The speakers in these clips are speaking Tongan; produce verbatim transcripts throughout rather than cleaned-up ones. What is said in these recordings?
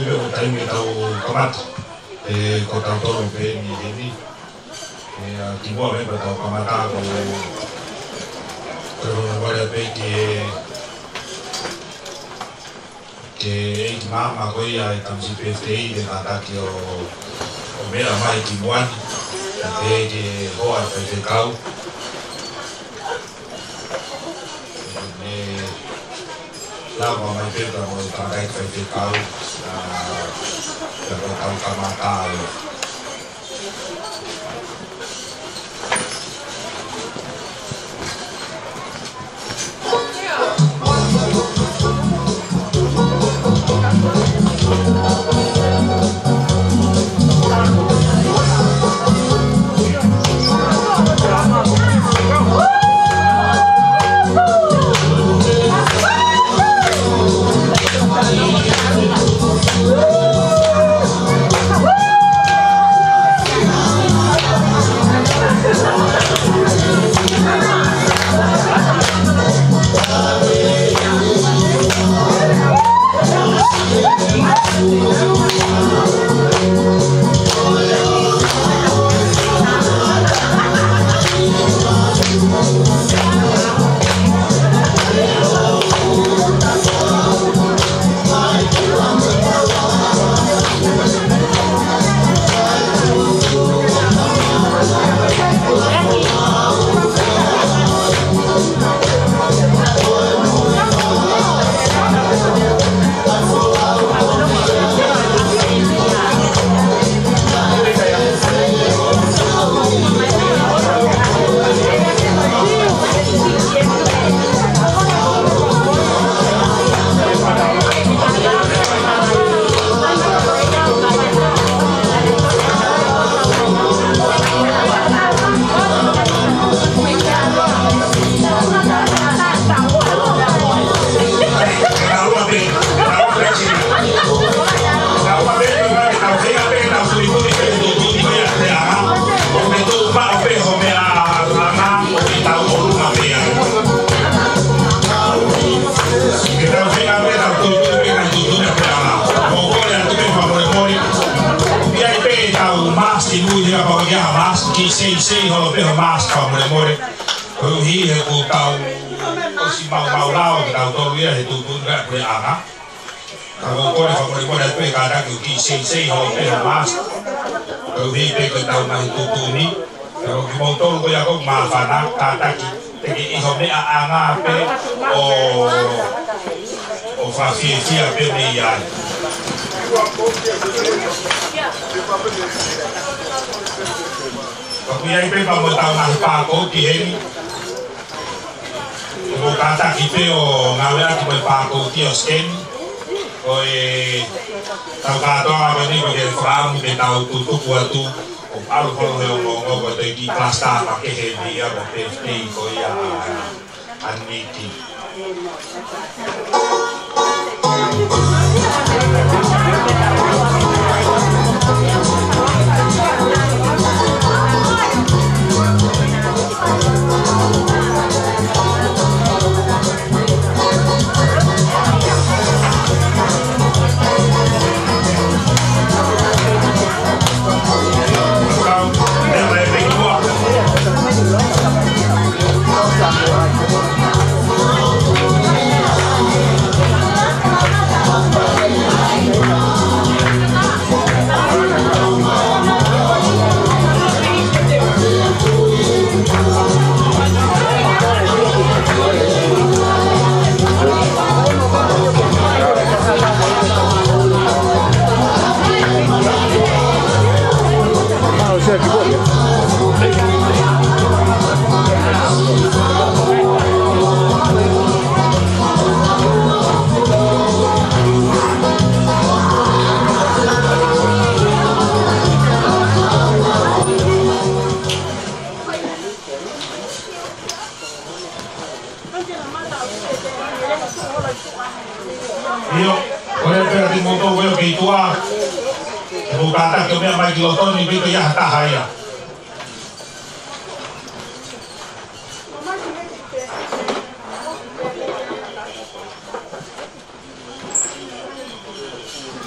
Pea ko e taimi ʻetau kamata, ē, ko tautolu pē eni heni. Ē, ʻa, kimuʻa pea tau kamata ko, ko e ʻohovale pē ki he, ki he ʻeiki maama ko ia ʻa e tamasiʻi pē ʻe fifty, ʻe kātaki ʻo, ʻo meʻa mai kimuʻa ni. Pea ki he hoa faifekau. Ē, lava mai pē ka mo e kakai faifekau, ʻa, pea ko e tau kamata ai. Ki seisei holo pē ho mask, fakamolemole. Koeʻuhi he kuo tau ʻosi maumau lao kitautolu ia he tuʻutuʻuni ʻa e puleʻanga. Ka ʻoku ou kole fakamolemole atu pē kātaki ʻo kiʻi seisei holo pē ho mask. Koeʻuhi pē ko e tau mai tuʻutuʻuni. Ka ko kimoutolu ko ia ʻoku māfana, kātaki, teʻeki ke ʻi ho meʻaʻanga pē ʻo, ʻo fakafiefia pē mei ai. Ka ʻoku ʻi ai pē pea mo ʻetau ngaahi pākoti heni. ʻOku ou kātaki pē ʻo ngāueʻaki mo e pākoti ʻo scan. Ko e tau kātoanga ko eni ko e fakaʻamu ke tau tutuku atu. ʻO ʻalu holo he ongoongo ko e teʻeki plasta makehe ni ia mo e pēfitei ko ia ʻa, ʻa Niki. ʻIo, ko e pea kimoutolu ʻoku kei tuʻa, ʻoku kātaki ʻo meʻa mai ki loto ni pea ʻi ai ha taha ia.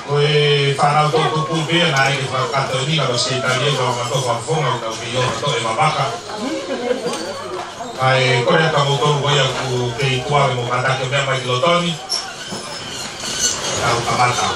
Ko Ko e fānau toʻutupu pē ia naʻe ʻikai ke fakakakato eni, ka ko e sekelitali ē, ka ko e mātuʻa fakafofonga ʻoku tau kei ō ʻo toʻo e vavaka. Kae kole atu kiate kimoutolu ko ia ʻoku kei tuʻa ke mou kātaki ʻo meʻa mai ki loto ni. Tau kamata.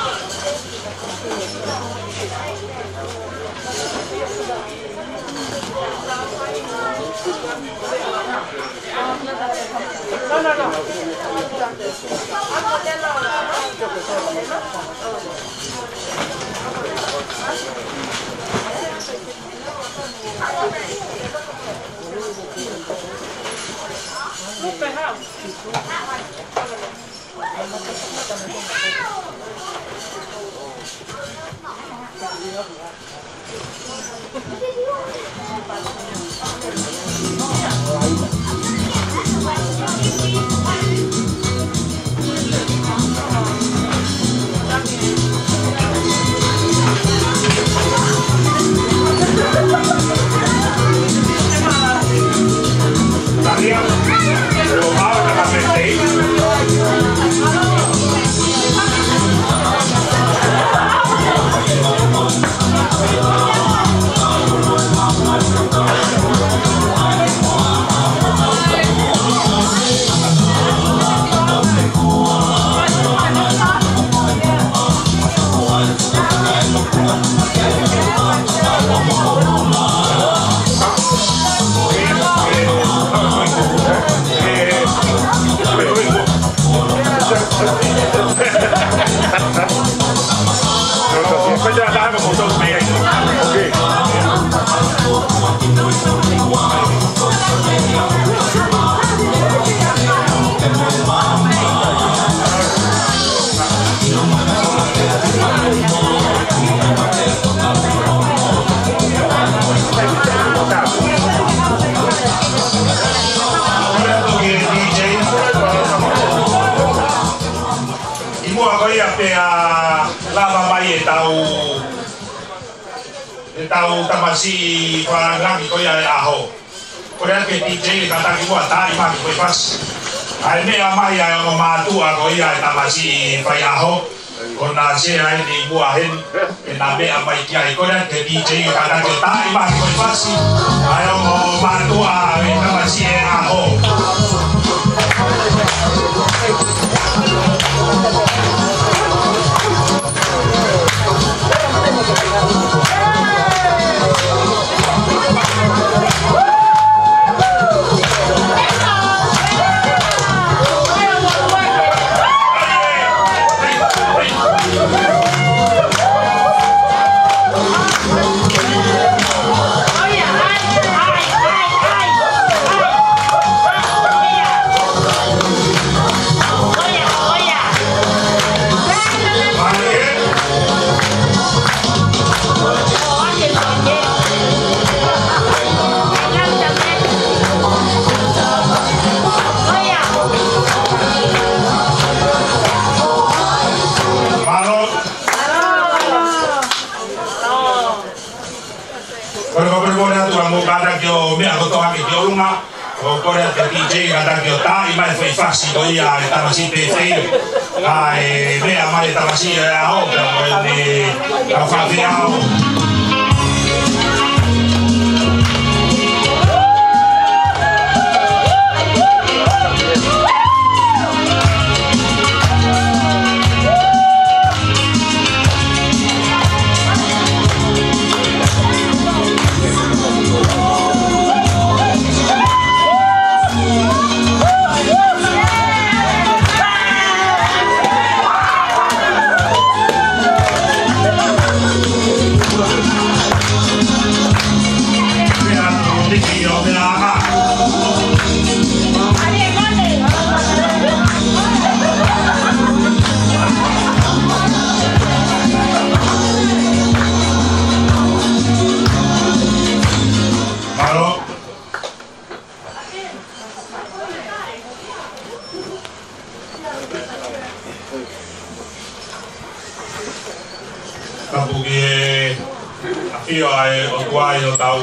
ʻI muʻa ko ia pea lava mai ʻetau, ʻetau tamasiʻi fakalangi ko ia e ʻaho. Kole atu ki he D J ke kātaki muʻa ʻo taaʻi mai ha kiʻi foʻi fasi. ʻA e meʻa mai ʻa e ongo mātuʻa ko ia e tamasiʻi faiʻaho. Ko ʻena sea eni ʻi muʻa heni, ke na meʻa mai ki ai. Kole atu ki he D J ke kātaki ʻo taaʻi mai ha kiʻi foʻi fasi. ʻA e ongo mātuʻa e tamasiʻi ʻaho. Kole, kole, kole atu ā mou kātaki ʻo meʻa kotoa hake ki ʻolunga. ʻO kole atu ki he D J kātaki ʻo taaʻi mai e foʻi fasi ko ia e tamasiʻi pēpē. Kae meʻa mai e tamasiʻi ʻaho, pea mo ʻene kau faifekau. Tapu ki he ʻafio ʻa e ʻOtua ʻi hotau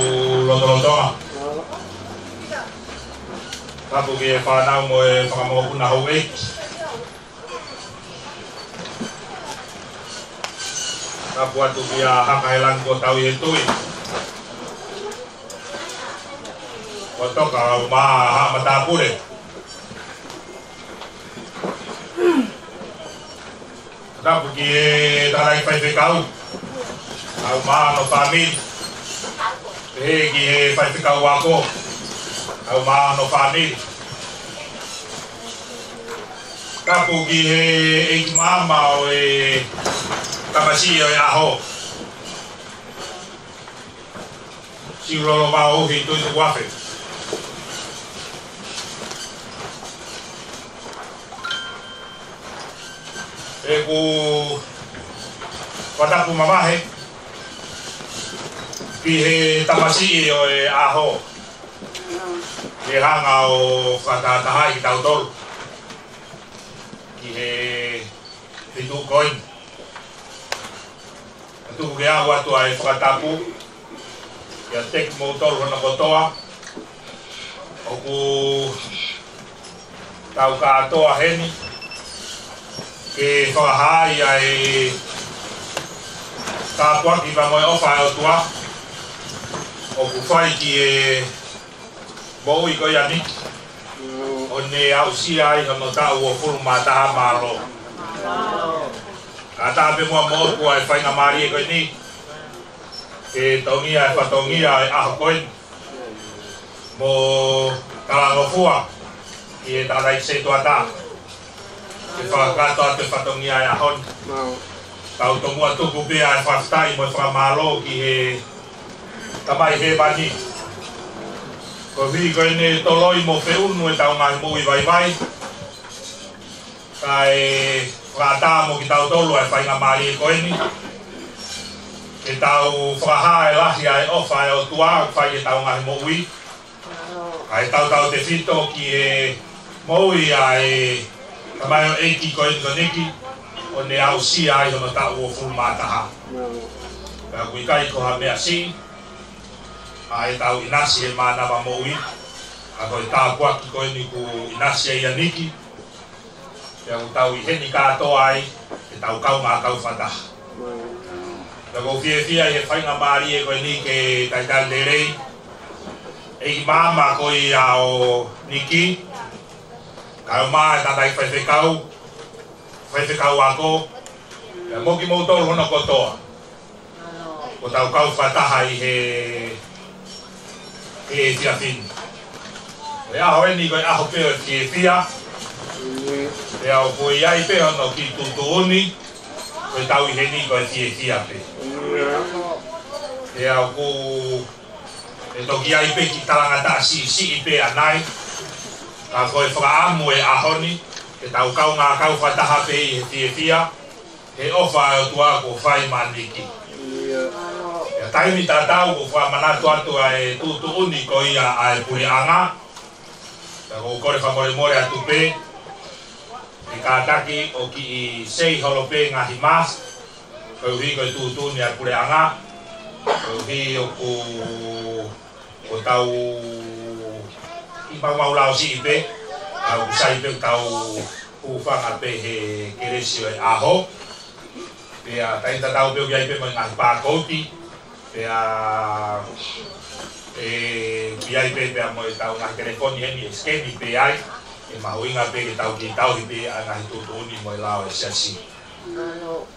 lotolotonga. Tapu ki he fānau mo e fakamokopuna houʻeiki. Tapu atu kia Hakahelangi kuo tau ʻi he tui. Kuo toka ʻa e ʻū maʻa ha matāpule. Tapu ki he tangataʻeiki faifekau, ʻa e ʻū maʻa hono fāmili. Pehē ki he faifekau ako, ʻa e ʻū maʻa hono fāmili. Tapu ki he ʻeiki maama ʻo e tamasiʻi ʻo e ʻaho, Siulolo Vaohi Tuʻitukuafe. ʻOku ou fakatapu mavahe ki he tamasiʻi ʻo e ʻaho, ke hanga ʻo fakatahatahaʻi kitautolu ʻi he feituʻu ko eni. Ka tuku ke u ʻoatu ʻa e fakatapu kiate kimoutolu hono kotoa ʻoku tau kātoa heni ke fakahā ʻa e tāpuaki pea mo e ʻofa ʻa e ʻOtua ʻoku fai ki he moʻui ko ia ʻa Niki, ʻo ne aʻusia ai hono taʻu uofulu mā taha. Mālō. Kātaki pē muʻa moʻoku ʻa e faingamālie ko eni ke tongia e fatongia ʻo e ʻaho ko eni mo talangofua ki he tangataʻeiki setuata ke fakakakato atu e fatongia ʻo e ʻaho ni. Tau tomuʻa tuku pē ʻa e fakafetaʻi mo e fakamālō ki he Tamai Hēvani, koeʻuhi ko ʻene toloi mo feʻunu ʻetau ngaahi moʻui vaivai, kae fakaʻatā mo kitautolu ʻa e faingamālie ko eni ke tau fakahā e lahi ʻa e ʻofa ʻa e ʻOtua ʻoku fai ki heʻetau ngaahi moʻui, kae tautautefito ki he moʻui ʻa e tamaioʻeiki ko eni ko Niki, ʻo ne aʻusia ai hono taʻu uofulu mā taha. Pea ʻoku ʻikai ko ha meʻa siʻi ʻa ʻetau ʻinasi he mānava moʻui, ka ko e tāpuaki ko eni kuo ʻinasi ai ʻa Niki, pea ʻoku tau ʻi heni kātoa ai ke tau kaungā kau fakataha. Pea ʻoku ou fiefia ʻi he faingamālie ko eni ke talitali lelei ʻeiki maama ko ia ʻo Niki, kae ʻumaʻā e tangataʻeiki faifekau, faifekau ako, pea mo kimoutolu hono kotoa kuo tau kau fakataha ʻi he, he efiafi ni. Ko e ʻaho eni ko e ʻaho pē ʻo e fiefia, pea ʻoku ʻi ai pē hono kiʻi tuʻutuʻuni, ko ʻetau ʻi heni ko e fiefia pē. Pea ʻoku ʻe toki ʻi ai pē kiʻi talangataʻa siʻisiʻi pē ʻanai, ka ko e fakaʻamu ʻo e ʻaho ni ke tau kaungā kau fakataha pē ʻi he fiefia he ʻofa ʻa e ʻOtua kuo fai maʻa Niki. Pea taimi tatau ʻoku ou fakamanatu atu ʻa e tuʻutuʻuni ko ia ʻa e puleʻanga. Pea ʻoku ou kole fakamolemole atu pē, ʻe kātaki ʻo kiʻi sei holo pē ngaahi mask, koeʻuhi ko e tuʻutuʻuni ʻa e puleʻanga, koeʻuhi ʻoku, ʻoku tau kiʻi maumau lao siʻi pē, tau sai pē tau hūfanga pē he kelesi ʻo e ʻaho. Pea taimi tatau pē ʻoku ʻi ai pē mo e ngaahi pākouti, pea ʻe ʻi ai pē pea mo ʻetau ngaahi telefoni heni ʻe sikeni pē ai, ʻe mahuʻinga pē ke tau kiʻi tauhi pē ʻa e ngaahi tuʻutuʻuni mo e lao ʻa e siasi.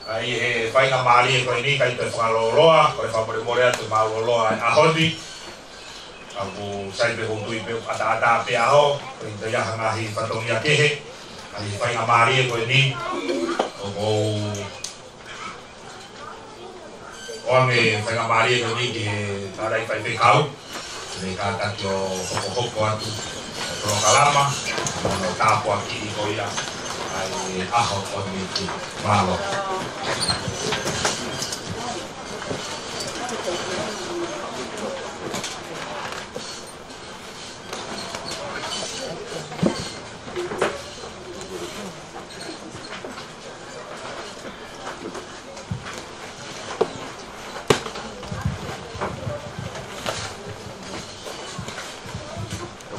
ʻA ia ʻi he faingamālie ko eni ʻikai toe fakalōloa, kole fakamolemole atu e māʻulōloa ʻa e ʻaho ni. Ka ʻoku sai pē ʻoku ou tui pē ʻoku ʻataʻatā pē ʻaho, ko e ʻikai ha ngaahi fatongia kehe, ʻa ia ʻi he faingamālie ko eni, ʻoku ou ʻoange faingamālie ko eni ki he tangataʻeiki faifekau, ke ne kātaki ʻo hokohoko atu e polokalama, mo hono tāpuakiʻi ko ia ʻa e ʻaho ko eni ki mālō.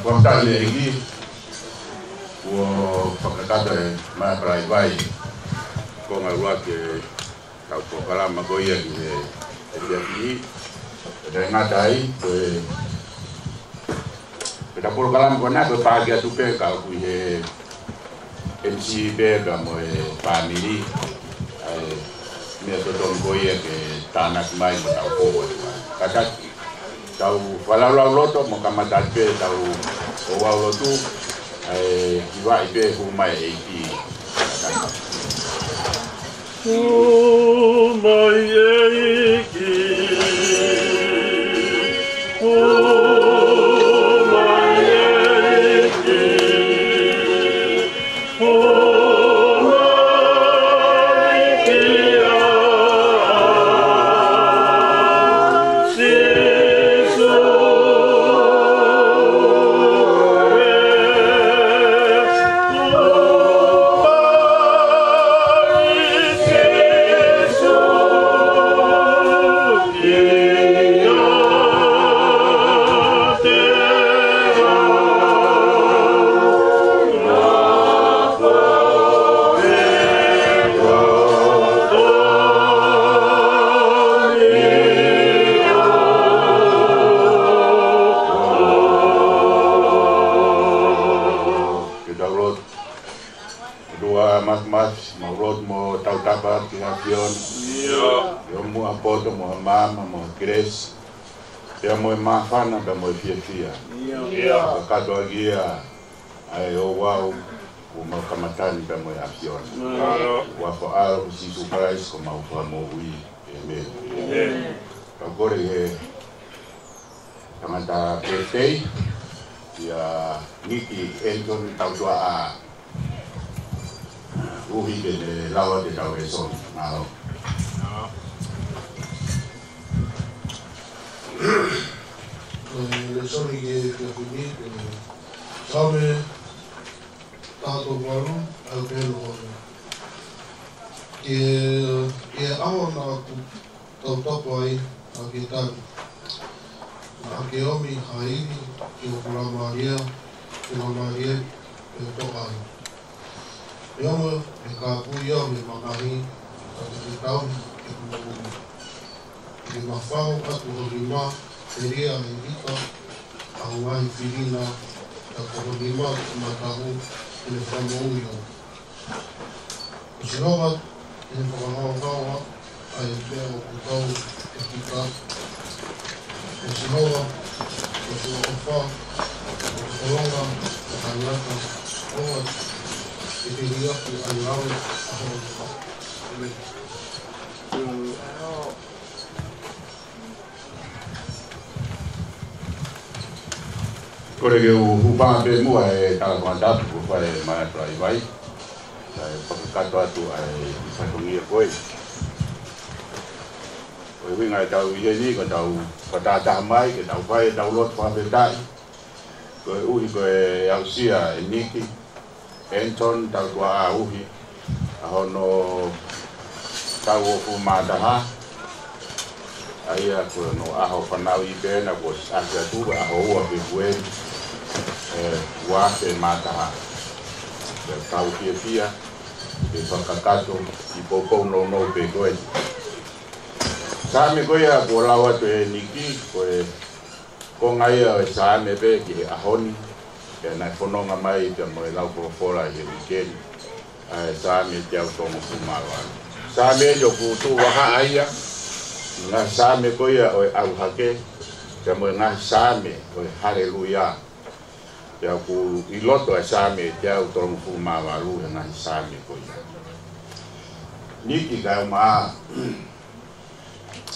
Fakafetaʻi ʻEiki, kuo fakakakato e meʻa palaivai, ko e ngaahi ʻuluaki e Tau polokalama ko ia ki he, he efiafi ni. Pea ʻikai ngata ai, ko e, ko ʻetau polokalama ko ena, ko e paaki atu pē ka ʻoku ʻi he M C pē pea mo e fāmili. ʻA e meʻa totonu ko ia ke tānaki mai mo tau kō atu ai. Kātaki, tau fakalaulauloto mo kamata pē tau ouau lotu, ʻa e kivaʻi pē hū mai e ʻEiki. Hū mai ʻEiki, hū mai ʻEiki, hū mai kia Sīsū ē, hū mai Sīsū kiate au. Ke tau lotu. ʻOtua Māfimafi, mau lotu mo tautapa ki he ʻAfiona. ʻIo. ʻI hoʻo muʻa poto mo ha maama mo ha kelesi, pea mo e māfana, pea mo e fiefia. ʻIo. Fakakakato ʻaki ia ʻa e ouau kuo mau kamata ni pea mo e ʻAfiona. ʻIo. ʻI he huafa ʻo Sīsū Kalaisi ko homau Fakamoʻui. ʻĒmeni. ʻĒmeni. Kau kole he tangata pētei, ʻia Niki Anton Tautuaʻa Uhi ke ne lau ʻetau lēsoni. Mālō. Ko e lēsoni ki he efiafi ni, ko e Saame taha tolu valu, ʻa e veesi ono. Ki he, ki he ʻaho naʻa ku tautapa ai, naʻa ke tali. Naʻa ke ʻomi ha ivi ki hoku laumālie, ke laumālie ke toka ai. Neongo ʻe kāpui au mei he mamahi, ka te ke tauhi ʻeku moʻui. Ke ke mafahu atu ho nima, telia ʻe ʻita ʻa ho ngaahi fili na, ka ko ho nima ki mataʻu, ke ne fakamoʻui au. Ko Sihova te ne fakahaohaoa ʻa e meʻa ʻoku tau ʻe kita. Ko Sihova ko ho ʻofa, ko ho tolonga, ko ho taʻengata, ʻoua te ke liʻaki ʻa e ngāue ʻa ho ʻOtua. ʻĒmeni. Kole ke u hūfanga pē muʻa he talafakatapu kuo fai ʻe Maʻatulaivai, kae fakakakato atu ʻa e fatongia ko ē. Ko e ʻuhinga ʻetau ʻi heni, ko ʻetau fakatahataha mai ke tau fai ʻetau lotu fakafetaʻi, koeʻuhi ko e aʻusia ʻe Niki Anton Tautuaʻa Uhi ʻa hono taʻu hongofulu mā taha, ʻa ia ko hono ʻaho fanauʻi pē ena kuo ʻasi atu, ʻaho ua Fēpueli, ē, ua afe mā taha. Pea tau fiefia ke fakakakato ʻi he poupou nounou pē ko ē. Saame ko ia kuo lau atu ʻe Niki, ko e konga ia ʻo e Saame pē ki he ʻaho ni, pea naʻe fononga mai pea mo e lau folofola ʻi he uike ni, ʻa e Saame teau tolungofulu mā valu. Saame ʻoku ou tuʻu vahaʻa ia, ngaahi Saame ko ia ʻo e ʻalu hake, pea mo e ngaahi Saame ʻo e Haleluia. Pea ʻoku ʻi loto ʻa e Saame teau tolungofulu mā valu he ngaahi Saame ko ia. Niki kae ʻumaʻā ʻa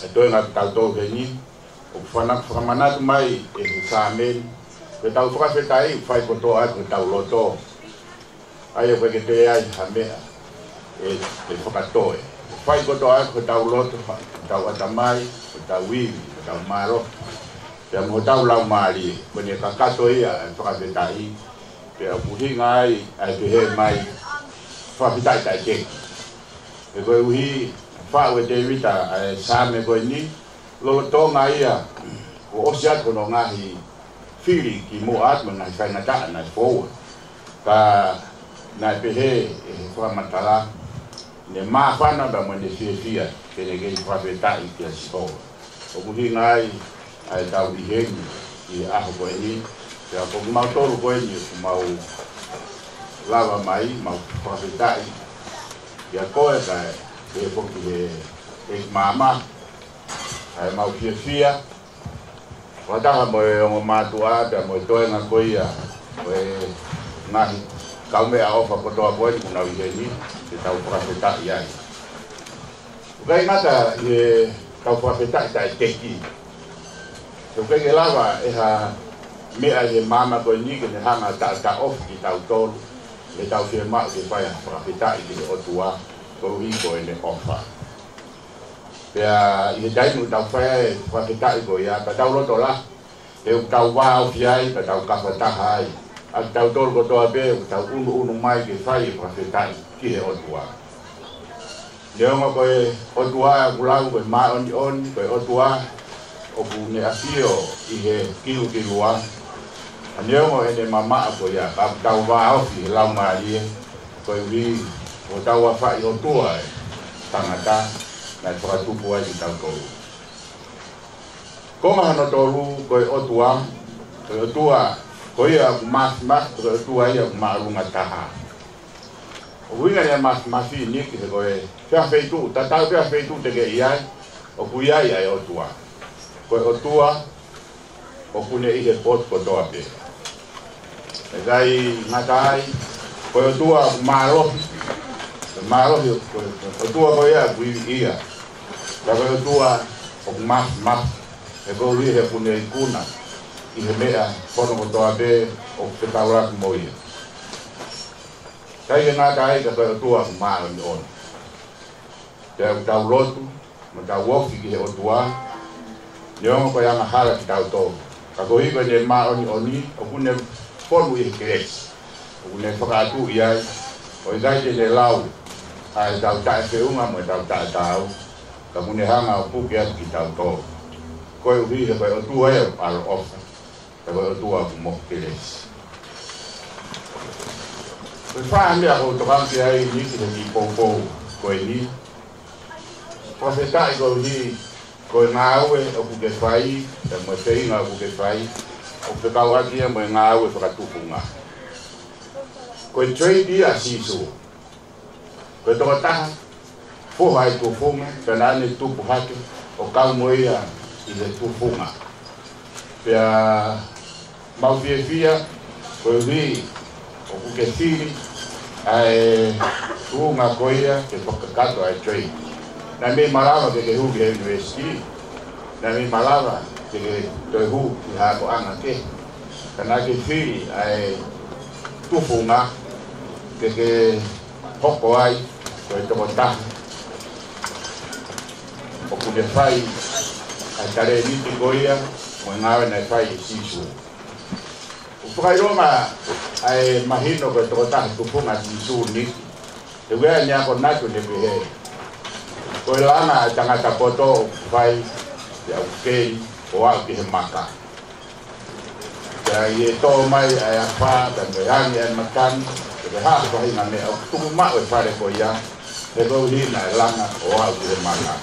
e toenga ʻo kitautolu heni, ʻoku fana-, fakamanatu mai ʻe he Saame ni, ko ʻetau fakafetaʻi ʻoku fai kotoa ʻaki hotau loto. ʻA ia ʻoku ʻikai ke toe ai ha meʻa ʻe, ʻe fakatoe. ʻOku fai kotoa ʻaki hotau loto, hotau ʻatamai, hotau ivi, hotau mālohi, pea mo hotau laumālie. Ko ʻene kakato ia ʻa e fakafetaʻi, pea ʻoku ʻuhinga ai ʻa e pehē mai, fakafetaʻi taʻeteki. He koeʻuhi, faʻu ʻe Tēvita ʻa e Saame ko eni, lolotonga ia kuo ʻosi atu hono ngaahi fili kimuʻa atu mo e ngaahi faingataʻa naʻe foua. Ka naʻe pehē ʻe he fakamatala, Ne māfana pea mo ne fiefia, ke ne kei fakafetaʻi kia Sihova. ʻOku ʻuhinga ai ʻa ʻetau ʻi heni ʻi he ʻaho ko eni, pea ko kimautolu ko eni ʻoku mau lava mai, mau fakafetaʻi kia koe kae pehē foki ki he ʻEiki Māmā, ʻa ʻemau fiefia, fakataha mo e ongo mātuʻa pea mo e toenga ko ia ʻo e ngaahi kaumeʻaʻofa kotoa ko eni ʻoku nau ʻi heni, ke tau fakafetaʻi ai. ʻOku ʻikai ngata ʻi he tau fakafetaʻi taʻeteki, he ʻoku ʻikai ke lava ʻe ha meʻa ʻi he māmani ko eni ke ne hanga ʻo taʻotaʻofi kitautolu, ʻi heʻetau fiemaʻu ke fai ha fakafetaʻi ki he ʻOtua, koeʻuhi ko ʻene ʻofa. Pea ʻi he taimi ʻoku tau fai ai e fakafetaʻi ko ia, ka tau loto lahi, he ʻoku tau vāofi ai, ka tau kafataha ai ʻa kitautolu kotoa pē ʻoku tau ʻunuʻunu mai ke fai e fakafetaʻi ki he ʻOtua. Neongo ko e ʻOtua ʻoku lau ko e māʻoniʻoni, ko e ʻOtua ʻoku ne ʻafio ʻi he kilukilua, ʻa neongo ʻene mamaʻo ko ia, ka ʻoku tau vāofi he Laumālie, koeʻuhi ko hotau afaʻi ʻOtua e tangata naʻe fakatupu ai kitautolu. Konga hono tolu, ko e ʻOtua, ko e ʻOtua ko ia ʻoku māfimafi, ko e ʻOtua ia ʻoku māʻolunga taha. ʻOku ʻuhinga ia e māfimafi, Niki, he ko e pē ha feituʻu, tatau pē ha feituʻu te ke ʻi ai, ʻoku ʻi ai ʻa e ʻOtua. Ko e ʻOtua ʻoku ne ʻi he potu kotoa pē. ʻIkai ngata ai, ko e ʻOtua ʻoku mālohi, ko e mālohi, ko e ʻOtua ko ia ʻoku ivi ia. Ka ko e ʻOtua ʻoku māfimafi, he koeʻuhi he ʻoku ne ikuna ʻi he meʻa hono kotoa pē ʻoku fetaulaki mo ia. ʻIkai ke ngata ai, ka ko e ʻOtua ʻoku māʻoniʻoni. Pea ʻoku tau lotu, mo tau ofi ki he ʻOtua, neongo ko e angahala kitautolu. Ka koeʻuhi ko ʻene māʻoniʻoni, ʻoku ne fonu ʻi he kelesi. ʻOku ne fakaʻatuʻi ai, ʻo ʻikai te ne lau ʻa ʻetau taʻefeʻunga mo ʻetau taʻetaau, ka ʻoku ne hanga ʻo puke atu kitautolu. Koeʻuhi he ko e ʻOtua ia ʻoku ʻaloʻofa, ka ko e ʻOtua ʻoku mohu kelesi. Ko e fā meʻa ʻoku ou tokanga ki ai, Niki, he kiʻi poupou ko eni. Fakafetaʻi koeʻuhi ko e ngāue ʻoku ke fai, pea mo e feinga ʻoku ke fai, ʻoku fekauʻaki ia mo e ngāue fakatufunga. Ko e trade ia ʻa Sīsū. Ko e tokotaha foha ʻi he tufunga, pea naʻa ne tupu hake ʻo kau mo ia ʻi he tufunga. Pea mau fiefia koeʻuhi ʻoku ke fili ʻa e tuʻunga ko ia ke fakakakato ʻa e trade. Naʻe mei malava ke ke hū ki he university, naʻe mei malava ke ke toe hū ki ha akoʻanga kehe. Ka naʻa ke fili ʻa e tufunga ke ke hoko ai ko e tokotaha ʻoku ne fai ʻa e talēniti ko ia mo e ngāue naʻe fai ʻe Sīsū. ʻOku fakaʻilonga ʻa e mahino ko e tokotaha tufunga ʻa Sīsū, Niki, he ʻoku ʻi ai ʻene akonaki ʻo ne pehē, ko e langa ʻa e tangata poto ʻoku fai, pea ʻoku keli ʻo aʻu ki he maka. Pea ʻi he tō mai ʻa e afā, pea mo e angi ʻa e matangi, pea mo e hā ha faʻahinga meʻa, ʻoku tuku maʻu e fale ko ia, he koeʻuhi naʻe langa ʻo aʻu ki he maka.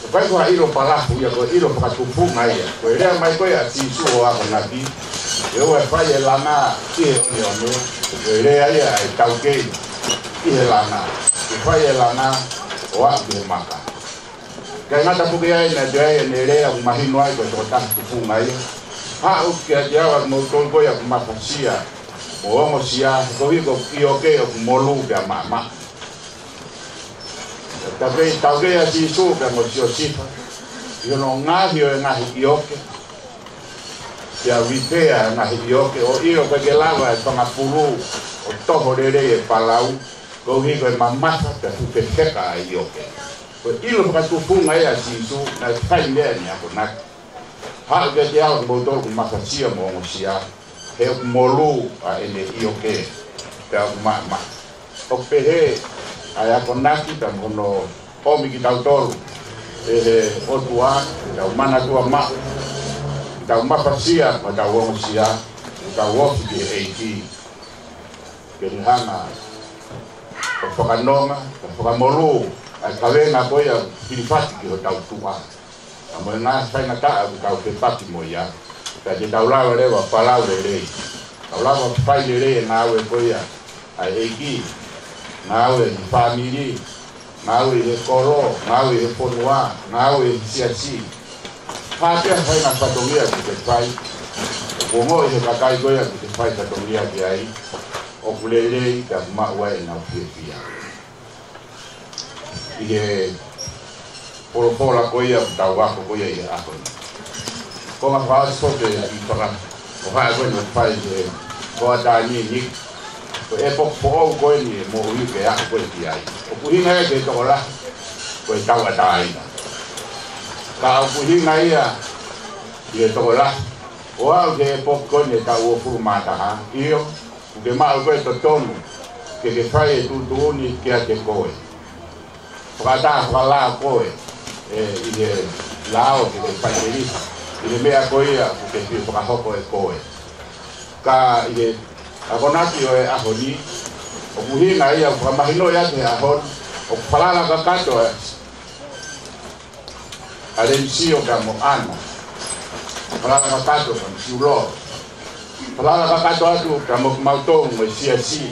ʻOku ʻikai ko ha ʻilo palafu ia, ko e ʻilo fakatufunga ia. Ko e lea mai ko ia ʻa Sīsū ʻo akonaki, ʻe ʻoua ʻe fai e langa ki he ʻoneʻone, ko e lea ia ʻa e taukei ʻi he langa, ke fai e langa ʻo aʻu ki he maka. ʻIkai ngata pē ki ai, naʻe ʻi ai ʻene lea ʻoku mahino ai ko e tokotaha tufunga ia. Haʻu kiate au ʻa kimoutolu ko ia ʻoku mafasia mo ongosia, he koeʻuhi ko e ʻioke ʻoku molū pea maʻamaʻa. Taukei, taukei ʻa Sīsū pea mo Siosifa ʻi hono ngaohi ʻo e ngaahi ʻioke, pea repair e ngaahi ʻioke, ʻo ʻilo ʻoku ʻikai ke lava e fanga pulu ʻo toho lelei e palau, koeʻuhi ko e mamafa pea fuʻu fefeka ʻa e ʻioke. Ko e ʻilo fakatufunga ia ʻa Sīsū, naʻe fai mei ai ʻene akonaki. Haʻu kiate au ʻa kimoutolu ʻoku mafasia mo ongosia, he ʻoku molū ʻa ʻene ʻioke, pea ʻoku maʻamaʻa. ʻOku pehē ʻa e akonaki pea mo hono ʻomi kitautolu ʻe he ʻOtua, ke tau manatua maʻu, ke tau mafasia mo tau ongosia, ke tau ofi ki he ʻEiki, ke ne hanga ʻo fakanonga, ka fakamolū ʻa e kavenga ko ia ʻoku hilifaki ki hotau tuʻa. Ka mo e ngaahi faingataʻa ʻoku tau fepaki mo ia, ka te tau lava leva ʻo folau lelei. Tau lava ʻo fai lelei e ngāue ko ia ʻa e ʻEiki, ngāue ʻi he fāmili, ngāue ʻi he kolo, ngāue ʻi he fonua, ngāue ʻi he siasi. Hā pē ha faʻahinga fatongia ʻoku te fai, ʻoku ongoʻi ʻe he kakai ko ia ʻoku te fai fatongia ki ai, ʻoku lelei ka ʻoku maʻu ai ʻenau fiefia. ʻI he folofola ko ia ʻoku tau ako ko ia ʻi he ʻaho ni. Ko e ngaahi fakaʻosi ko ē ʻi faka-, ko e hā ko eni ʻoku fai ʻi he tauʻatāina ni, ko e ʻepoki foʻou ko eni ʻi he moʻui ke ako ko ē ki ai. ʻOku ʻuhinga ia ki he tokolahi ko e tauʻatāina. Ka ʻoku ʻuhinga ia ki he tokolahi ʻo aʻu ki he ʻepoki ko eni ʻe taʻu uofulu mā taha, ʻio, ʻoku ke maʻu koe e totonu ke ke fai e tuʻutuʻuni kiate koe. Fakaʻatā fakalao koe, ē, ʻi he lao ke ke fai lelei, ʻi he meʻa ko ia ʻoku ke fie fakahoko ʻe koe. Ka ʻi he akonaki ʻo e ʻaho ni, ʻoku ʻuhinga ia ʻoku fakamahinoʻi atu he ʻaho ni, ʻoku falala kakato ʻa ʻa Lenisio pea mo ʻAna. Falala kakato pea mo Siulo. Falala kakato atu pea mo kimautolu mo e siasi.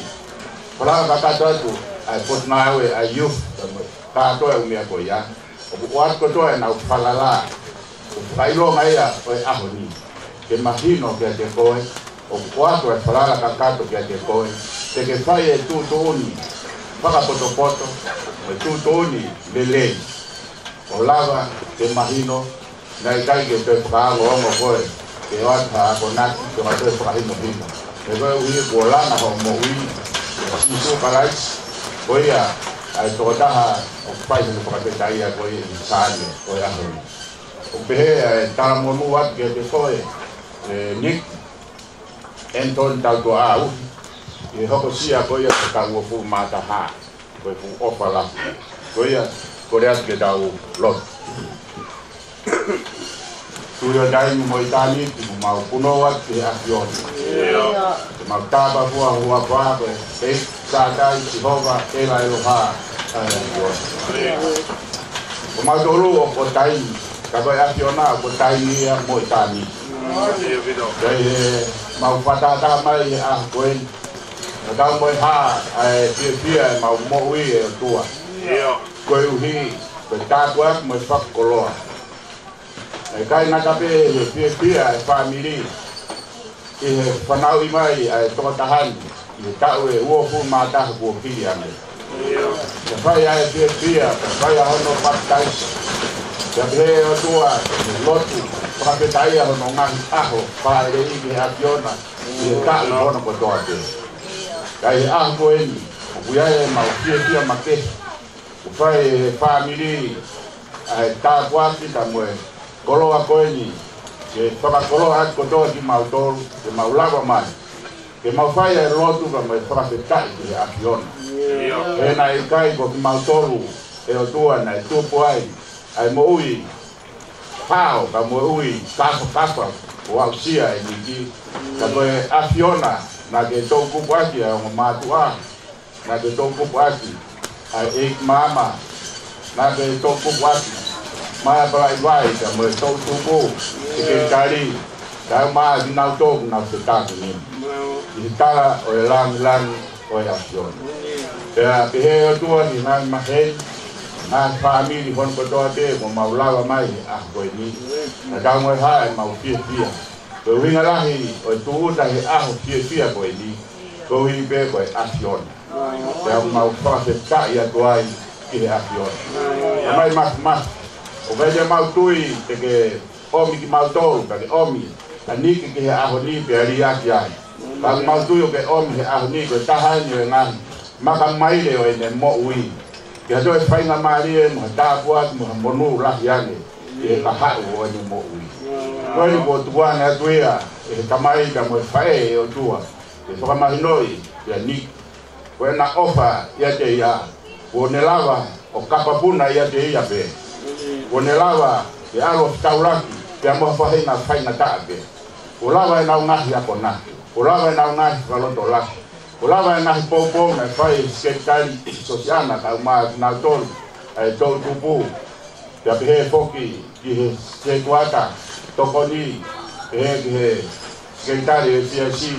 Falala kakato atu ʻa e potungāue ʻa e youth pea mo e kātoa e ʻū meʻa ko ia. ʻOku ʻoatu kotoa ʻenau falala. ʻOku fakaʻilonga ia ʻo e ʻaho ni ke mahino kiate koe, ʻoku ʻoatu e falala kakato kiate koe, te ke fai e tuʻutuʻuni fakapotopoto, mo e tuʻutuʻuni lelei. ʻO lava ke mahino, naʻe ʻikai ke toe fakaongoongo koe ke ʻoatu ha akonaki, ke ʻoatu e fakahinohino. He koeʻuhi kuo langa hoʻo moʻui ʻia Sīsū Kalaisi, ko ia ʻa e tokotaha ʻoku fai hono fakafetaʻia ko ia ʻi he sāne ʻo e ʻaho ni. ʻOku pehē ʻa e talamonū atu kiate koe, ē, Nick Anton Tautuaʻau, ʻi he hokosia ko ia ʻo e taʻu uofulu mā taha. Ko e fuʻu ʻofa lahi. Ko ia, kole atu ke tau lotu. Tuʻi ʻo taimi mo ʻitāniti, ʻoku mau punou atu ki he ʻAfiona. Ke mau tāpuakiʻi ho huafa, ko e ʻEiki Sātai, Sihova, ʻEla ʻEloha, ʻa e ʻAfiona. Ko mautolu ʻoku taimi, ka ko e ʻAfiona ʻoku taimi ia mo ʻitāniti. Pea ʻi heʻemau fakatātā mai he ʻaho ko eni, naʻa tau mo e hā ʻa e fiefia ʻemau moʻui, ʻe ʻOtua. Koeʻuhi ko e tāpuaki mo e fakakoloa. Naʻe ʻikai ngata pē he fiefia e fāmili ʻi he fanauʻi mai ʻa e tokotaha ni ʻi he taʻu ʻe uofulu mā taha kuo hili ange. Pea fai ʻa e fiefia, pea fai ʻa hono papitaiso. Pea pehē ʻe ʻOtua, ʻi he lotu fakafetaʻia hono ngaahi ʻaho fāʻeleʻi ki he ʻAfiona ʻi he taʻu hono kotoa pē. Ka ʻi he ʻaho ko eni, ʻoku ʻi ai ʻemau fiefia makehe. ʻOku fai ʻe he fāmili ʻa e tāpuaki pea mo e koloa ko eni, ke fakakoloa atu kotoa kimautolu, ke mau lava mai ke mau fai ʻa e lotu pea mo e fakafetaʻi ki he ʻAfiona. He naʻe ʻikai ko kimautolu, ʻe ʻOtua, naʻe tupu ai ʻa e moʻui hao, ka moʻui kafakafa ʻo aʻusia ʻe Niki. Ka ko e ʻAfiona naʻa ke toʻukupu ʻaki ʻa e ongo mātuʻa, naʻa ke toʻukupu ʻaki ʻa e ʻeiki maama, naʻa ke toʻukupu ʻaki Maʻa Palaivai, ka mo e toʻutupu, sekelitali, kae ʻumaʻā kinautolu naʻa ke taki ni ʻi he tala ʻo e langilangi ʻo e ʻAfiona. Pea pehē ʻe ʻOtua ki he ngaahi maheni, ngaahi fāmili hono kotoa pē kuo mau lava mai he ʻaho ko eni, naʻa tau mo e hā ʻemau fiefia. Ko e ʻuhinga lahi ʻo e tūʻuta he ʻaho fiefia ko eni, koeʻuhi pē ko e ʻAfiona. Pea mau fakafetaʻi atu ai ki he ʻAfiona. Tamai mafimafi, ʻoku ʻikai te mau tui te ke ʻomi kimautolu, ka ke ʻomi ʻa Niki ki he ʻaho ni pea liʻaki ai. Ka ʻoku mau tui ʻoku ke ʻomi he ʻaho ni ko e taha eni ʻo e ngaahi maka maile ʻo ʻene moʻui, ke toe faingamālie mo ha tāpuaki mo ha monū lahi ange ʻi he kahaʻu ʻo ʻene moʻui. Ko eni kuo tukuange atu ia ʻe he tamai pea mo e faʻē, ʻe ʻOtua, ke fakamahinoʻi kia Niki ko ʻena ʻofa ʻiate ia, kuo ne lava ʻo kapapuna ʻiate ia pē. Kuo ne lava ke ʻalu ʻo fetaulaki pea mo ha faʻahinga faingataʻa pē. Kuo lava ʻenau ngaahi akonaki, kuo lava ʻenau ngaahi fakalotolahi, ʻOku lava e ngaahi poupou naʻe fai ʻe he Sekelitali Sosiana kae ʻumaʻā kinautolu ʻa e toʻutupu, pea pehē foki ki he sētuata tokoni, pehē ki he sekelitali ʻo e siasi,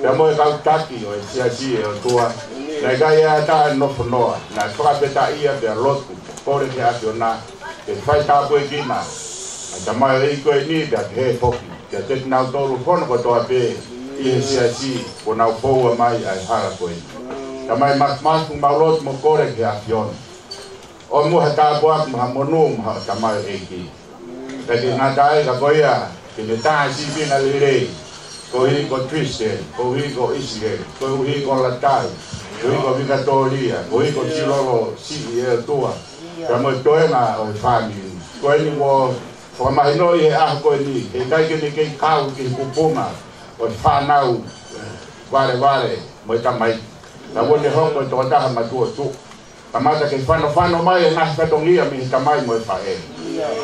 pea mo e kau taki ʻo e siasi ʻe ʻOtua. Naʻe ʻikai ʻatā e nofo noa, naʻe fakafetaʻia pea lotu, kole ki he ʻAfiona ke fai tāpuekina ʻa e tamaioʻeiki ko eni, pea pehē foki kiate kinautolu hono kotoa pē ʻi he siasi kuo nau foua mai ʻa e hala ko eni. Tamai Māfimafi, mau lotu mo kole ki he ʻAfiona, ʻoua muʻa ha tāpuaki mo ha monū maʻa hoʻo tamaioʻeiki. Pea ʻikai ngata ai ka ko ia ke ne tā sīpinga lelei, koeʻuhi ko Tristan, koeʻuhi ko ʻIsileli, koeʻuhi ko Latau, koeʻuhi ko Vikatōlia, koeʻuhi ko Silolo siʻi, ʻe ʻOtua, pea mo e toenga ʻo e fāmili. Ko eni kuo fakamahinoʻi he ʻaho ko eni, heʻikai ke ne kei kau ki he kupunga ʻo e fānau, eh, valevale mo e tamai. Ka kuo ne hoko ko e tokotaha matuʻotuʻa. Kamata ke fanofano mai e ngaahi fatongia mei he tamai mo e faʻē.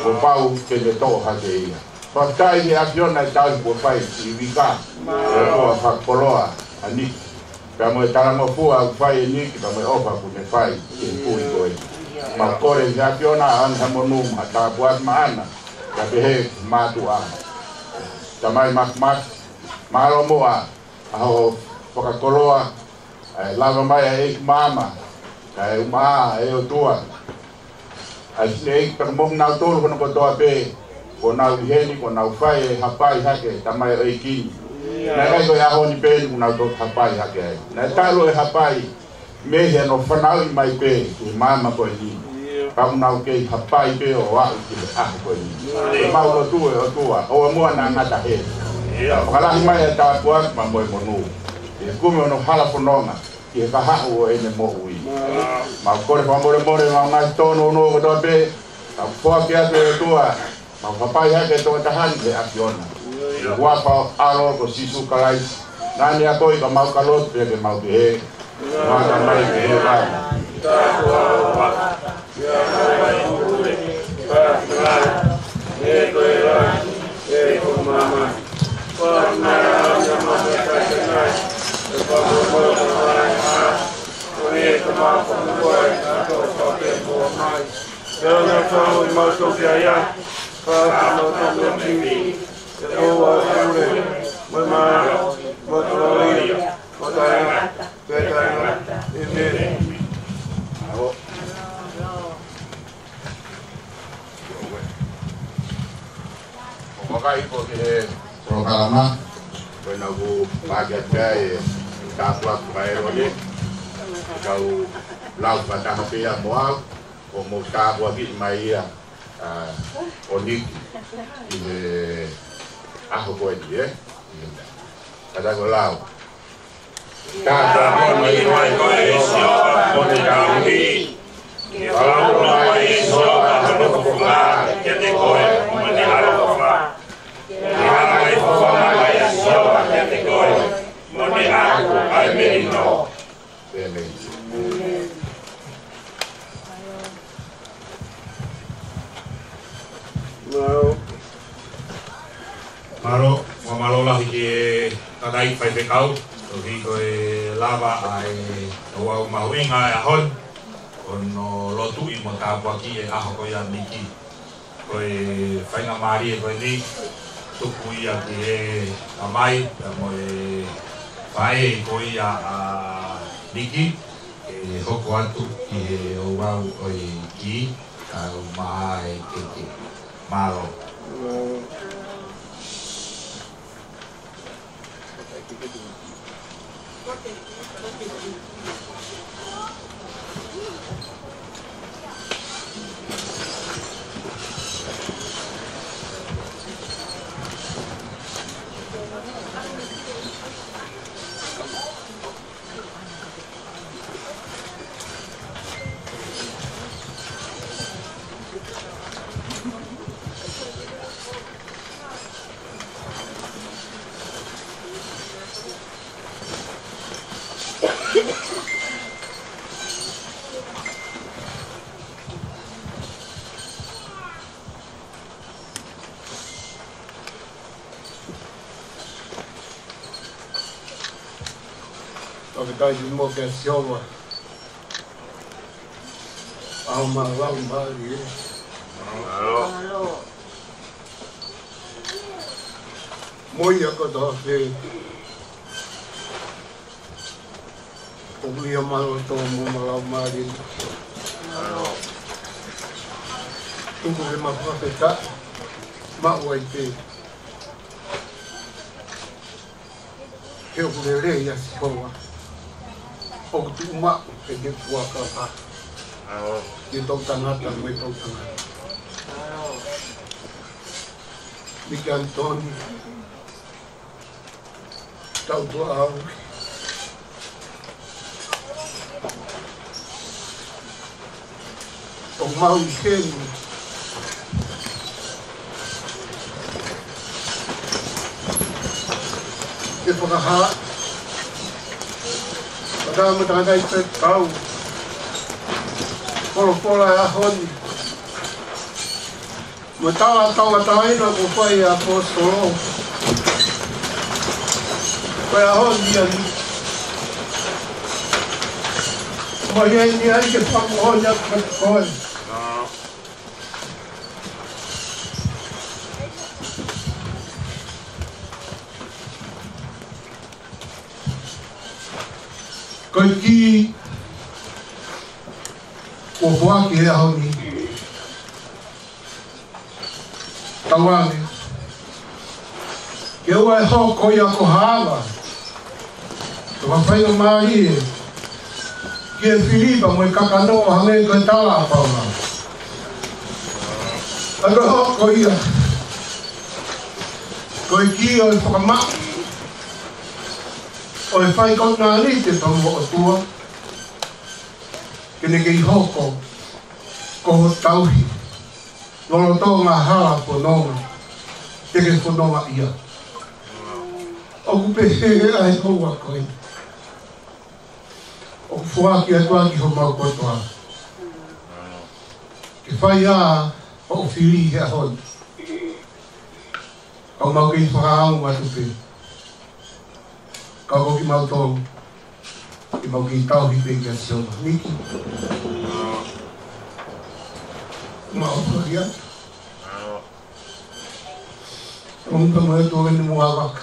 Kuo pau ke ne toʻo hake ia. Fakafetaʻi ki he ʻAfiona e tauhi kuo fai siʻi vika. Pea kuo fakakoloa ʻa Niki, pea mo e talangofua ʻoku fai ʻe Niki, pea mo e ʻofa kuo ne fai ki he kui ko ē. Mau kole ki he ʻAfiona ʻoange ha monū mo ha tāpuaki maʻana, pea pehē ki he mātuʻa. Tamai Māfimafi, mālō muʻa ʻa hoʻo fakakoloa ʻa e lava mai ʻa e ʻeiki maama, kae ʻumaʻā ʻe ʻOtua ʻa e fineʻeiki pea mo kinautolu hono kotoa pē kuo nau ʻi heni, kuo nau fai e hapai hake tamaioʻeiki ni. Naʻe ʻikai ko e ʻaho ni pē eni kuo nau toki hapai hake ai. Naʻe talu e hapai mei hono fanauʻi mai pē ki he maama ko eni. Ka kuo nau kei hapai pē ʻo aʻu ki he ʻaho ko eni. Ke mau lotu, ʻe ʻOtua, ʻoua muʻa naʻa ngata hē. Fakalahi mai e tāpuaki pea mo e monū, ke kumi hono hala fononga ki he kahaʻu ʻo ʻene moʻui. Mau kole fakamolemole ʻemau ngaahi tōnounou kotoa pē, mau foaki atu, ʻe ʻOtua, mau hapai hake e tokotaha ni ki he ʻAfiona. ʻI he huafa ho ʻAlo ko Sīsū Kalaisi, naʻa ne akoʻi ka mau ka lotu pea ke mau pehē: Tamai ʻoku ʻi hēvani, ʻEmeni. ʻOku ou vakai ki he polokalama ko ena, ʻoku paaki atu ai e tāpuaki fakaʻeloni. Kau lau fakataha pē ia mo au, ʻo mou tāpuakiʻi mai ia, ʻa, ʻo Niki ʻi he ʻaho ko eni, ē? Kātaki ʻo lau. Tāpuakiʻi mai koe ʻe Sihova mo ne tauhi. Ke fakaʻulo mai ʻe Sihova hono fofonga kiate koe mo ne ʻaloʻofa. Ke hanga ʻe he fofonga mai ʻa Sihova kiate koe mo ne ako ʻa e melino. ʻEmeni. Mālō. Mālō, fakamālō lahi ki he tangataʻeiki faifekau, koeʻuhi ko e lava ʻa e ouau mahuʻinga ʻo e ʻaho ni, ʻo hono lotuʻi mo tāpuakiʻi e ʻaho ko ia ʻa Niki. Ko e faingamālie ko eni, tuku ia ki he tamai, pea mo e faʻē ko ia ʻa Niki, ke hoko atu ki he ouau ʻo e kī, kae ʻumaʻā e keke. Mālō. Fakafetaʻi muʻa kia Sihova. ʻA homau laumālie. Mo ia kotoa pē ʻoku ʻi homau loto mo homau laumālie. Tuku ke mau fakafetaʻi maʻu ai pē. He ʻoku lelei ʻa Sihova. ʻOku tuʻu maʻu ʻi he fuakava. ʻI he toʻutangata mo e toʻutangata. Miki Anitoni. Tau tuʻa au. ʻOku mau ʻi heni ke fakahā ʻa e tama takai pe kau folofola ʻa e ʻaho ni. Mo e tala tauʻatāina kuo fai ʻe he ʻaposetolo. Ko e ʻaho ni ʻa ni. Mo ia ni ai ke fakamoʻoni atu kiate koe. Ko e kī kuo foaki he ʻaho ni. Tauange ke ʻoua ʻe hoko ia ko ha ava, ko ha faingamālie ki he fili pea mo e kakano ʻo hangē ko e tala ʻa Paula. Ka ko e hoko ia ko e kī ʻo e fakamaʻu ʻo e faikotunga ni te tau mo ʻOtua, ke ne kei hoko ko ho tauhi lolotonga hala fononga te ke fononga ia. ʻOku pehē ʻa e houa ko ē ʻoku foaki atu ʻaki homau kotoa ke fai ʻa hoʻo fili he ʻaho ni. Ka mau kei fakaʻamu atu pē. Ka ko kimautolu, ke mau kei tauhi pē kia Sihova. Miki. Mau fakaʻamu atu. Ko e tama atu ʻo e ni muavaka.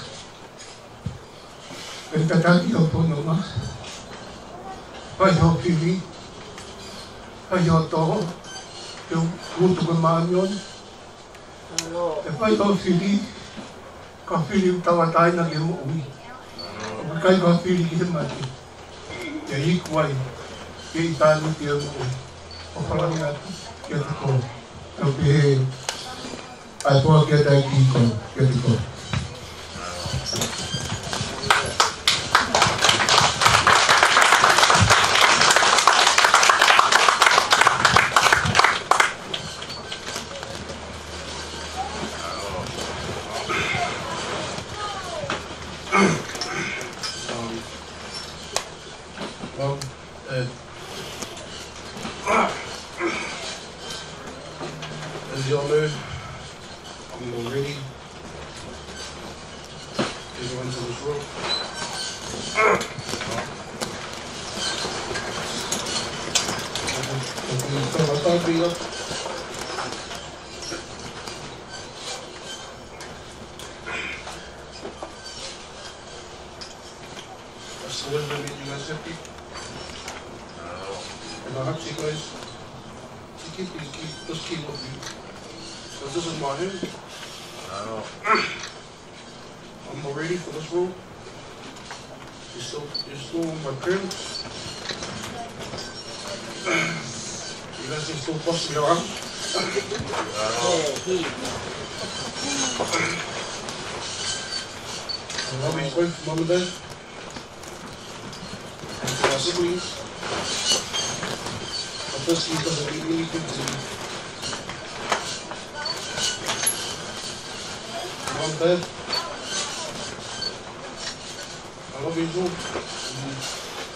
Ke tataki ʻo pono ma. Fai hoʻo fili. Fai hoʻo tō. Ke utu ko e māʻoniʻoni. ʻE fai hoʻo fili, ko e fili ʻoku tauʻatāina ki he moʻui. ʻOku ʻikai ko e fili ki he mate. Ke iku ai ki ʻitāniti ʻo e moʻui. ʻOku fakalanga atu kiate koe. Tau pehē, ʻa e foaki ʻa e ʻEiki kiate koe. Um, well, uh, as you all know, I'm already everyone's on the floor. That's the one that made you guys happy. And I hope you guys to keep, keep, just keep up, you. This isn't my hand. I'm not ready for this role. You're still, you're still on my crew. You guys can still bust me around. I love you both, Mum and Dad. And to my siblings, but this year doesn't mean anything to me. Mum, Dad, I love you all.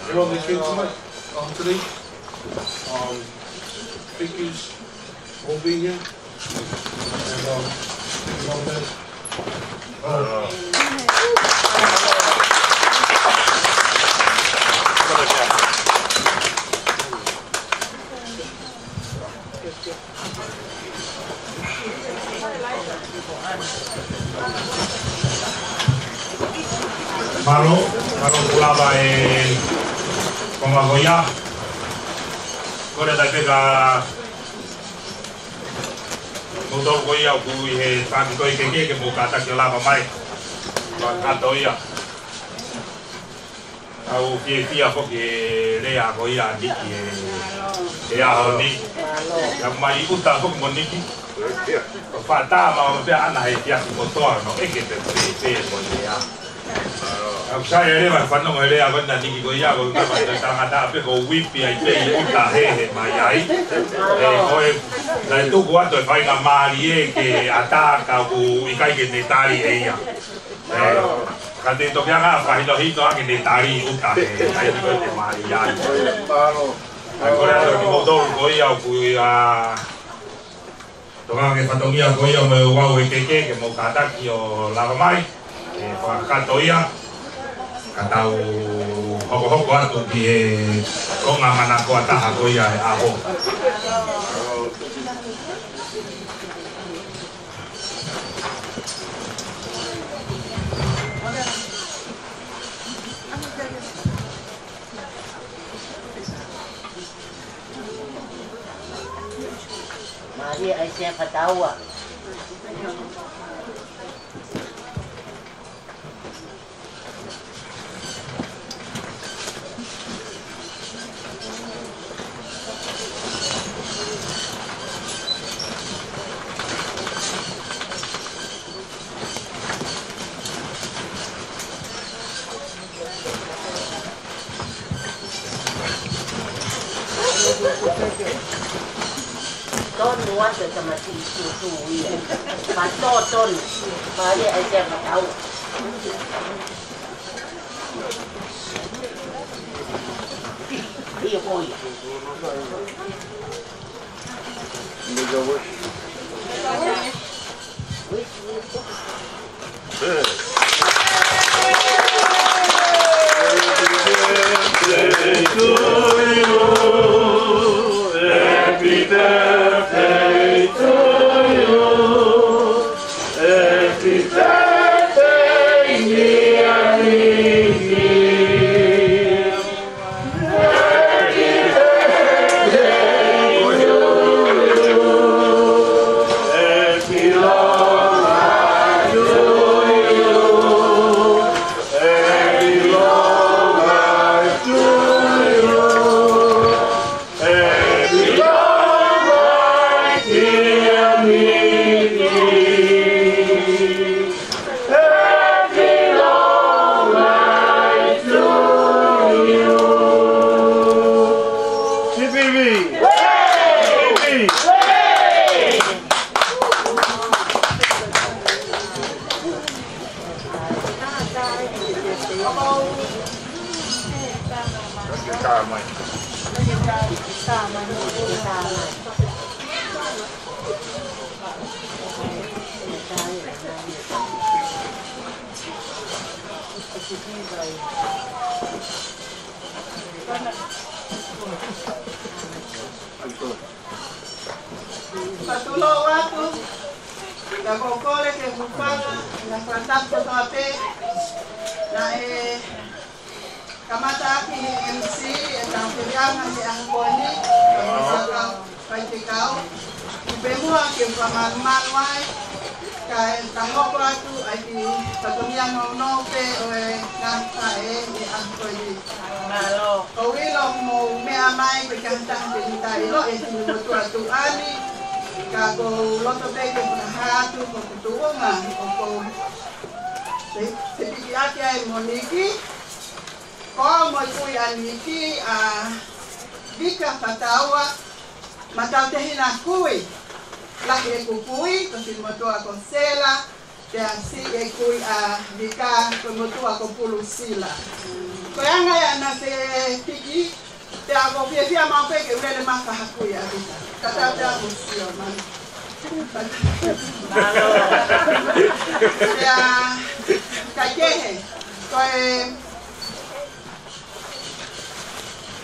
Everyone that came tonight, um, today, um, thank yous for being here. And, um, you know that, um, Mālō, mālō ʻaupito e konga ko ia. Kole atu pē kia kimoutolu ko ia ʻoku ʻi he fanga kiʻi keke ke mou kātaki ʻo lava mai. Fakakakato ia. ʻOku ou fiefia foki he lea ko ia ʻa Niki he, he ʻaho ni. Ka mai ʻuta foki mo Niki. ʻO fakatātā mai pē ʻana he fiefia kotoa no eke pē pē pē mo lea. ʻOku sai e lea mai fanongo he lea ko ena Niki ko ia ko ka mai tangata pē ko uipi ai pē ʻi ʻuta he he mai ai. ʻE ko e naʻe tuku atu e faingamālie ke ʻatā ka ʻoku ʻikai ke ne tali ʻe ia. ʻE, ka te toki anga fakahinohino ange ne tali ʻuta he, ʻai ni ko te mali ai. ʻAi kole atu kimoutolu ko ia ʻoku ʻi ai, tokanga ki he fatongia ko ia mo e ouau he keke ke mou kātaki ʻo lava mai. ʻE, fakakakato ia. Ka tau hokohoko atu ki he konga manakoa taha ko ia e ʻaho. Mālie ʻAisea Fataua. Tonu atu e tamasiʻi tuʻutuʻu ia. Ka tō tonu. Mālie ʻAisea Fataua. ʻIo ko ia. Make a wish. Wish, wish. Happy birthday to you. Happy birthday to you. Happy birthday, dear Niki. Happy birthday to you. Happy long life to you. Happy long life to you. Happy long life, dear Niki. Happy long life to you. T P V. T P V. Fakatulou atu, ka ʻoku ou kole ke u hūfanga, naʻa fakatapu kotoa pē, naʻe kamata ʻaki he M C ʻetau feliʻanga he ʻaho ko eni, ka mo saka faifekau, ʻi pē muʻa ke u fakamālō ai, kae hoko atu ai ki he fatongia nounou pē ʻo e ngaahi faʻē he ʻaho ko eni. Mālō. ʻOku ou ʻilo ʻoku mou meʻa mai ko e kakai taha ke mita ʻilo e tini motuʻa tuʻa ni, ka ʻoku ou loto pē ke fakahā atu hoku tuʻunga ʻoku ou se, se piki ake ai mo Niki, ko au mo e kui ʻa Niki ʻa Vika Fataua, mo ʻetau tehina kui, lahi ʻeku kui, ko e tini motuʻa ko Sela, pea siʻi e kui ʻa Vika, ko e motuʻa ko Pulusila. Ko e anga ia ʻena se piki, pea ʻoku ou fiefia maʻu pē ke u lele mai ha kui ʻa Vika. Ka tau tau mo sio mai. Pea, kae kehe, ko e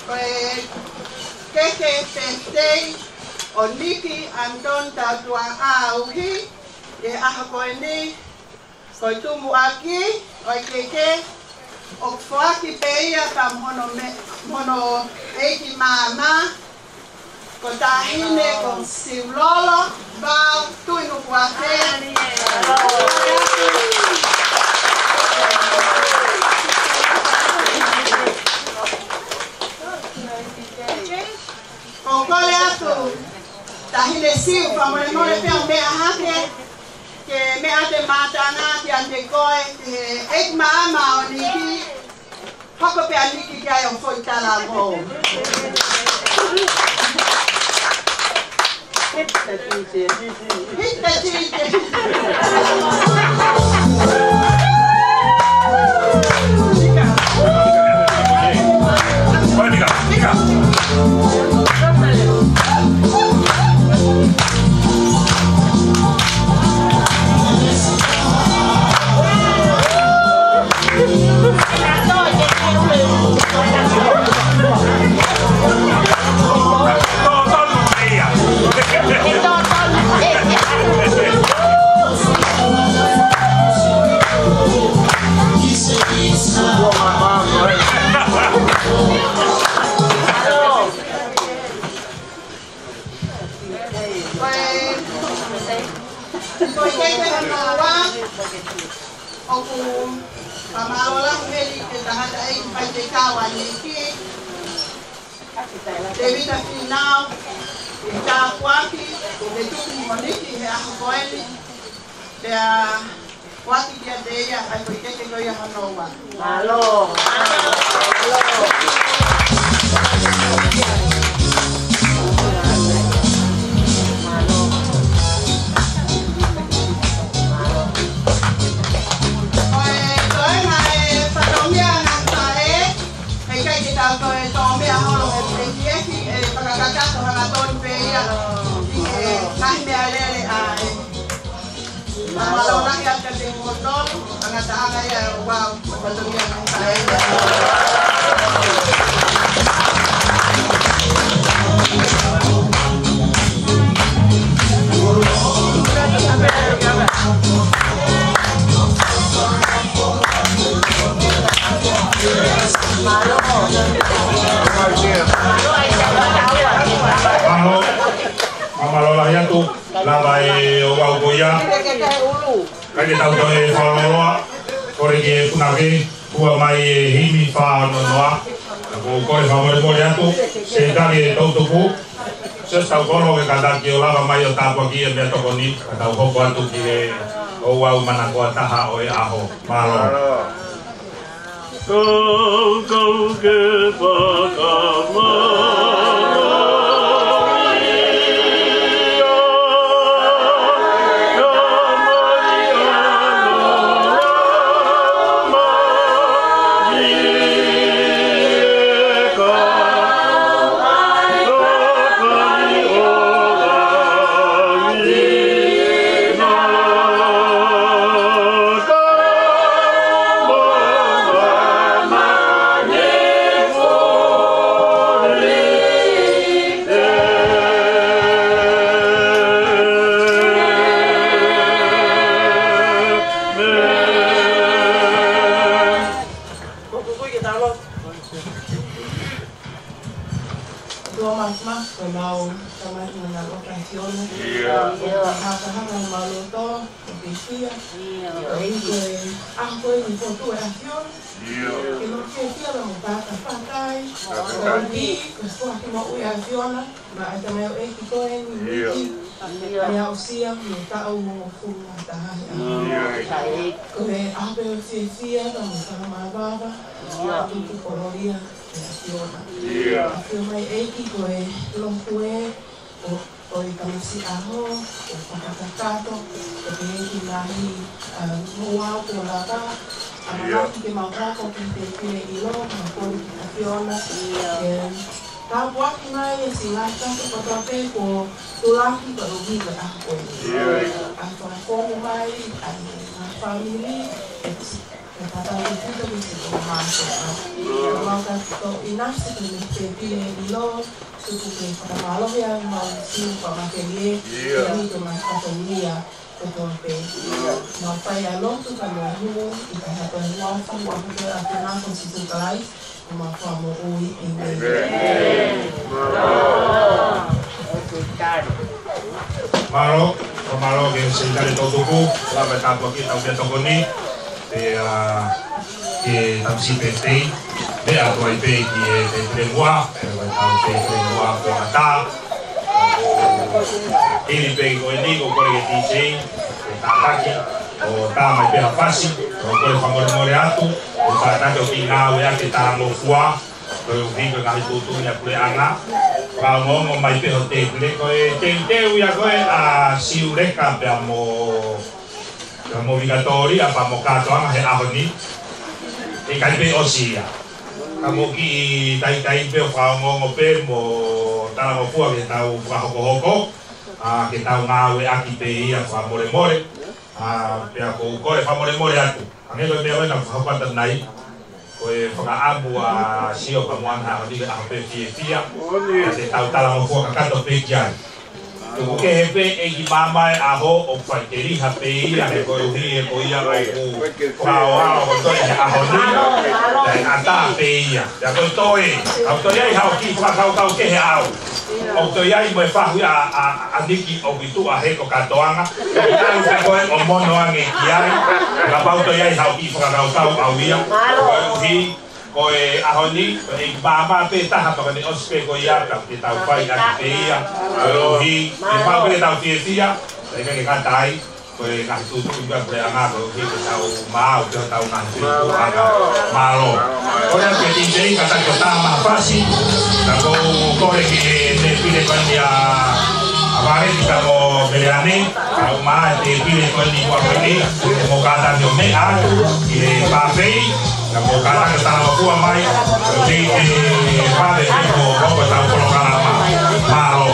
Ko e keke pētitei ʻo Niki Anton Tautuaʻauhi, ʻi he ʻaho ko eni, ko e tumuʻaki ʻo e keke, ʻoku foaki pē ia pea mo hono me-, mo hono ʻeiki māmā, ko Tahine ko Siulolo Vao Tuʻinukuafe. ʻOku ou kole atu, Tahine Siu, fakamolemole pē ʻo meʻa hake, ke meʻa atu e mātanga kiate koe, he ʻeiki māmā ʻo Niki, hoko pē ʻa Niki ki ai ʻo foʻi talavou. Hit the D J. Hit the D J. Ko e, ko e keke hono ua, ʻoku fakamālō lahi heni ki he tangataʻeiki faifekau ʻa Niki, Tēvita Fīnau, ʻi he tāpuaki, ke tuku mo Niki he ʻaho ko eni, pea foaki kiate ia ʻa e foʻi keke ko ia hono ua. Mālō. Ko e toenga e fatongia ngata e, ʻikai ke tau toe tō meʻa holo he ʻekiʻeki, ʻe fakakakato hangatonu pē ia ʻi he ngaahi meʻalele ʻa e. Mālō lahi atu kiate kimoutolu, tangataʻanga ia ʻo e ouau, fatongia ngata e. Mālō, mālō lahi atu, lava e ouau ko ia. ʻIkai ke tau toe fakalōloa, kole ki he punake, fua mai e himi fā ono noa. Ka ʻoku ou kole fakamolemole atu, Seitani e toutuku, Siasi Taukolo ke kātaki ʻo lava mai ʻo tāpuakiʻi e meʻatokoni, ka tau hoko atu ki he ouau manakoa taha ʻo e ʻaho. Mālō. Kau, kau ke fakamālō. Ko e kukuʻi ke tau lotu. ʻOtua Māfimafi, ko e mau Tamai ʻoku mau ʻofa ʻi he ʻAfiona. ʻIo. ʻOku mau fakahā ʻemau loto, ʻoku mau fiefia. ʻIo. Ko e ʻaho ko eni ʻoku tuʻu ʻa e ʻAfiona. ʻIo. Ke mau fiefia mo fakafetaʻi. Fakafetaʻi. Ko e ʻuhi, ko e foaki moʻui ʻa e ʻAfiona. Maʻa e tamaioʻeiki ko eni, ʻIo. Niki, ʻIo. Meʻa ʻosi ia, mo e taʻu mo e fulu mā taha. ʻIo. Ko e ʻaho pē ʻo e fiefia, ka mo e fakamāvaava, ʻIo. Tuku kolōlia ki he ʻAfiona. ʻIo. ʻAfio mai ʻEiki ko e lotu ē, ʻo, ʻo e kamasi ʻaho, ʻo fakakakato, ʻo pehē ki he ngaahi, ʻa, ouau kuo lava, ʻa, ʻIo. Manaki ke mau hoko ki he fiefia ʻilo, mau kole ki he ʻAfiona, ʻIo. Ke tāpuaki mai e siʻi ngaahi kato kotoa pē kuo tulaki koeʻuhi ko e ʻaho ko eni. ʻIo. ʻA e fakafofonga mai, ʻa e ngaahi fāmili, ʻa e Tau ki tuta ki te tō mātou. Mau ka tō ʻinasi ki he pēpile ʻilo, tuku ke fakamālō ia mau siu pa makelie, ʻia. Ni te mau fatongia, ko tō pē. Mau fai ʻa e lotu ka mau hū, ʻi he taha pē ua fa ua pē ʻa e ʻAfiona ko Sīsū Kalaisi, ko mau fakamoʻui. ʻĒmeni. ʻĒmeni. Mālō, ʻo mālō ki he Sekelitali Toʻutupu, lava e tāpuaki tau pea tokoni, pea, ke tau si pētei, meʻa atu ai pē ki he pēpile ua, pea ʻoku tau pēpile ua ko ata. Ili pē ko eni, ko e kole ki he D J, ke tātaki, ʻo tā mai pē ha fasi, ʻo kole fakamolemole atu, ʻo tātaki ʻo kiʻi ngāueʻaki e talangofua, koeʻuhi ko e ngaahi tuʻutuʻuni ʻa e puleʻanga. Fakaongoongo mai pē ho tēpile, ko e teuteu ia ko ē ʻa Siuleka pea mo, pea mo Vikatōlia pea mo Kātoanga he ʻaho ni. ʻIkai pē ʻosi ia. Ka mou kiʻi taitai pē ʻo fakaongoongo pē mo talangofua ke tau fakahokohoko, ʻa, ke tau ngāueʻaki pē ia fakamolemole. ʻA, pea ʻoku ou kole fakamolemole atu. Hangē ko e meʻa ko ē naʻa ku fakapata nai, ko e fakaʻamu ʻa Sio pea mo Ana ʻaho ni ke ʻaho pē fiefia. Ka te tau talangofua kakato pē ki ai. Tuku kehe pē ʻEiki Māmā e ʻaho ʻoku faʻiteliha pē ia he koeʻuhi he ko ia ʻoku fakaʻofoʻofa ko e toe he ʻaho ni. Pea ʻatā pē ia. Pea ko e toe, ʻoku toe ʻi ai haʻo kiʻi fakakaukau kehe ʻaʻau. ʻOku toe ʻi ai mo e fahu ia ʻa, ʻa, ʻa Niki ʻoku ʻi tuʻa he ko Kātoanga. ʻOku talu pē ko ē ʻo mono ange ki ai. Kapau toe ʻi ai haʻo kiʻi fakakaukau ʻaʻau ia. Koeʻuhi, ko e ʻaho ni, ko e ʻEiki Māmā pē taha pea ko ʻene ʻosi pē ko ia ka ke tau fai ʻaki pē ia. Koeʻuhi, ke pau pē ke tau fiefia, ʻikai ke ngata ai. Ko e ngaahi tuʻutuʻuni ʻa e puleʻanga koeʻuhi ke tau maau pē hotau ngaahi feituʻu ʻanga. Mālō. Ko ia ke D J ka taki ʻo tā mai ha fasi, ka ʻoku ou kole ki he tēpile ko eni ʻa, ʻa Vale ki ka mo Meleane, ka u mā e tēpile ko eni ʻi muʻa ko eni, mo kātaki ʻo meʻa, ki he pāfei, ka mo kātaki ʻo talangofua mai, koeʻuhi ke fale piko hoko tau polokalama. Mālō.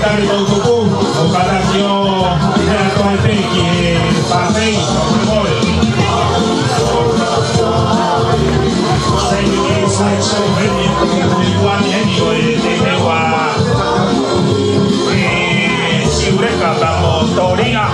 Tari tau tupu, ʻo kātaki ʻo hea toe pē ki he pāpei, ʻo te moe. Seni ki slide show heni, ni kuani heni ʻo e te meua. E Siuleka ka mo Toringa.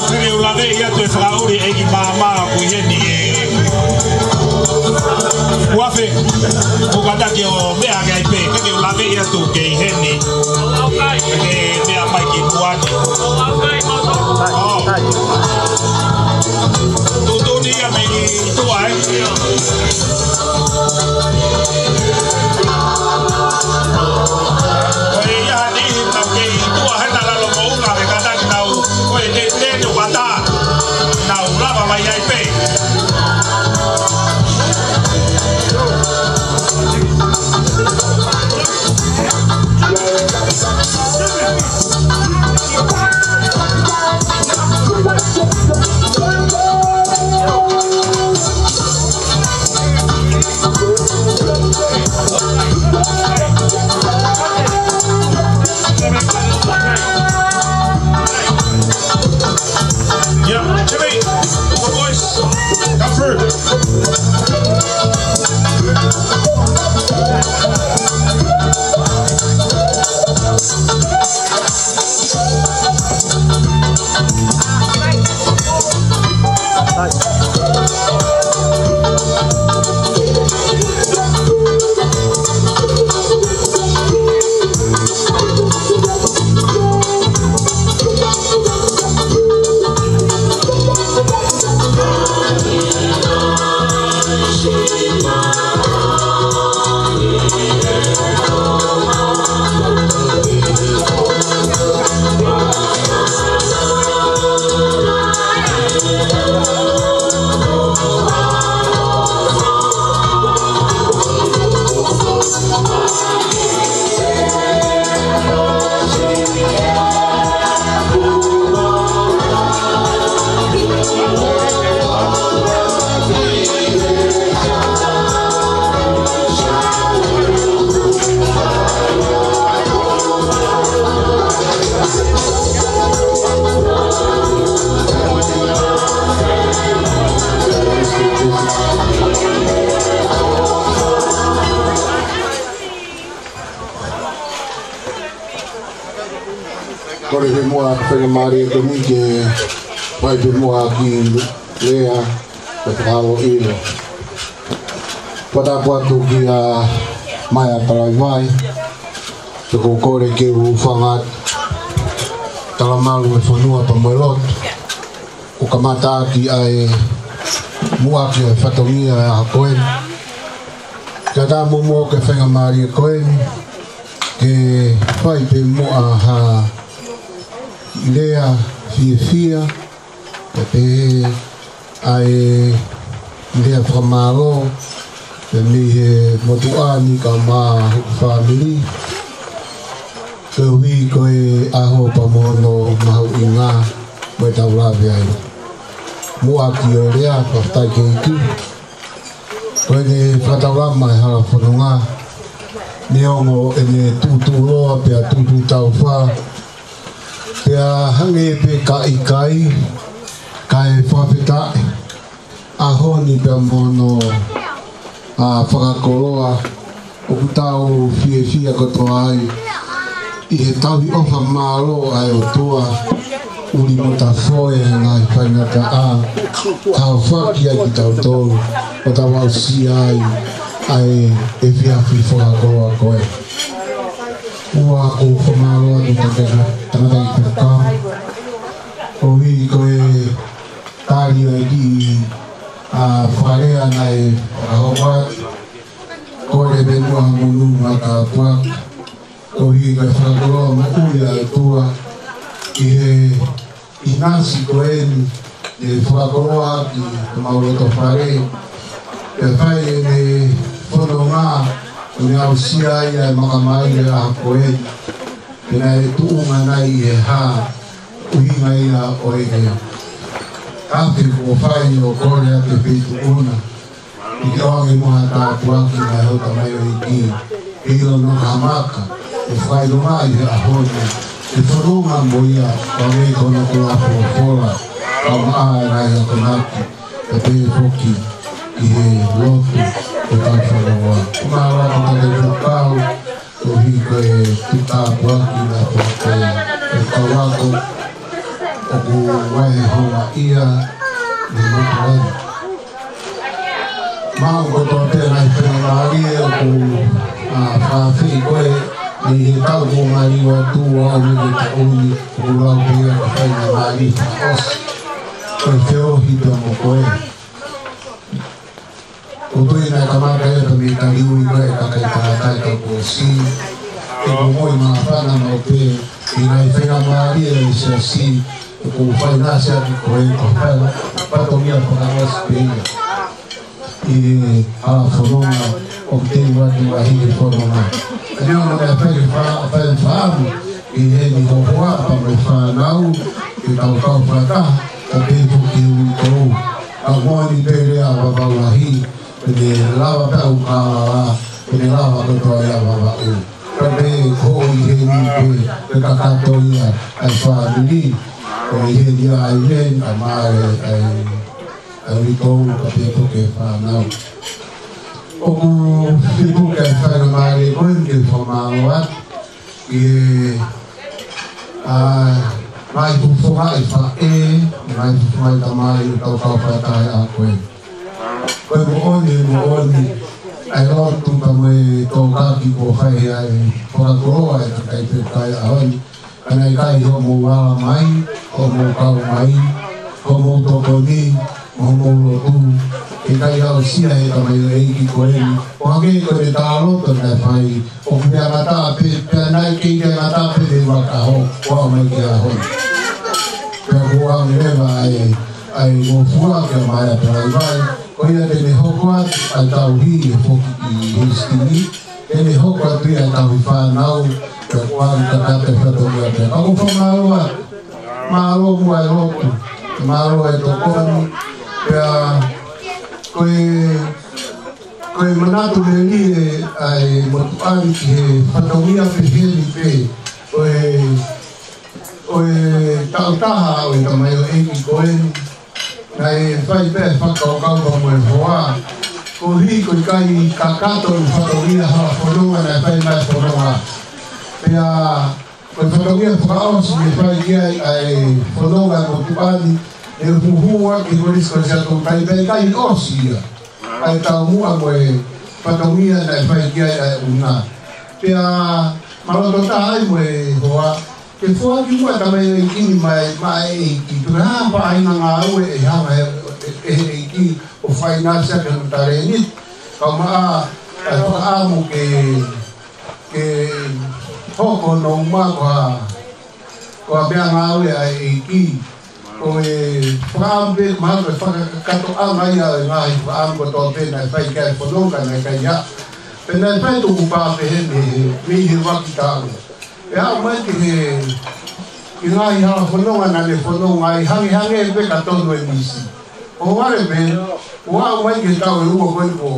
Pea ke u lave ia atu e fakaʻuli ʻe ki māmā ʻoku ʻi heni ē. Uafe, ʻoku kātaki ʻo meʻa ki ai pē, pea ke u lave ia atu ke ʻi heni. Ke meʻa mai ki kuani. ʻO. Tuʻutuʻuni ia mei tuʻa, ē. Ko e ia ni, tau kei tuʻa he talalo moʻunga, ke kātaki tau, ko e te, te, te wata. Nau lava mai ai pē. Yeah, Jimmy, come on, boys. Come through. Kole pē muʻa ke feinga mālie ko eni ke fai pē muʻa ha kiʻi lea, pea fakaʻilo. Fakatapu atu kia Maea Talaivae, pea ʻoku ou kole ke u hūfanga atu. Talamalu e fonua pea mo e lotu. ʻOku kamata ʻaki ʻa e muʻaki ʻo e fatongia ʻo e ʻaho ko eni. Kae ʻatā muʻa ke feinga mālie ko eni, ke fai pē muʻa ha lea fiefia, pea pehē ʻa e lea fakamālō, Pea mei he motuʻa ni kae ʻumaʻā hoku fāmili, koeʻuhi ko e ʻaho pea mo hono mahuʻinga ʻoku tau lave ai. Muʻa ki he lea, fakafetaʻi ki he ʻEiki. Ko ʻene fakataulama e hala fononga, neongo ʻene tuʻutuʻuloa pea tuʻutuʻu taufa, pea hangē pē ka ʻikai, kae fakafetaʻi ʻaho ni pea mo hono, ʻa, fakakoloa ʻoku tau fiefia kotoa ai ʻi he tauhi ʻofa mālō ʻa e ʻOtua, ʻuli mo tafoe e ngaahi faingataʻa, taufaki ai kitautolu ʻo tau aʻusia ai ʻa e efiafi fakakoloa ko ē. ʻOku ou fakamālō atu ki he tangataʻeiki fekau, koeʻuhi ko e tali ʻa e kiʻi, ʻa, fakalea naʻe fakahoko atu. Kole pē muʻa ha monū mo ha tāpuaki, koeʻuhi ko e fakakoloa moʻui ʻa e ʻOtua ʻi he ʻinasi ko eni, ʻene fakakoloa ʻaki homau loto fale, pea fai ʻene fononga, ʻo ne aʻusia ai ʻa e makamaile ʻaho ko eni, pea naʻe tuʻunga nai ʻi he hā, ʻuhinga ia ʻo e tafe kuo fai ʻo kole atu e feituʻu na, ʻi he ʻoange muʻa ha tāpuaki mei hotau tamaioʻeiki, ʻi hono kamata ʻo fakaʻilongaʻi he ʻaho ni e fononga mo ia, ʻo hangē ko hono koloa folofola, kae ʻumaʻā e ngaahi akonaki, pea pehē foki ki he lotu ʻo e tauhi fononga. Mālō ʻaupito ki he fekau, koeʻuhi ko e tuʻu tāpuaki naʻe fai ʻe he kau ako ʻoku vahehoa ia ʻi he motuʻa ni. Mau kotoa pē ngaahi faingamālie ʻoku, ʻa, fakaafeʻi ko ē, ʻi he taʻu kuo maliu atu ʻo aʻu mai ki he taʻu ni, ʻoku lau pē ia ko e faingamālie fakaʻosi. Ko e feohi pē mo koe. ʻOku ou tui naʻe kamata ia pea mei he taliui ko ē ʻa e kakai tangata ʻi he taʻu kuo ʻosi. ʻI he moʻui māfana maʻu pē, ʻi he ngaahi faingamālie ʻa e siasi, ʻoku fai naʻa siaki ko ē, ko e fai fatongia fakaʻosi pē ia ʻi he hala fononga ʻoku teu atu ai e fononga. Neongo naʻe fai fa-, fai faamu ʻi heni hoʻo hoa pea mo e fānau, ke tau kau fakataha, kae pehē foki ki he uitou. Ka moʻoni pē lea Vavaʻu lahi, pea ne lava pē ʻa e kau kalala, pea ne lava kotoa ia Vavaʻu. Pea pehē ko ʻi heni pē, pea kakato ia ʻa e fāmili, ko ʻi heni ʻa e ʻaiveni, ʻa e male, ʻa e, ʻa e uitou, kae pehē foki ki he fānau. ʻOku fiu ke faingamālie ko eni ke fakamālō atu ki he, ʻa, ngaahi fofonga ʻi faʻē, ngaahi fofonga ʻi tamai, ʻoku tau kau fakataha he ʻaho ko eni. Ko e moʻoni, moʻoni, ʻa e lotu pea mo e tokaki kuo fai ʻa e fakakoloa ʻa e kakai fekau he ʻaho ni. Ka naʻe ʻikai hoʻomou ala mai, hoʻomou kau mai, hoʻomou tokoni, hoʻomou lotu, ʻikai aʻusia ʻe he tamaioʻeiki ko eni. ʻO hangē ko e talaloto naʻe fai, ʻoku pea ngata pē, pea naʻe kei pea ngata pē mei he vaka ʻo aʻu mai ki he ʻaho ni. Pea kuo aʻu leva ʻa e, ʻa e ngofua ke mai ʻa Palaivai, ko ia te ne hoko atu ʻa e tauhi he foki ʻi Hastings, ke ne hoko atu ia ʻa e tauhi fānau, pea kuo kakato e fatongia pea. Ka ʻoku ou fakamālō atu. Mālō muʻa e lotu. Mālō e tokoni. Pea ko e, ko e manatu melie ʻa e motuʻa ni ki he fatongia pehē ni pē. Ko e, ko e taʻu taha ʻo e tamaioʻeiki ko eni. Naʻe fai pē fakakaukau pea mo e hoa. Koeʻuhi ko e ʻikai kakato e fatongia hala fononga naʻe fai mai e fononga. Pea ko e fatongia fakaʻosi naʻe fai ki ai ʻa e fononga ʻa e motuʻa ni, ʻe huhua ki he Kolisi ko ē ʻa e Siasi ʻo Tonga ni pea ʻikai ʻosi ia. ʻA e taumuʻa mo e fatongia naʻe fai ki ai ʻa e ʻuna. Pea ma loto taha ai mo e hoa, ke foaki muʻa e tamaioʻeiki ni maʻa e ʻeiki. Pea hā pē ʻa e ngāue ʻe hanga ʻe he, ʻe he ʻeiki ʻo fai naʻa siaki hono talēniti. Kae ʻumaʻā ʻa e fakaʻamu ke, ke hoko hono uma ko ha, ko ha meʻangāue ʻa e ʻeiki. Ko e fakaʻamu pē, mahalo ko e fakakakato ʻanga ia ʻo e ngaahi fakaʻamu kotoa pē naʻe fai ki ai e fononga naʻe ʻikai ha. Pea naʻe fai e tukupā pehē ni he, mei he ʻuluaki taʻu. ʻE aʻu mai ki he, ki he ngaahi hala fononga naʻa ne fononga ai, hangehangē pē ka tonu e misi. ʻO vale pē, ʻo aʻu mai ki he taʻu ʻe ua ko ē kuo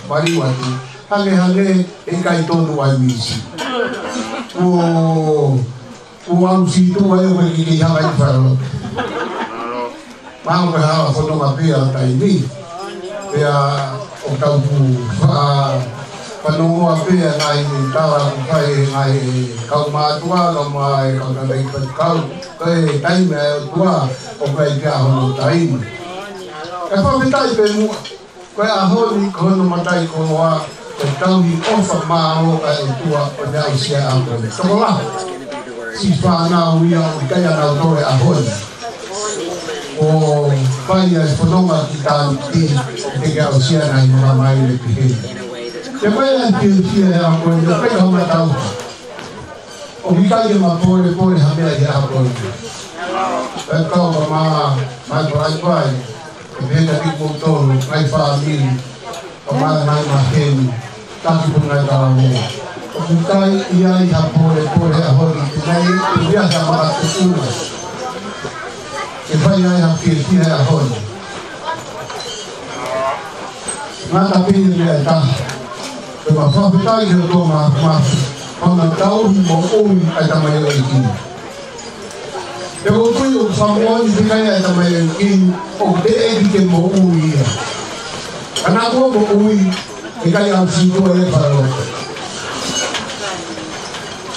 maliu atu, hangehangē ʻe ʻikai tonu ai e misi. Kuo, kuo aʻu situ ai ʻo ʻikai ke hanga ʻi falo. Mahalo ko e hala fononga pē ia ʻo e taimi ni. Pea ʻoku tau fa-, fanongoa pē ʻa e ngaahi tala ʻoku fai ʻe he ngaahi kau mātuʻa, kau mai, kau tamaiki faifekau. Ko e taimi ʻa e ʻOtua, ʻoku ʻikai ke ʻi ai hono taimi. Kae fakafetaʻi pē muʻa. Ko e ʻaho ni, ko hono mataʻikoloa, ko e tauhi ʻofa mālō ʻa e ʻOtua ʻo ne aʻusia ʻa e ʻaho ni. Tokolahi siʻi fānau ia ʻoku ʻikai ʻanautolu he ʻaho ni, ʻo fai ʻa e fononga ki Tāviti, ʻoku teʻeki aʻusia ʻa e ngaahi mamahi ʻo e pehē ni. Pea ko e fiefia he ʻaho ni, ʻoku ʻikai ha matau. ʻOku ʻikai ke ma polepole ha meʻa ʻi he ʻaho ni. Pea kau ka ma, ma palai pai. ʻE pehē kiate kimoutolu, ngaahi fāmili, kae ʻumaʻā e ngaahi maheni, taki pē ngaahi talavou. ʻOku ʻikai ʻi ai ha polepole he ʻaho ni, ʻikai ʻi ai ha makatuʻunga ke fai ai ha fiefia he ʻaho ni. Ngata pē he meʻa ʻe taha. Pea ma fakafetaʻi ki he ʻOtua Māfimafi, hono tauhi moʻui ʻa e tamaioʻeiki ni. Pea ʻoku ou tui ʻoku fakamoʻoni pē ʻa e tamaioʻeiki ni ʻoku teʻeki ke moʻui ia. Ka naʻa kuo moʻui, ʻe ʻikai aʻusia ʻe ia e falelotu.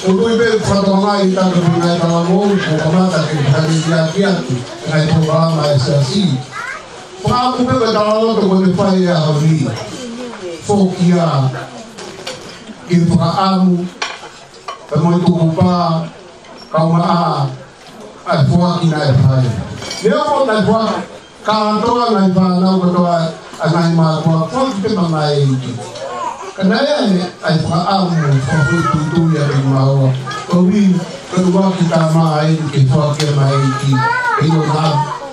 ʻOku ou tui pē ʻoku fakatokangaʻi ʻe tautolu pē ngaahi talavou, kuo kamata ke fai e kiakiaki, ngaahi polokalama ʻa e siasi. Fakaʻamu pē ko e talaloto ko ʻene fai he ʻaho ni. Foki ia ki he fakaʻamu, pea mo e tukupā, kae ʻumaʻā ʻa e foaki naʻe fai. Neongo naʻe foaki kātoa ngaahi fānau kotoa ʻa e ngaahi mātuʻa, foaki pē maʻa e ʻEiki. Ka naʻe ʻi ai ʻa e fakaʻamu, fakafoʻituitui ʻa e maua. Koeʻuhi, ko e ʻuluaki tama eni ke foaki maʻa e ʻEiki. ʻE ʻikai ke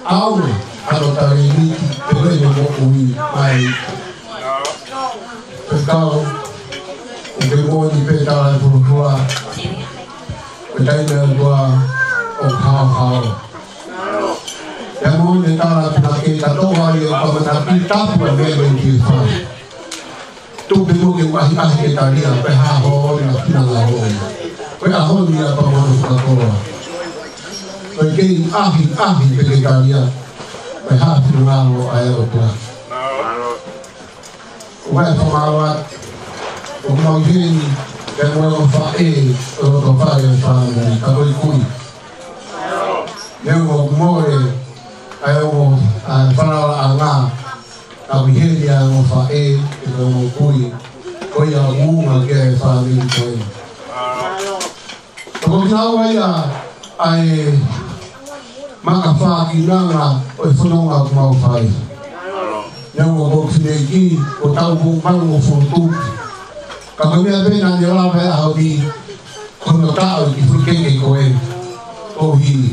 ʻaonga hono talēniti, pe ko hono moʻui maʻa e ʻEiki. Pea kau, ʻoku kei moʻoni pē tala e fuofua. Ko e taimi ʻa e ʻOtua ʻoku haohaoa. Pea moʻoni e tala ʻa e punake, ka toʻo ai ʻo kamata pē tapu ʻa e meʻa ʻoku ke fai. Tuku pē muʻa ke u ʻahiʻahi ke talia, pe ko e hā hono finangalo. Ko e ʻaho ni ia pea mo hono fakakoloa. Ko e kei ʻahiʻahi pē ke talia, pe ko e hā finangalo ʻa e ʻOtua. ʻOku ou fakamālō atu, ʻoku mau ʻi heni, pea mo e ongo faʻē, ʻo loto fale ʻo e fāmili, ka ko e kui. Neongo ʻoku mole, ʻa e ongo, ʻa e falalaʻanga, ka ʻoku ʻi heni ʻa e ongo faʻē, pea mo e ongo kui, ko ia ʻoku ʻuhinga ki he fāmili ko ē. Ka ko kinaua ia ʻa e makafākinanga ʻo e fononga ʻoku mau fai. Neongo ko e fineʻeiki, ko e taʻu ʻe uofulu mā ua ʻoku futu. Ka ko e meʻa pē naʻa ne lava he ʻaho ni, ko hono taʻu e kiʻi fuʻu keke ko ē, ʻo hili,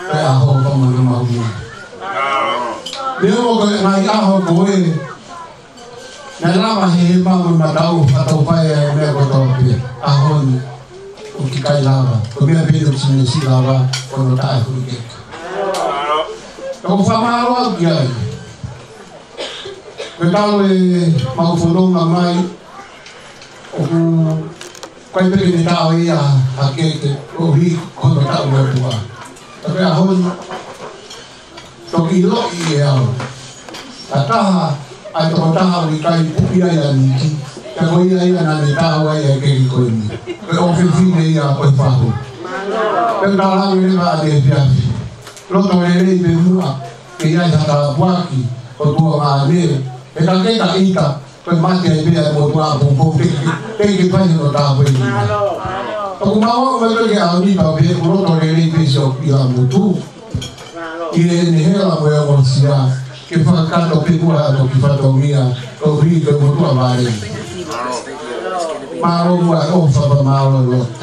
ko e ʻaho ko ē ʻoku mau maʻu. Neongo ko e ngaahi ʻaho ko ē, naʻe lava he hema mo e mataʻu, fakatau pē ʻa e meʻa kotoa pē. ʻAho ni, ʻoku ʻikai lava. Ko e meʻa pē ʻoku siʻi ne siʻi lava, ko hono taʻu e fuʻu keke. ʻOku ou fakamālō au ki ai. Ko e talu ʻemau fononga mai, ʻoku ʻikai pē ke ne taʻu ia ha keke, koeʻuhi ko hono taʻu ʻo e ʻOtua. Ka ko e ʻaho ni, toki ʻiloʻi ʻe au. Ka taha, ʻa e tokotaha ʻoku ʻikai puʻi ai ʻa Niki. Ka ko ia ia naʻa ne taʻu ai ʻa e keke ko eni. Ko e ʻofefine ia ʻo e fahu. Pea u talaange leva ʻaneefiafi. Loto lelei pē muʻa. Ke ʻi ai ha tāpuaki. Ko e tuongaʻane. He ka ke ka ʻita. Ko e mate ai pē ʻa e motuʻa poupou, teʻeki, teʻeki ke fai hono tāpuekina. ʻOku mau ō mai ki he ʻaho ni pea pehē ʻoku loto lelei pē siʻo ʻila motu. ʻI heʻene hela mo e ongosia, ke fakakakato pē muʻa hono kiʻi fatongia, koeʻuhi ko e motuʻa vale. Mālō muʻa e ʻofa pea mālō e lotu.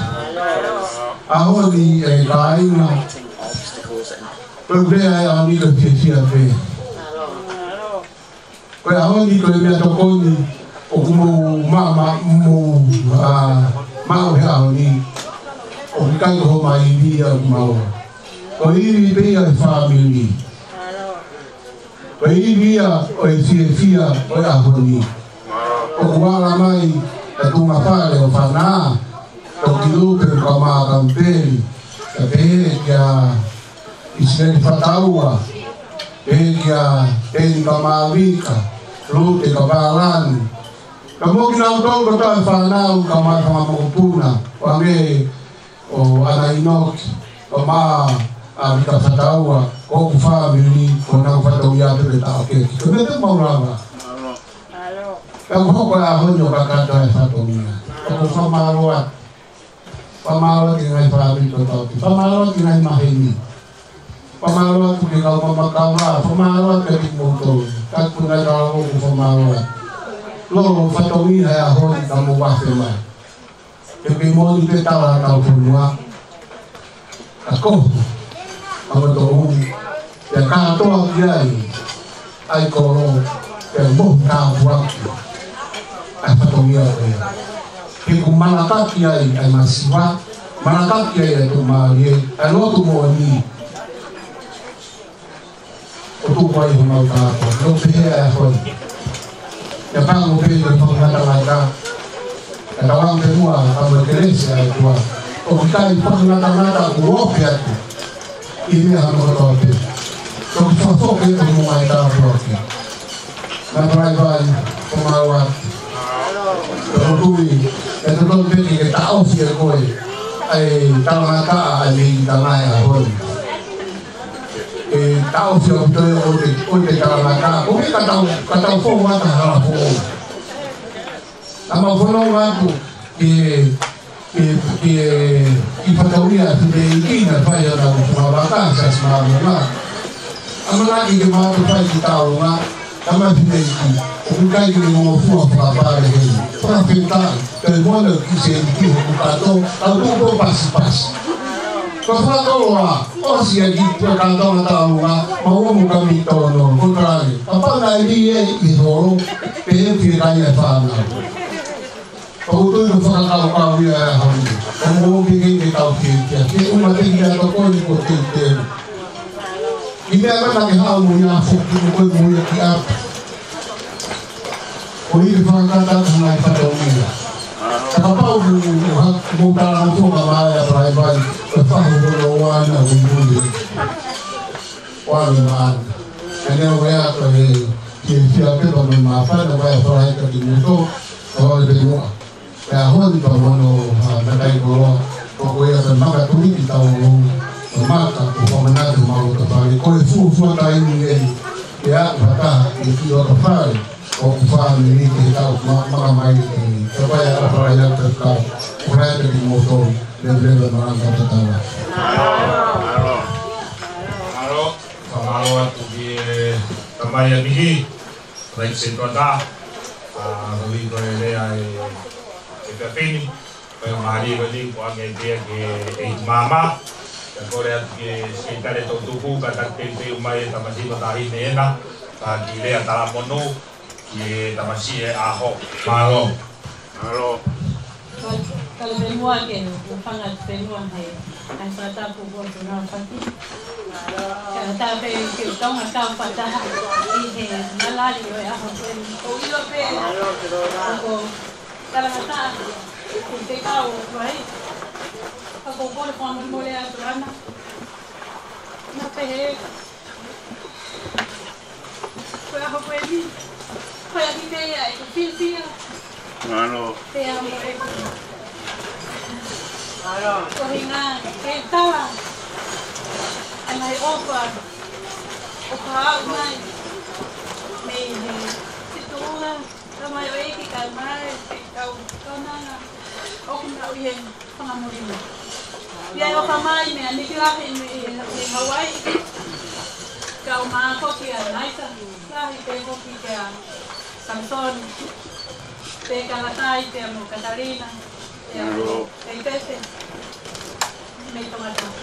ʻAho ni ʻe kāinga. Ko e lea ʻa e ʻaho ni ko e fiefia pē. Ko e ʻaho ni ko e meʻatokoni ʻoku mou ma-, ma-, mou, ā, maʻu he ʻaho ni. ʻOku ʻikai ko homau ivi ia ʻoku maʻu. Ko e ivi pē ia ʻo e fāmili. Ko e ivi ia ʻo e fiefia ʻo e ʻaho ni. ʻOku ala mai ʻa e tuʻunga fale ʻo Fana, toki Lupe mo Kamā Kampeli, kae pehē kia ʻIsileli Fataua, pehē kia Teni Kamāvika, Lute Kapalani. Ka mo kinautolu kotoa e fānau, Kamā Fangamokopuna, ʻo hangē ʻo ʻAna ʻInoke, ʻo Kamā ʻa Vika Fataua, ko hoku fāmili, ko honau fatongia pē ke taʻokete. Ko e meʻa te mau lava. Ka ko e hoko e ʻaho ni ʻo kakato e fatongia. Ka ʻoku ou fakamālō atu. Fakamālō atu ki he ngaahi fāmili kotoa pē. Fakamālō atu ki he ngaahi maheni. Fakamālō atu ki he kau mamakava. Fakamālō atu kiate kimoutolu. Ka ko e ngaahi kau ʻoku fakamālō atu. Lolo fatongia he ʻaho ni ka mou afe mai. He ʻoku moʻoni pē tala ʻa hotau fonua. Ka ko e, ʻa e motuʻa ʻoku kātoa ki ai ʻa e kolo, pea mo e tāpuaki ʻa e fatongia ko ia. He ʻoku malakaki ai ʻa e masiva, malakaki ai ʻa e tuʻumālie, ʻa e lotu moʻoni. ʻO tuku ai homau tāpuaki. ʻOku pehē ʻa e ʻaho ni. ʻIa pango pē ʻi he fakangatangata. Ka tauange pē muʻa ka mo e kelesi ʻa e ʻOtua. ʻOku ʻikai fakangatangata ʻoku ope atu. ʻI he meʻa hano kotoa pē. ʻOku fakafoki ʻe homau ngaahi tāpuaki. Naʻa Palaivai, ko mau atu. Ka ʻoku ou tui, ʻe totonu pē ke taʻofi ʻe koe ʻa e talangataʻa ʻa e mei tangata ʻaho ni. ʻE taʻofi ʻaupito ʻo te, ʻo te talangataʻa. ʻOku ʻikai ke tau, ke tau fou ʻa e hala foʻou. Naʻa mau fanongo atu ki he, ki he, ki he, ki he fatongia ʻa e fineʻeiki naʻe fai ʻa e ʻū fuʻu vaka, Siasi Māmonga. ʻAmanaki ke mau fai ki taulonga, ka mai fineʻeiki. ʻOku ʻikai ke ngofua fakapale heni. Fakafetaʻi, ka e mono ki se ki hoku kato, ʻa e tuʻu pasipasi. Ko e fakakoloa, ʻosi ʻa e kiʻi kātoanga taulonga, mau ō mo e kami tōnounou, ko e kalake. Kapau naʻe lī ʻi he holo, pehē ʻe he kakai ʻa e fānau. ʻOku ou tui ko e fakakaukau ia ʻa e ʻaho ni. ʻOku ou pehē ke tau fiefia. Ke ʻuma te ia tokoni ko te te. ʻI he meʻa naʻa ke haʻu mo ia foki mo koe mo ia ki ʻapi. ʻO ʻi he fakakata atu ngaahi fatongia. Ka kapau mo, mo, mo talangofua mai ʻa Palaivai, ʻe fahu hono wana ui ui. Wale maana. Ka ne au ea ko e, ki e fia pepa mo e māfana, ʻo ʻai ʻa Palaivai ka ki muto, ka wale pē muʻa. Pea ʻaho ni pea mo hono, ā, matai koloa, ko ko ia pē makatuli ki tau ʻo, ʻo maka, ʻo fakamanatu mau ka fale, ko e fuofua taimi eni, pea ʻoku hataha, ʻe ki ʻo ka fale, ʻoku fāmili ke tau ma-, maka mai ni, ka pai ʻa Palaivai ka kau, ʻo rai te ki moto, leleva ma anga tatala. Mālō, fakamālō atu ki he tamai ʻa Miki, Rex Sentuata, ʻa, hui ko e lea ʻe, ʻe Kapeni, Ko e mālie ko eni, ko ange pea ke ʻi māmā. Ka kole atu ki he Sekelitali Toʻutupu, ka taki teuteu mai e tamasiʻi mo e taʻahine ena, ka ki Lea Talamonū, ki he tamasiʻi ʻaho. Mālō. Mālō. Kal-, kale pē muʻa ke u fanga pē muʻa he, he fakatapu ko tu na faki. Ka tā pē ke u tonga kau fakataha ʻi he malali ʻo e ʻaho ko eni. Ko ilo pē. Ko Talangataʻa, ko e fekau ʻo Tuai. Ka ko e kole fakamolemole atu ʻana. Na pehē. Ko e ʻaho ko eni. Ko e ʻaho pē ia ʻeku fiefia. Mālō. Pea mo ʻeku. Mālō. Ko e hinga, ke tala. ʻA e ngaahi ʻofa. ʻOku haʻu mai. Mei he, he tuʻunga. Tamai ʻo e ʻEiki kae ʻumaʻā e kau kaunanga ʻoku nau ʻi he fanga moʻui. ʻI ai ʻo ka mai mei Nuʻu Sila mei, mei Hauaiʻi. Kae ʻumaʻā foki ʻa Naisa, lahi pē foki kia Samisoni, pea kia Latai, pea mo Katalina, pea mo Kaitete, mei Tongatapu.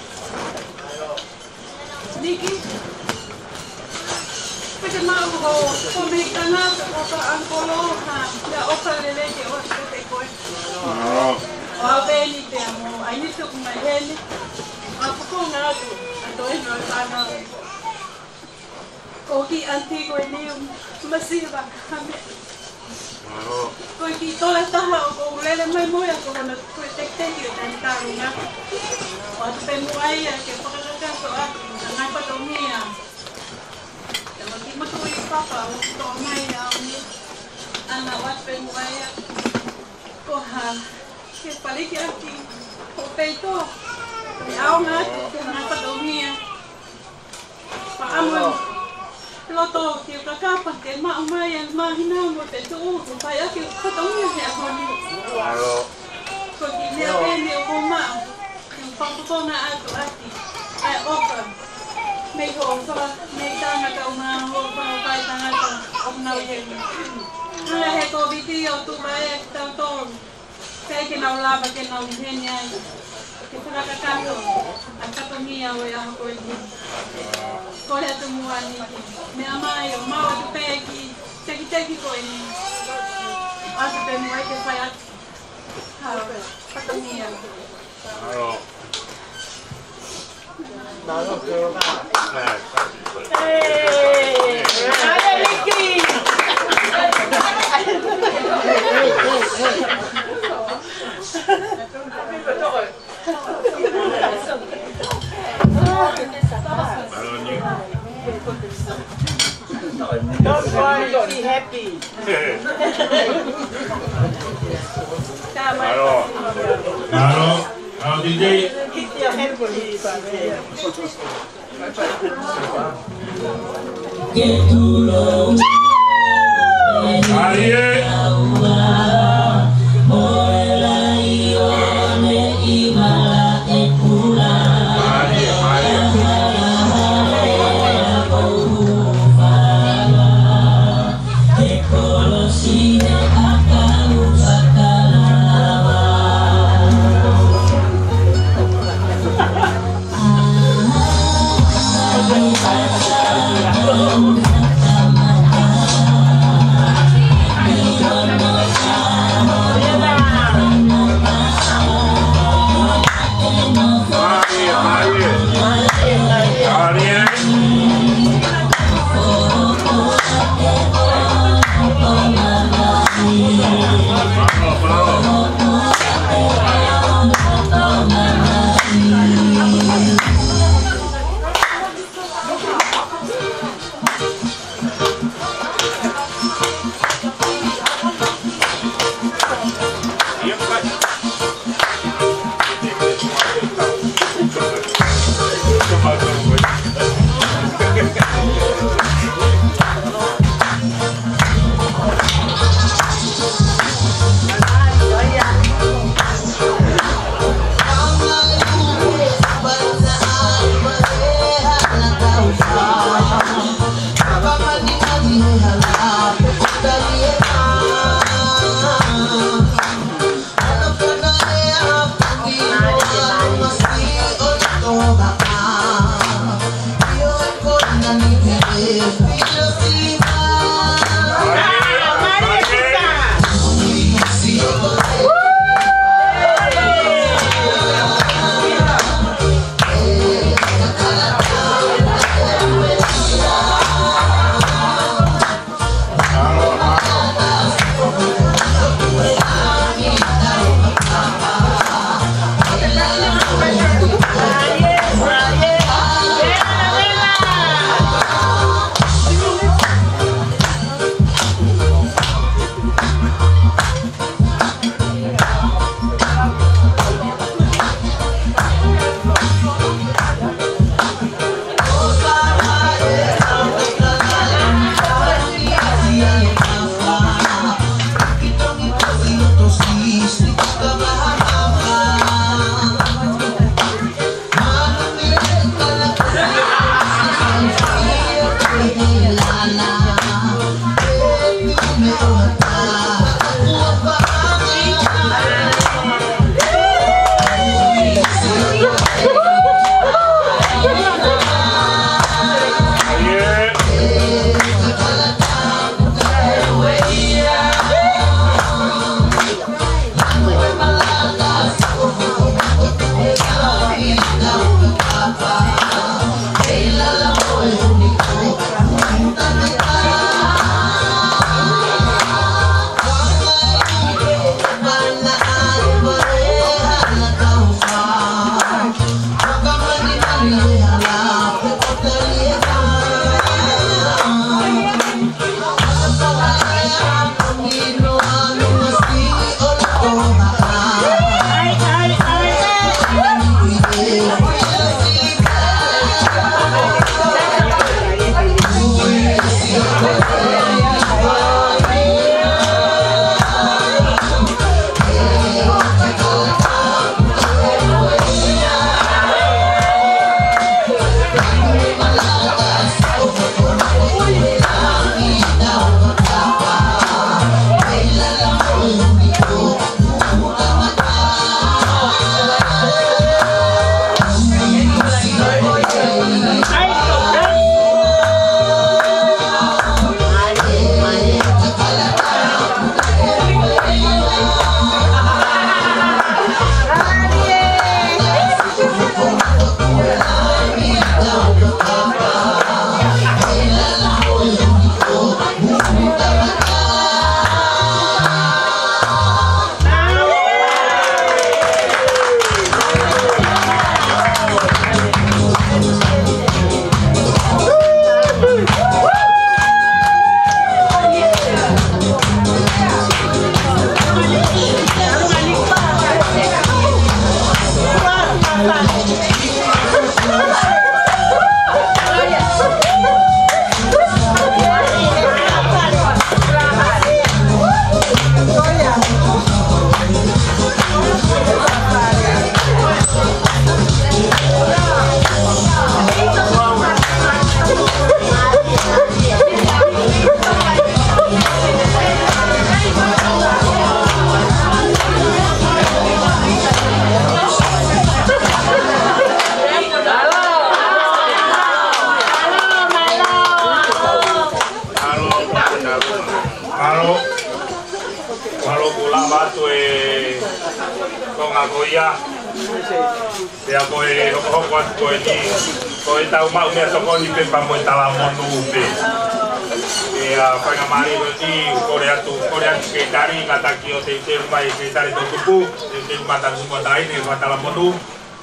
Niki. Pea ke maʻu ho, ho meʻi tangata, ko ka ʻankolo ha, ʻa e ʻofa lelei ke ʻoatu kiate koe. ʻO pehē ni pea mo ʻAinisi ʻoku mai heni. ʻA e fofonga atu, ʻa e toe no fana. Ko ki anti ko eni, masiva, hame. Ko e kiʻi tola taha ʻoku ou lele mai mo ia ko hono ko e tekiteki ʻo e taimi talu na. ʻOatu pē muʻa ia ke fakakakato atu ʻa e ngaahi fatongia. Te maki matu i papa ʻo toʻo mai au ni. ʻAna ʻoatu pē muʻa ia ko ha ke paliki ʻaki ko peito. Ke ʻaonga atu ki he ngaahi fatongia. Pea ʻamu loto ke kakapa ke maʻu mai ʻa e māhina mo e fetuʻu, ko e fai ʻaki ʻo katoa ia he ʻaho ni. Ko e kiʻi meʻa pē eni ʻoku ou maʻu, ke u fakafofonga atu ʻaki ʻa e ʻofa mei hoʻo sola, mei tangata ʻo maʻu hoʻo fakapae tangata ʻoku nau ʻi heni. Hanga he Kōviti ʻo tuʻu mai ʻa kitautolu. Pea ke nau lava ke nau ʻi heni ai. Ke fakakakato ʻa e fatongia ʻo e ʻaho ko eni. Kole atu muʻa ni ke meʻa mai ʻo maʻu atu pē kiʻi tekiteki ko eni. ʻOatu pē muʻa ke fai atu ha fatongia. Don't worry, be happy. Mālō. Mālō. Mālō, D J. Keep your hand, please. Ke tulou. Aie. Kuo lava atu e konga ko ia. Pea ko e hokohoko atu ko eni, ko ʻetau maʻu meʻatokoni pē pea mo e talamonū pē. Pea faingamālie ko eni, kole atu, kole atu ki he tali, kātaki ʻo teuteu mai ki he tali toʻutupu, teuteu mai tali mo taine, mo talamonū.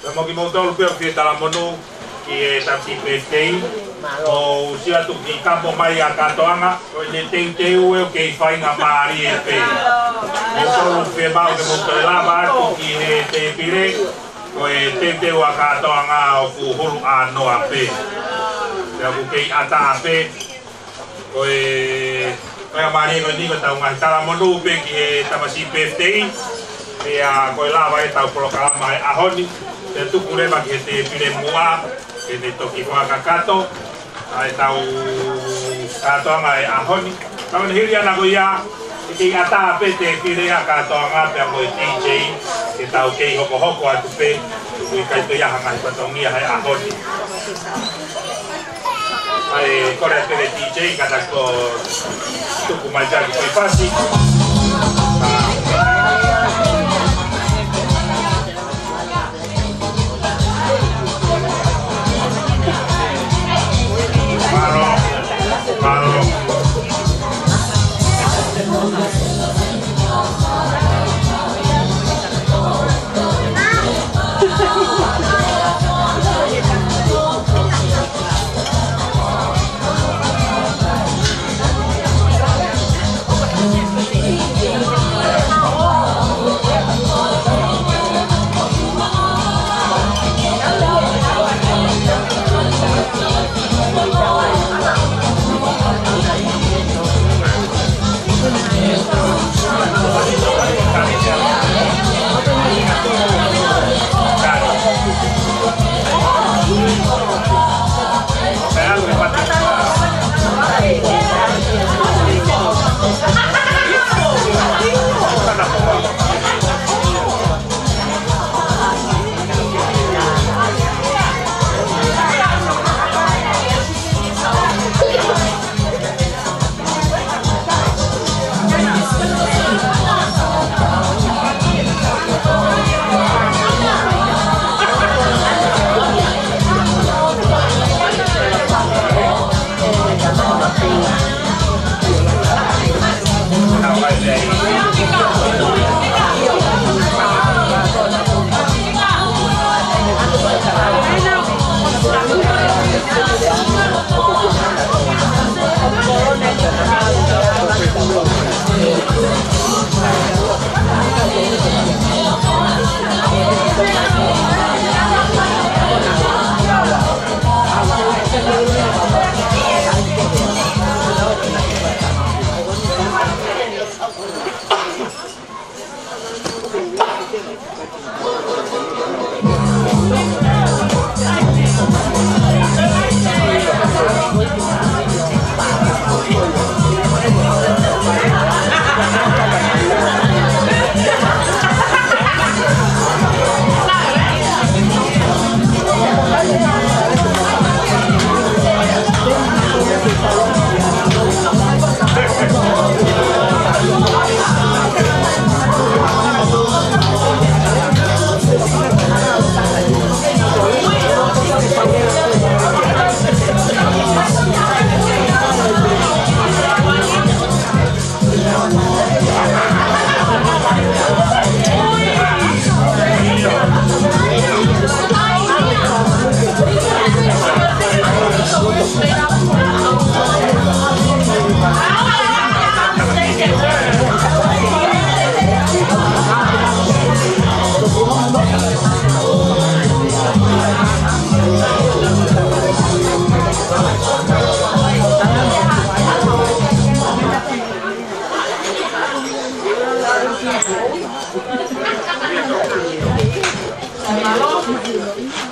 Pea mo kimoutolu pē ʻoku fie talamonū ki he tamasiʻi pētitei, ʻoku ou sio atu ki he kamo mai ʻa kātoanga, ko ʻene teuteu ʻoku kei faingamālie pē. Moutolu fiemaʻu ke mou toe lava atu ki he tēpile, ko e teuteu ʻa kātoanga ʻoku hulu ʻānoa pē. Pea ʻoku kei ʻatā pē, ko e, ko e mālie ko eni ko ʻetau ngaahi talamonū pē ki he tamasiʻi pētitei, pea ko e lava ʻetau polokalama he ʻaho ni, pea tuku leva ki he tēpile muʻa, ke ne toki fakakakato ʻa ʻetau kātoanga he ʻaho ni. Ka ko e hili ʻana ko ia, ʻe kei ʻatā pē tēpile ʻa kātoanga pea mo e D J, ke tau kei hokohoko atu pē, ʻoku ʻikai toe ʻi ai ha ngaahi fatongia he ʻaho ni. ʻAi, kole atu e D J, kātaki ʻo tuku mai ʻa e kiʻi fasi. Mālō, mālō. Mālō.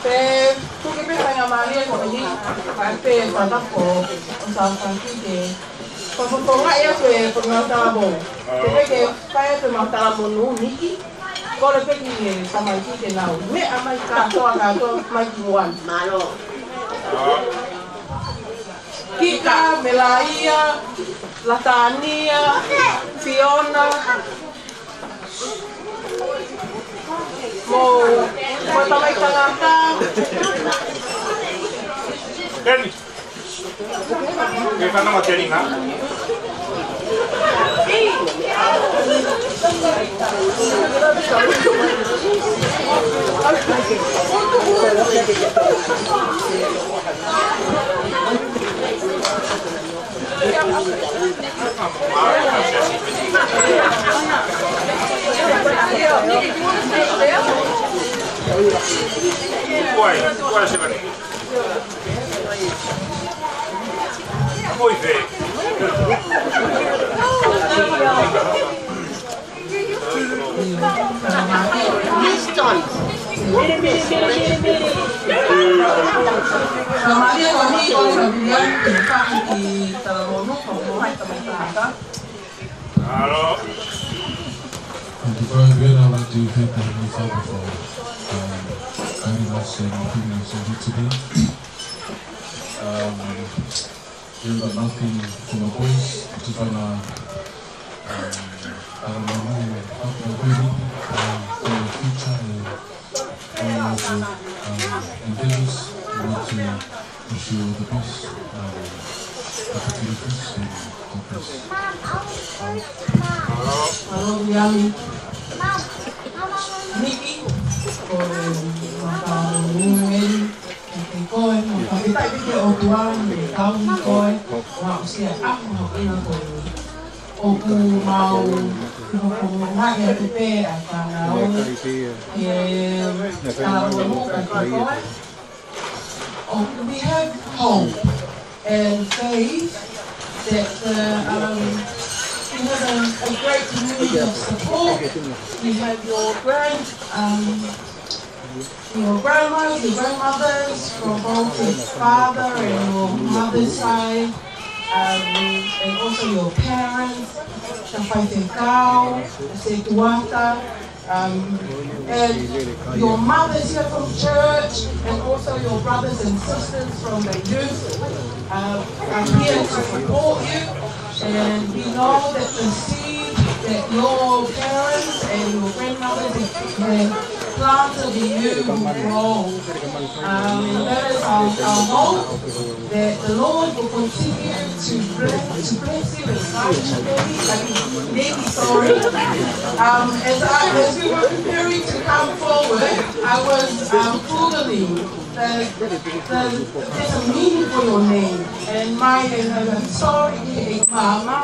Pea tuku pē faingamālie ko eni, kae pehē fakatapu ʻo Sāsāniki ke fakafofongaʻi atu e Potungāue Talavou. Pea ke fai atu e maʻu talamonū, Niki. Kole pē ki he tamaiki ke nau meʻa mai kātoa, kātoa mai ki muʻa ni. Mālō. Kika, Melaia, Latania, Fiona, Mo, mo tamai tangata. Eni. Ke fanama telinga. Why? Why is it? Miss John. Hello. And before I begin, I'd like to thank the Heavenly Father for, um, guiding us and bringing us here today. Um, We've got nothing for my boys. Just wanna, um, I don't know, help my baby, um, for the future and all of the, um, endeavors. We want to wish you all the best, um, opportunities and God bless. Um, Mālō, Viali. Niki, ko e maka o Nueli. Ke koe, mo ka ke tai pike o tuan, ke tau ni koe, wa o sia aku mo ina koe. ʻOku mau, ʻoku mau ngaahi atu pē ʻa e fānau, ke tau mo ka ke koe. Oh, we have hope and faith that, uh, um, we have a, a great community of support. We have your grand, um, your grandmas, your grandmothers from both his father and your mother's side, um, and also your parents, the faifekau, the setuata, um, and your mothers here from church, and also your brothers and sisters from the youth, uh, are here to support you. And we know that the seed that your parents and your grandmothers have, have planted in you will grow. Um, that is our, our hope, that the Lord will continue to bless, to bless you and guide you, maybe, maybe, sorry. Um, as I, as we were preparing to come forward, I was, um, Googling the, the, there's a meaning for your name. And my, and I'm sorry, Mama,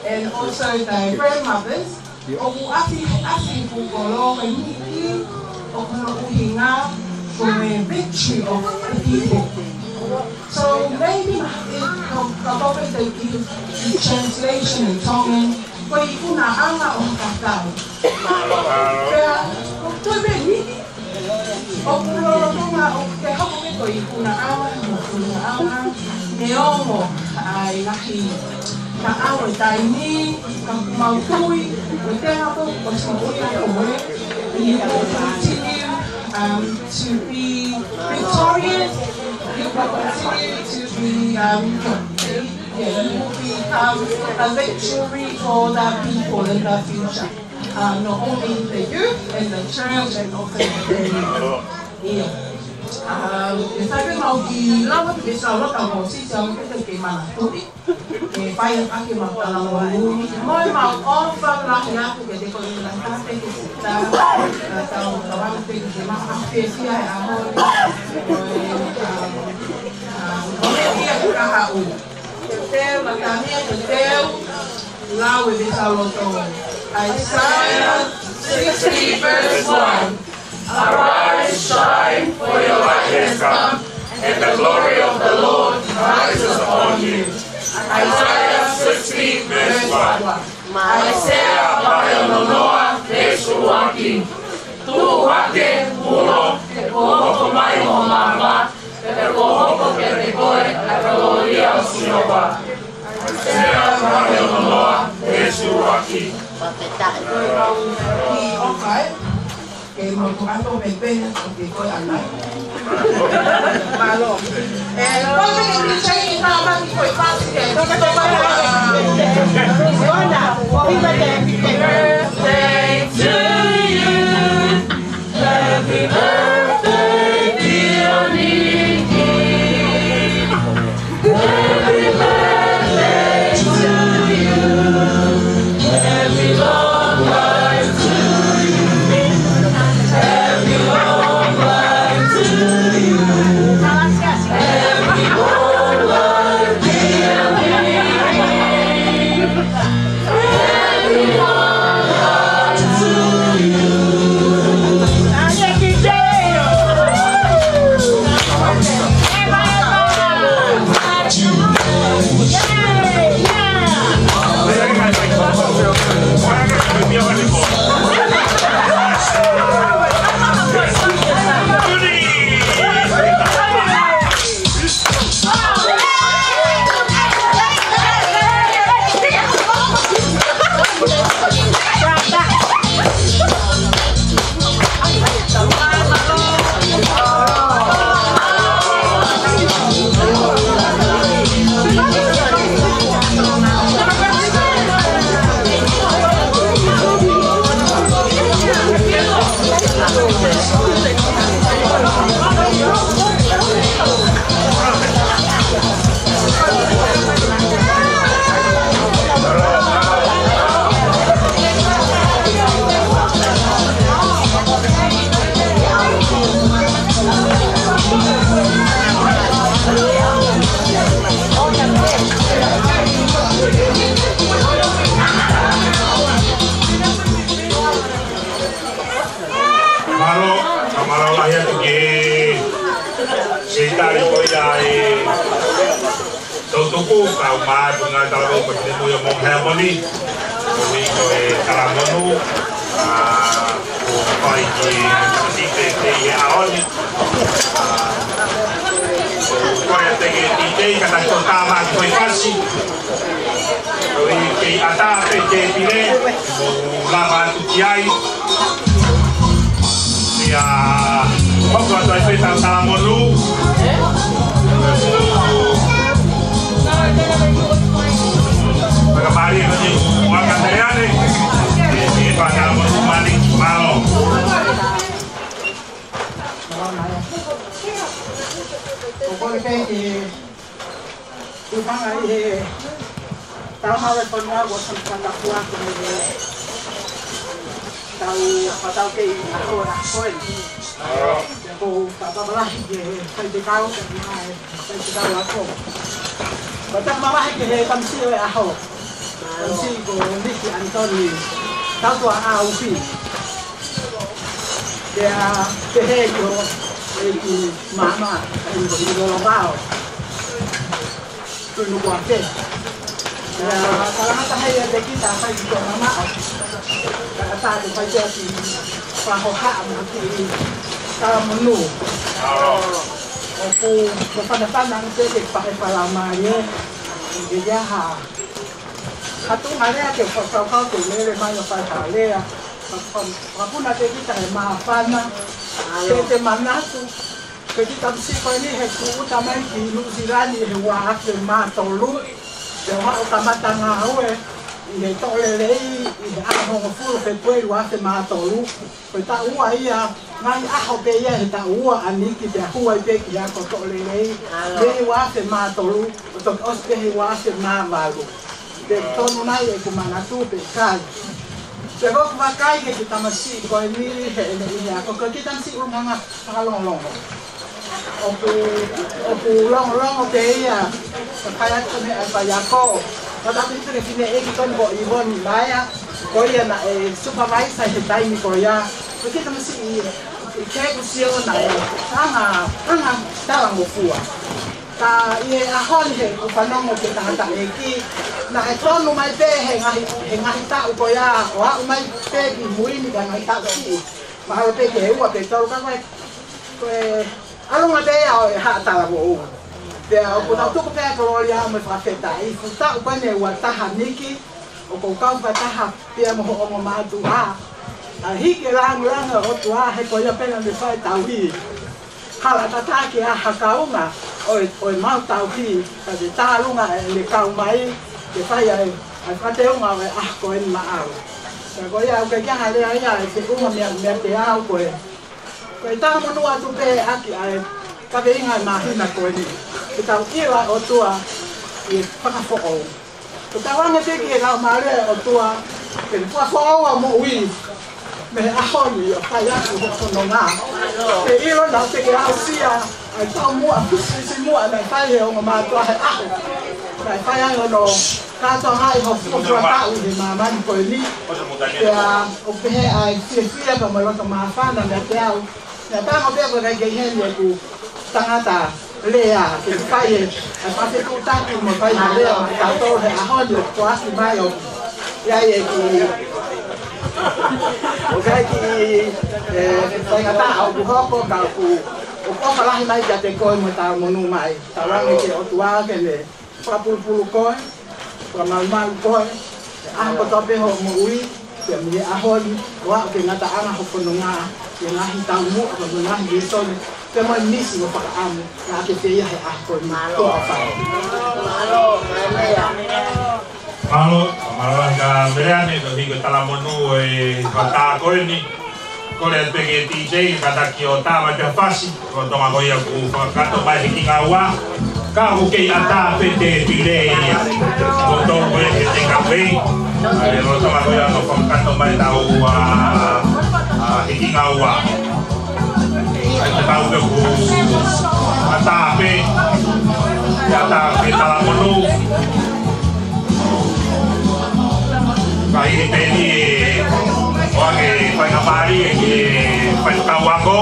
and also the grandmothers. ʻOku ʻasi, ʻasi he pukolo, ko e Niki, ʻoku hono ʻuhinga, ko e victory of the people. So maybe it, ka, ka ko e the, the translation in Tongan, ko e ikunaʻanga ʻo e kakai. Pea, ko e Niki, ʻoku lolotonga, ʻoku ke hoko pē ko e ikunaʻanga, mo e ikunaʻanga, neongo ʻa e ngaahi taʻau ʻo e taimi, ka ʻoku mau tui, ko e tenga pē ʻoku ʻosi moʻui ʻa koe, you will continue, um, to be victorious, you will continue to be, um, yeah, you will become a victory for the people in the future. Uh, not only the youth and the church and also the family. Yeah. Um, e sai pē mau ki lava ki he saulota mo sisi au ke te ke manatuʻi. Ke fai ake mau tala mo lumi. Mo e mau ʻofa lahi atu ke te ko e la ka te ke sita. Ka tau ka wau te ke ma a fe fia e a mo. Mo e, um, um, mo e fia ke ka haʻu. Te te matane te te u. Lau e veesi loto. Isaiah sixty verse one. Arise, shine, for your light has come, and the glory of the Lord rises upon you. Isaiah sixty verse one. ʻAisea vahe ono noa veesi ʻuluaki. Tuʻu hake, ulo, he kuo hoko mai hoʻo maama, he kuo hoko kiate koe ʻa e kolōlia ʻo Sihova. ʻAisea vahe ono noa veesi ʻuluaki. Ke mau toʻato pē pē, ʻo ke koe ana. Mālō. E, ko e meʻa ni sai i tā maki ko e pasi ke. Happy birthday to Lahi atu ki he Seitali ko ia e Toutuku, kau mātuʻa ngāue talavou ko Tene Mui ʻo Mount Hermon. Ko e ʻuhinga ko e talamonū, ʻa, ʻoku fai ki he tamaiti pē ʻi he ʻaho ni. ʻA, ʻoku kole atu ke titei ka ta ko tama ki he fasi. Ko e kei ʻatā pē tēpile, ʻo lava atu ki ai. ʻIa, hoko atu ai pē ʻetau talamonū. Fakamālō atu ki he Kōteleane. ʻE, ʻe fakalamonū mai, mālō. ʻOku ou kole pē ke u hanga ʻi he tau mau e fonua ʻo Santa Cruz ko e tau, ʻo tau kei ʻaho, ʻaho eni. Ko e papa lahi ke fai te kau, ke mai fai te kau ako. Ko e tau mau lahi ke he tamasiʻi ʻo e ʻaho. Tamasiʻi ko Niki ʻAnitoni Tautuaʻauhi. Pea pehē ki he ʻEiki Māmā, ʻa ia ko e ʻEiki Lolovao Tuʻinukuafe. Pea talangata hei ʻa e kita fai ki he māmā. Ka ta te fai ki he kiʻi fakahohaʻa mo e kiʻi talamonū. ʻOku, ko e fanafana ʻoku te ke pahe falamālie. Ke ia ha. Ka tuʻu mai lea ke fakakaukau ke lele mai ʻo fai ha lea. Ka, ka, ka puna ke kita he māfana. Ke te manatu. Ko e kiʻi tamasiʻi ko eni he kuo ʻuta mai ki Nuʻusila ni he ua afe mā tolu. Pea u haʻu ʻo kamata ngāue ʻi he Toʻolelei ʻi he ʻaho hongofulu Fēpueli ua afe mā tolu. Ko e taʻu ua ia, ngaahi ʻaho pē ia he taʻu ua ʻa Niki pea hū ai pē ki he ako Toʻolelei. Mei he ua afe mā tolu, ʻo toki ʻosi pē he ua afe mā valu. Pea tonu nai ʻeku manatu pe ʻikai. Pea ko ʻeku vakai ki he kiʻi tamasiʻi ko eni heʻene ʻi he ako, ko e kiʻi tamasiʻi ʻulungaanga fakalongolongo. ʻOku, ʻoku longolongo pē ia, ka fai atu ko e meʻa faiako. Ko e tau pehē ki he fineʻeiki ko eni ko ʻIvoni Maea, ko ia naʻe supervisor he taimi ko ia. Ko e kiʻi tamasiʻi, ʻi he kuo sio naʻe anga, anga talangofua. Ka ʻi he ʻaho ni he ʻoku fanongo ki he tangataʻeiki, naʻe tonu mai pē he ngaahi, he ngaahi taʻu ko ia, ʻo aʻu mai pē ki mui ni ka ngaahi taʻu siʻi. Mahalo pē ki he ua pe tolu ka ko e, ko e ʻalunga pē ia ʻo e haʻa talavou. Pea ʻoku tau tuku pē kolōlia mo e fakafetaʻi. Fuʻu taʻu ko eni ʻe ua taha Niki, ʻoku ou kau fakataha pea mo hoʻo ongo mātuʻa. ʻA e hiki e lāngilangi ʻo e ʻOtua he ko ia pē naʻa ne fai e tauhi. Hala tataki ʻa ha kaunga ʻo e, ʻo e mau tauhi, ka te tālunga ʻene kau mai, ke fai ai, ʻa e fakateunga ʻo e ʻaho ko eni maʻau. Ka ko ia ʻoku ʻikai ke ʻi ai ha lea ia ʻe feʻunga meiate au ko e. Ko e talamonū atu pē ʻaki ʻa e kaveinga ʻo e māhina ko eni. Ke tau ʻilo ʻa e ʻOtua ʻi he fakafoʻou. Ko e tauange pē ki he laumālie ʻo e ʻOtua, ke ne fakafoʻou ʻa e moʻui, mei he ʻaho ni ʻo fai atu hoʻo fononga. Ke ʻilo naʻa te ke aʻusia ʻa e taumuʻa, fisifisimuʻa naʻe fai he ongo mātuʻa he ʻaho naʻe fai ai hono kātoangaʻi hoʻo fuofua taʻu ʻi he māmani ko eni. Pea ʻoku pehē ʻa e fiefia pea mo e loto māfana meiate au. Naʻe pango pē ʻoku ʻikai ke ʻi heni ʻeku tangata lea, ke fai e, ʻa e fakafetuʻutaki mo fai ha lea mo kitautolu he ʻaho ni ʻoku toki ʻasi mai ʻoku ʻi ai e kiʻi, ʻoku ʻi ai e kiʻi, ʻe, faingataʻa ʻoku hoko ka ʻoku, ʻoku ʻofa lahi mai kiate koe mo e talamonū mai. Tauange ki he ʻOtua ke ne fakapulupulu koe, fakamalumalu koe, he ʻaho kotoa pē hoʻo moʻui, pea mei he ʻaho ni, ʻo aʻu ki he ngataʻanga hoʻo fononga, ki he ngaahi taumuʻa, ki he ngaahi lēsoni, pea mo e misi mo e fakaʻamu, naʻa ke fai ia he ʻaho ko eni. Mālō. Toa fai. Mālō, mālō ka Meleane, ko e hiko talamonū ʻo e fata ko eni. Kole atu pē ki he DJ, kātaki ʻo tā mai pē ha fasi, lolotonga ko ia kuo fakakakato mai e hikingaua. Ka ʻoku kei ʻatā pē tēpile ia. Ko e tau ko ia ke te ka pei. ʻA e lolotonga ko ia kuo fakakakato mai ʻetau, ʻa, ʻa, hikingaua. ʻA e tau pē kuo ʻatā pē. ʻAtā pē talamonū. Ka ʻi he peni ʻe ʻoange faingamālie ki he faifekau ako.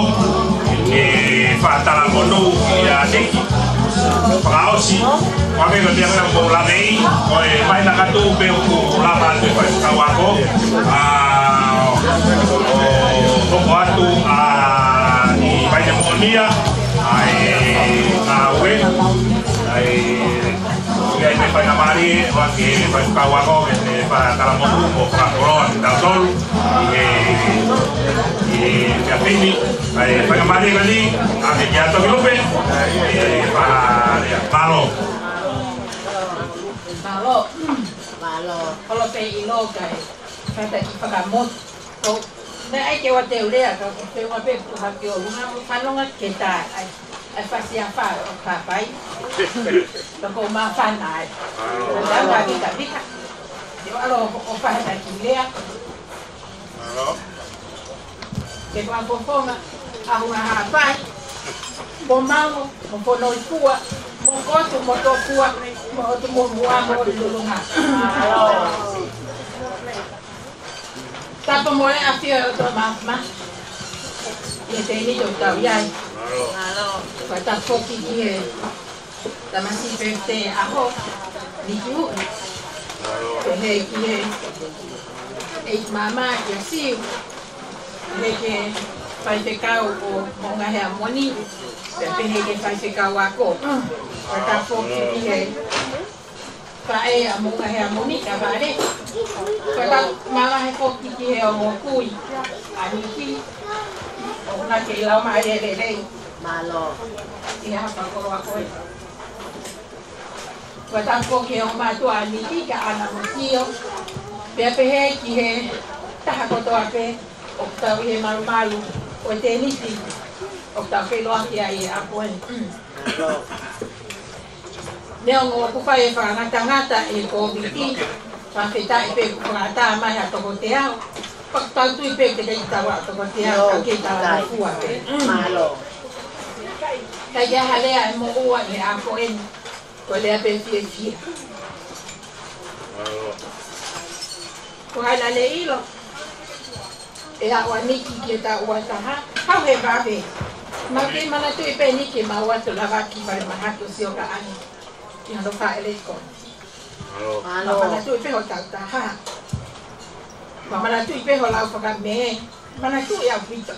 Fakatalamonū ia Niki. Fakaʻosi, ʻoku ʻikai ko e meʻa ko ē ʻoku lave ai, ko e meʻa naʻa ku tuʻu pē ʻoku lava atu e faifekau ako. ʻA, ʻo, ʻo, ʻo atu, ʻa, ʻi Vaine Moʻonia, ʻa e, ʻa e, ʻa e, ʻoku ʻi ai e faingamālie, ʻoku ʻi ai e faifekau ako, ke ne fakatalamonū mo fakakoloa kitautolu, ʻi he, ʻi he efiafi ni, ʻa e faingamālie ko eni, ʻa e kia Toki Lupe, ʻe fa, ia, mālō. Mālō. Mālō. Holo pē ʻilo kae, kātaki fakamotu. Ko, naʻe ʻai ke ʻoua te u lea, ka ko e feʻunga pē ʻoku hake ʻo ʻolunga mo fanongo ke tā, ʻai, ʻai fasi a fa ʻo ka pai. Ka ko māfana ai. Ko e anga vika vika. Te u ʻalu ʻo, ʻo fahata ki lea. Ke fakafofonga, ʻa Hunga Haʻapai. Mo Mango, mo Fonoifua, mo Kotu, mo Tokua, mo Otu mo Mua, mo Otu Lulunga. Tapu mo e ʻafio ʻa e ʻOtua Māfimafi. ʻI he taimi ni ʻoku tau ʻi ai. Fakatapu foki ki he tamasiʻi pēpē ʻaho ni ki uʻi. Pehē ki he ʻeiki māmā kia Siu. Pehē ki he faifekau ʻo Moʻunga Heamoni. Pea pehē ki he faifekau ako. Fakatapu foki ki he faʻē ʻa Moʻunga Heamoni, ka vale. Fakatapu mavahe foki ki he ongo kui ʻa Niki. ʻOku na kei lau mai lelei. Mālō. ʻI he hapa koloa ko ē. Fakatapu ki he ongo mātuʻa ʻa Niki, ka ʻAna mo Sio. Pea pehē ki he taha kotoa pē ʻoku tau ʻi he malumalu ʻo e tēniti ʻoku tau feʻiloaki ai ʻi he ʻaho ni. Neongo ʻoku fai e fakangatangata ʻe he Kōviti, fakafetaʻi pē kuo fakaʻatā mai ha toko teau. Pea ʻoku tau tui pē ʻoku teʻeki ai ke tau aʻu toko teau, ka ke tau fua pē. Mālō. Ka ʻi ai ha lea ʻe moʻua ʻi he ʻaho ni, ko e lea pē fiefia. Ko hai naʻa ne ʻilo ʻe aʻu ʻa Niki ki he taʻu ua taha, hau he vave. Mau kei manatuʻi pē Niki, mau ō atu lavaki falemahaki ʻo Sio Kaʻani ʻi hono fāʻeleʻi ko. Mālō. Mau manatuʻi pē ho taʻu taha. Mau manatuʻi pē ho lau fakamē. Manatuʻi ʻaupito.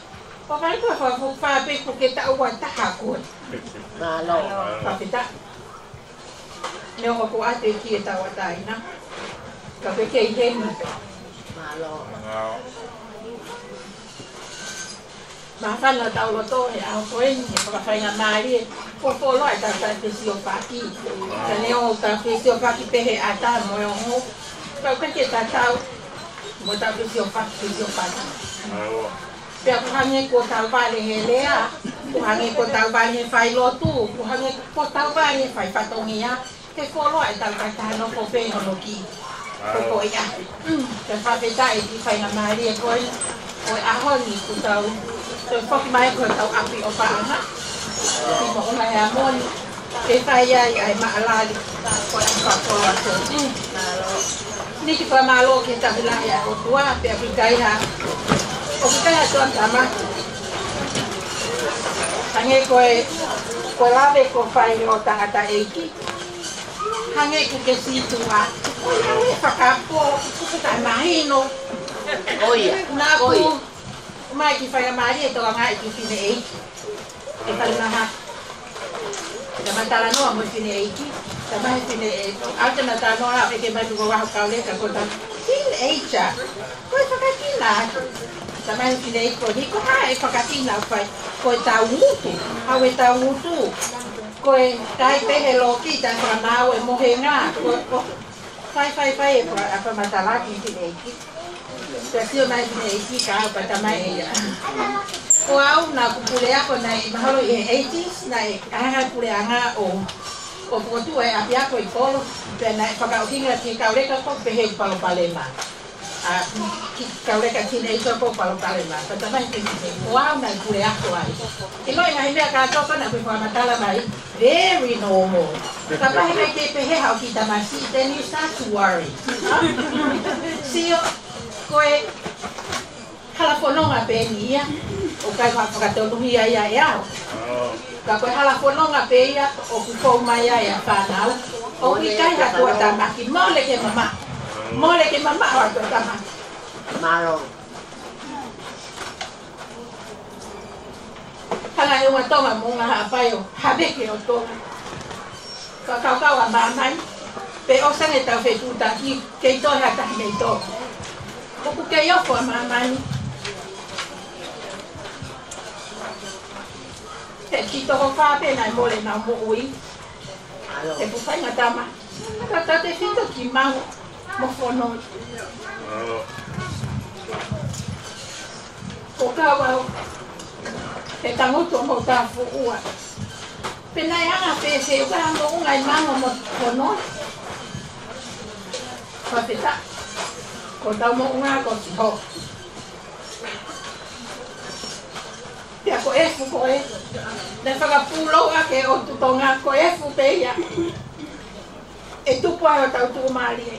Mau manatuʻi ʻa e fakafokifā pē kuo ke taʻu ua taha koe. Mālō. Fakafetaʻi. Neongo ʻoku ʻoatu e kiʻi tauʻatāina, ka ʻoku kei heni pē. Mālō. Māfana ʻetau loto he ʻaho ko eni, he fakafaingamālie, ko e fuoloa ʻetau taʻefesiofaki. Ka neongo ʻetau fesiofaki pē he ʻata mo e ongo, ka ʻoku ʻikai ke tatau mo ʻetau fesiofaki, fesiofaki. Pea ʻoku hangē kuo tau vale he lea, ʻoku hangē kuo tau vale he failotu, ʻoku hangē kuo tau vale he fai fatongia, he fuoloa ʻetau kakai nofo pē hono kiʻi. Ko ko ia. Mm, ke fakafetaʻi ki he faingamālie ko ē, ko e ʻaho ni kuo tau toe foki mai ki hotau ʻapi ʻofaʻanga. Ki Moʻunga Heamoni. Ke fai ai ʻa e maʻalali ko e ʻapi fakakoloa ko eni. Niki, fakamālō ki he taʻu lahi ʻa e ʻOtua, pea ʻoku ʻikai ha, ʻoku ʻikai ha tuʻa tama. Hangē ko e, ko e lave ko ē ʻa e ongo tangataʻeiki. Hangē ʻoku ke sītuʻa. Ko e lave fakapō, ko e fakamahino. ʻOi, naʻa ku ʻomai e kiʻi faingamālie ʻo tokangaʻi e kiʻi fineʻeiki he falemahaki. Ka ma talanoa mo e fineʻeiki, ka ma he fineʻeiki, ʻa ia te ma talanoa ʻo ʻeke mai pē ko e hā ho kauleka, ko e tau teenager. Ko e fakakina atu. Ka ma he fineʻeiki ko eni, ko e hā e fakakina ʻoku fai, ko e tau ngutu, hau e tau ngutu. Ko e kai pē he loki, taʻe fakamaau e mohenga, ko e, ko e fai, fai, fai e faka-, ʻa e fakamatala ki he fineʻeiki. Pea sio mai e fineʻeiki ka ʻoku pata mai ia. Ko au naʻa ku puleako naʻe mahalo ʻi he eighties, naʻe ʻi ai e puleʻanga ʻo, ʻo fokotuʻu e ʻapiako ʻi Kolo, pea naʻe fakaʻuhinga ki he kauleka ko ē pehē ʻoku palopalema. ʻA, ki he kauleka teenager ko ē ʻoku palopalema. Pea talamai ʻe he fineʻeiki, ko au naʻe puleako ai. ʻIloʻi e ngaahi meʻa kātoa ko ē naʻa ku fakamatala mai, very normal. Kapau he ʻikai ke pehē haʻo kiʻi tamasiʻi, then you start to worry. Sio, ko e hala fononga pē eni ia. ʻOku ʻikai ha fakatonuhia ia ʻe au. Ka ko e hala fononga pē ia ʻoku fou mai ai ʻa e fānau. ʻOku ʻikai ha tuʻutāmaki, mole ke mamaʻo. Mole ke mamaʻo ʻa e tuʻutāmaki. Mālō. Hanga ʻe he ʻOtua Tonga mo e Haʻapai ʻo haveke ʻa Tonga. Fakakaukau ʻa māmani, pea ʻosi ange ʻetau fetuʻutaki, kei toe ha taha mei Tonga. ʻOku kei ofo ʻa māmani. He kiʻi toko fā pē naʻe mole ʻenau moʻui. He ʻoku faingataʻa mai. Ka tau tefito ki Mango mo Fonoi. Ko kau au, he tangutu mo Tafuʻua. Pea naʻe anga pē se uka moʻunga ʻi Mango mo Fonoi. Fakafetaʻi. Ko ʻetau moʻunga ko Sihova. Pea ko e efu ko ē naʻe fakapūlou ʻaki ʻe he ʻOtu Tonga, ko e efu pē ia ʻe tupu ai hotau tuʻumālie.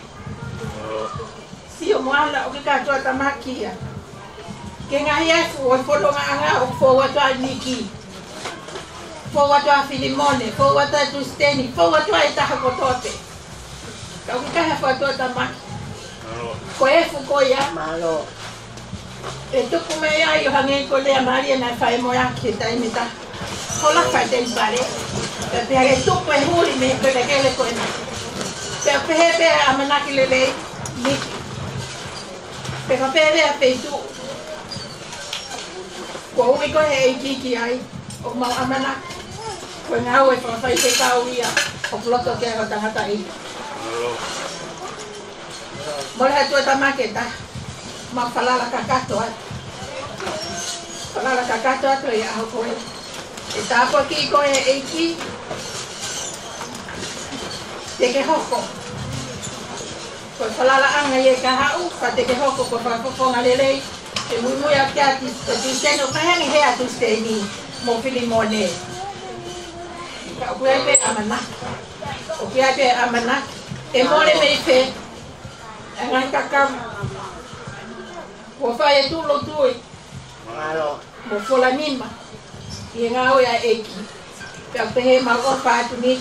Sio Moana, ʻoku ʻikai ha tuʻutāmaki ia. Ki he ngaahi efu ʻo e fonongaʻanga ʻoku fou atu ai ʻa Niki. Fou atu ai ʻa Filimone, fou atu ai ʻa Tusiteni, fou atu ai ʻa e taha kotoa pē. Ka ʻoku ʻikai ha tuʻutāmaki. Ko e efu ko ia. Mālō. ʻE tuku mei ai ʻo hangē ko e lea mālie naʻe fai ʻe Moeaki he taimi ʻe taha. Ko la fai temipale. Pea pehē ʻe tuku e huli mei he kelekele ko ena. Pea pehē pē ʻa e ʻamanaki lelei. Ni. Pea ka pehē ʻa e feituʻu. Kuo ui koe ʻe he ʻEiki ki ai. ʻOku mau ʻamanaki. Ko e ngāue fakafaifekau ia. ʻOku loto ki ai ho tangataʻeiki. Mole ha tuʻutāmaki ʻe taha. Mau falala kakato atu. Falala kakato atu ʻi he ʻaho ko ē. ʻE tāpuakiʻi koe ʻe he ʻEiki. Te ke hoko. Ko e falalaʻanga ia ʻe kahaʻu, ka te ke hoko ko e fakafofonga lelei. Ke muimui ʻaki ʻa Tus-, ʻa Tusiteni, ʻo ka hangē he ʻa Tusiteni mo Filimone. Ka ʻoku ʻi ai pē ʻamanaki. ʻOku ʻi ai pē ʻamanaki. ʻE mole mei fē. ʻA e ngaahi kakama. Kuo fai e tūʻulutui. Mālō. Mo Folanima. ʻI he ngāue ʻa e ʻEiki. Pea pehē mau ʻofa atu ni.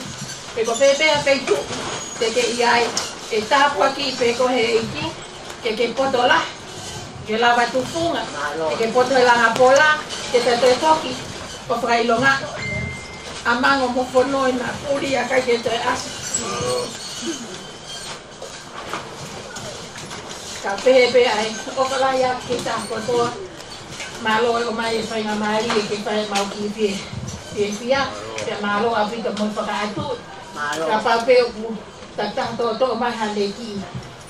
Pe ko fē pē ha feituʻu. Te ke ʻi ai. ʻE tāpuakiʻi pē koe ʻe he ʻEiki. Ke ke poto lahi. Ke lava tufunga. Mālō. Ke ke poto he langa pola. Ke ta toe foki. ʻO fakaʻilonga. ʻA Mango mo Fonoi naʻa puli ʻa e ʻikai ke toe ʻasi. Ka pehē pē ai, ʻofa lahi atu ki he taha kotoa. Mālō e ʻomai e faingamālie ke fai ʻemau kiʻi fie, fiefia. Pea mālō ʻaupito mo e fakaʻatu. Mālō. Kapau pē ʻoku ta taha toʻotoʻo mai ha kiʻi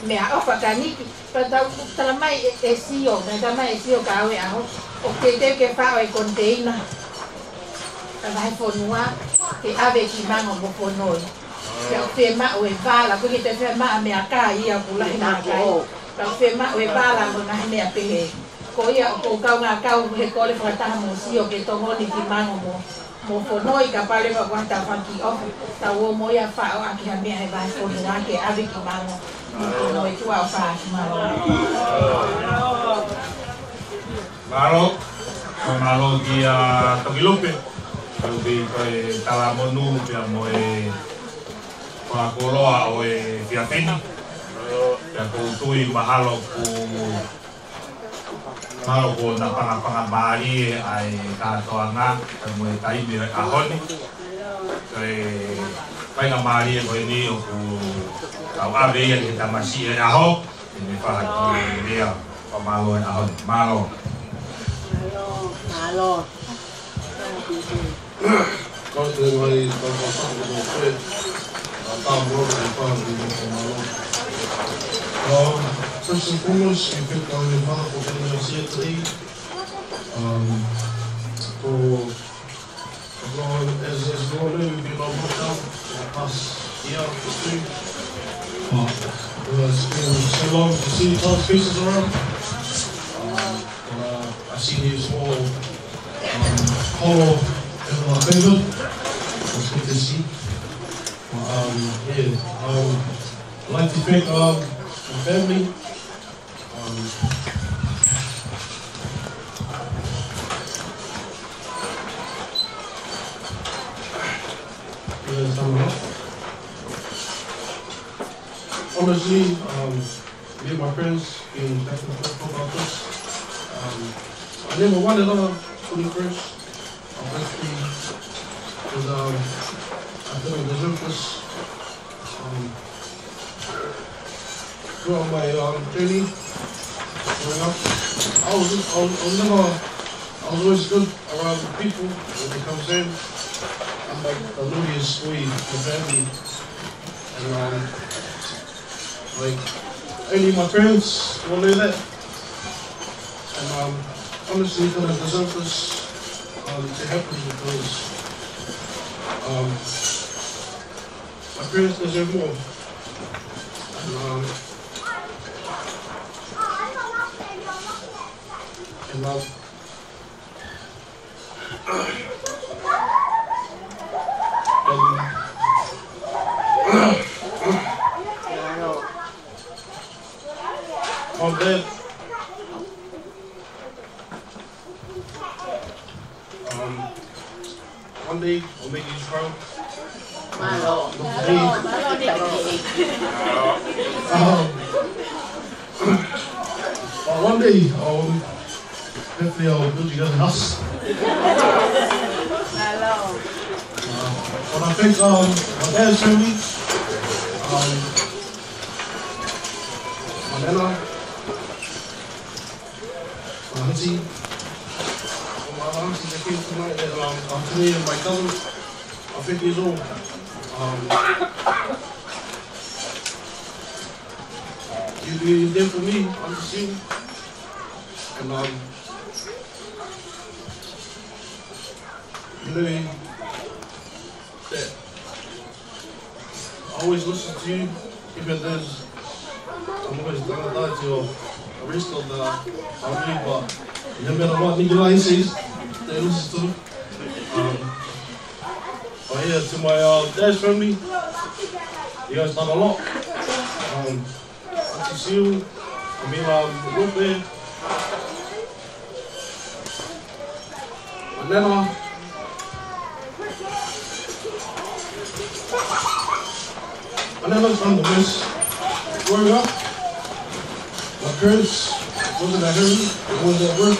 meʻaʻofa ka Niki. Pea tau tala mai ʻe, ʻe Sio, naʻe tala mai ʻe Sio ka ʻave ʻaho. ʻOku teuteu ke faʻo e koniteina. Ka vahefonua, ke ʻave ki Mango mo Fonoi. Pea ʻoku fiemaʻu e vala, ʻoku ʻikai ke toe fiemaʻu meʻakai ia ʻoku lahi meʻakai. Pea ʻoku fiemaʻu e vala mo e ngaahi meʻa pehē. Ko ia ʻoku ou kaungā kau he kole fakataha mo Sio ke tokoni ki Mango mo, mo Fonoi kapau leva ʻoku ʻi ai ha tafaʻaki ʻoku tau ō mo ia ʻo faʻo ʻaki ha meʻa he vahefonua ke ʻave ki Mango mo Fonoi. Tuʻa ʻofa atu, mālō. Mālō, mālō kia Tokilupe. Toki ko e talamonū pea mo e fakakoloa ʻo e efiafi ni. Pea ʻoku ou tui mahalo kuo, mahalo kuo na pangapanga mālie ʻa e kātoanga, pea mo e taimi ʻo e ʻaho ni. Ko e faingamālie ko eni ʻoku tau ʻave ia ki he tamasiʻi ʻo e ʻaho. Ke ne fai ha kiʻi lea fakamālō he ʻaho ni. Mālō. Mālō. Mālō. Kau te ngai tau fakatapu mo koe. A tā mō te fai ha kiʻi fakamālō. Um, first and foremost, we thank our Father for giving us here today. Um, for Well, as, as we all know, we've been on lockdown for the past year or two. But, uh, it's been so long to see each other's faces around. Um, but, uh, I see you all, um, whole and, uh, favored. It's good to see. But, um, yeah, um, I'd like to thank, um, my family. Um, Honestly, um, me and my friends being back and forth about this, um, I never wanted a twenty-first of this thing, because, um, I feel like deserve this. Um, throughout my, um, journey growing up, I was, I was, I was never, I was always good around people when it comes in. I'm like the naughtiest boy in the family. And, um, like, only my parents will know that. And, um, honestly, I don't deserve this, um, to happen because, um, my parents deserve more. And, um, and, um, and on that, um, one day I'll make you proud. Mālō. One day, um, but one day, um, hopefully I'll build you guys a house. Mālō. Uh, but I think, um, my dad's family, um, my nana, my auntie, my auntie that came tonight, and, um, Anthony and my cousin, I think he's all. Um, you, you there for me, I'm just you. And, um, you know, that I always listen to you, even though I'm always gonna die to the rest of the family, but no matter what Nikolai says, they listen to. Um, but yeah, to my, uh, dad's family, you guys done a lot. Um, Auntie Sue, I mean, um, Lupe, Manema. Manena's done the most. Growing up, my parents wasn't at home, they was at work.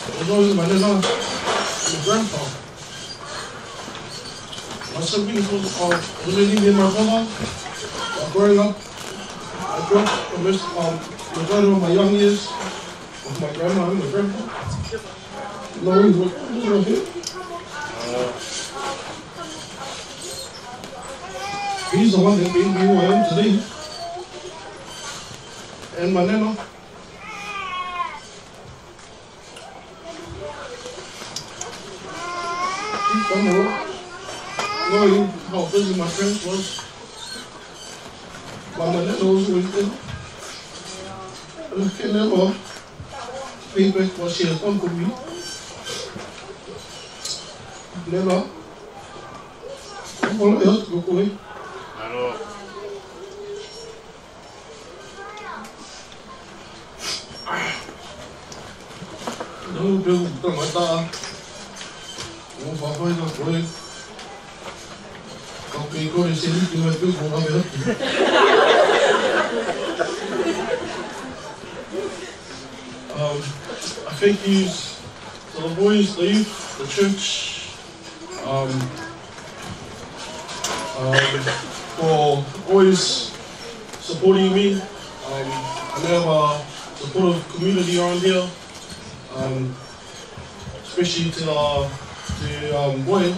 It was always Manena and my grandpa. My siblings was, uh, was only me and my brother. But growing up, I grew up the most, um, majority of my young years with my grandma and my grandpa. No, he's with, he's right here. He's the one that made me who I am today. And my nana. He's done the work. Knowing how busy my friends was. But my nana was with them. And I can never pay back what she has done for me. Never. I'm gonna help you, boy. Nau pē ʻoku tangata. ʻO fafai ka koe. Ka pē kore se liki mai pē ko na me atu. Um, I thank you to the boys, the youth, the church, um, um, for always supporting me. Um, I have a supportive community around here, um, especially to the, to, um, Boy.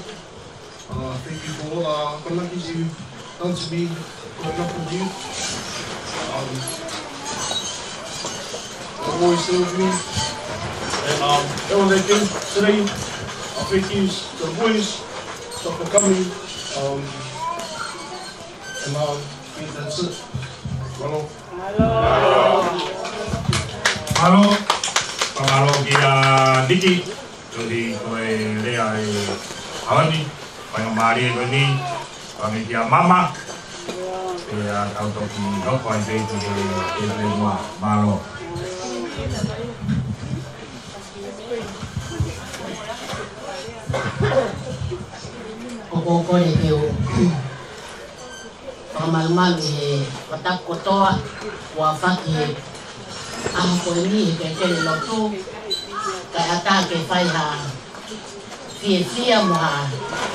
Uh, thank you for all the akonaki you've done to me growing up with you. Um, you're always there with me. And, um, everyone that came today, uh, thank you to the boys for coming. Um, and, um, I think that's it. Mālō. Mālō. Mālō kia Niki. Tohi ko e lea ʻa e ʻaho ni, faingamālie ko eni, pea mo kia Mama, pea tau toki hoko ai pē ki he, ki he lea. Mālō. Ko, ko, ko e lea pē ʻo Malumalu he fakatapu kotoa kuo aofaki he ʻaho ko eni he kelekele lotu, kae ʻatā ke fai ha fiefia mo ha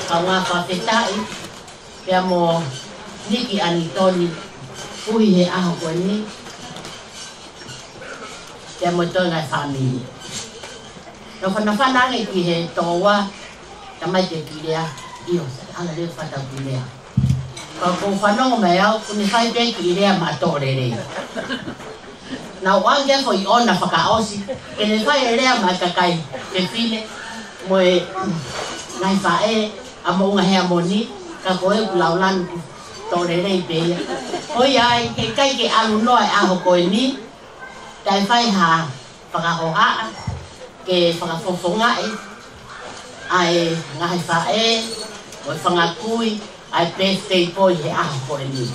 kaungā fakafetaʻi, pea mo Niki ʻAnitoni, ʻuhi he ʻaho ko eni, pea mo e toenga e fāmili. Naʻa ku fanafana ange ki he tokoua, tamaiki e kiʻi lea, ʻio, ala leva fata kiʻi lea. Ka ʻoku ou fanongo mai au, ʻoku ne fai pē kiʻi lea maʻa Toʻolelei. Naʻa ku ʻoange foʻi ʻona fakaʻosi, ke ne fai e lea maʻa e kakai fefine, mo e ngaahi faʻē ʻa Moʻunga Heamoni, ka ko e ʻoku lau lanu ku Toʻolelei pē ia. Ko ia ai, heʻikai ke ʻalu noa e ʻaho ko eni, kae fai ha fakahohaʻa, ke fakafofongaʻi ʻa e ngaahi faʻē, mo e fanga kui, ʻa e birthday boy he ʻaho ko eni.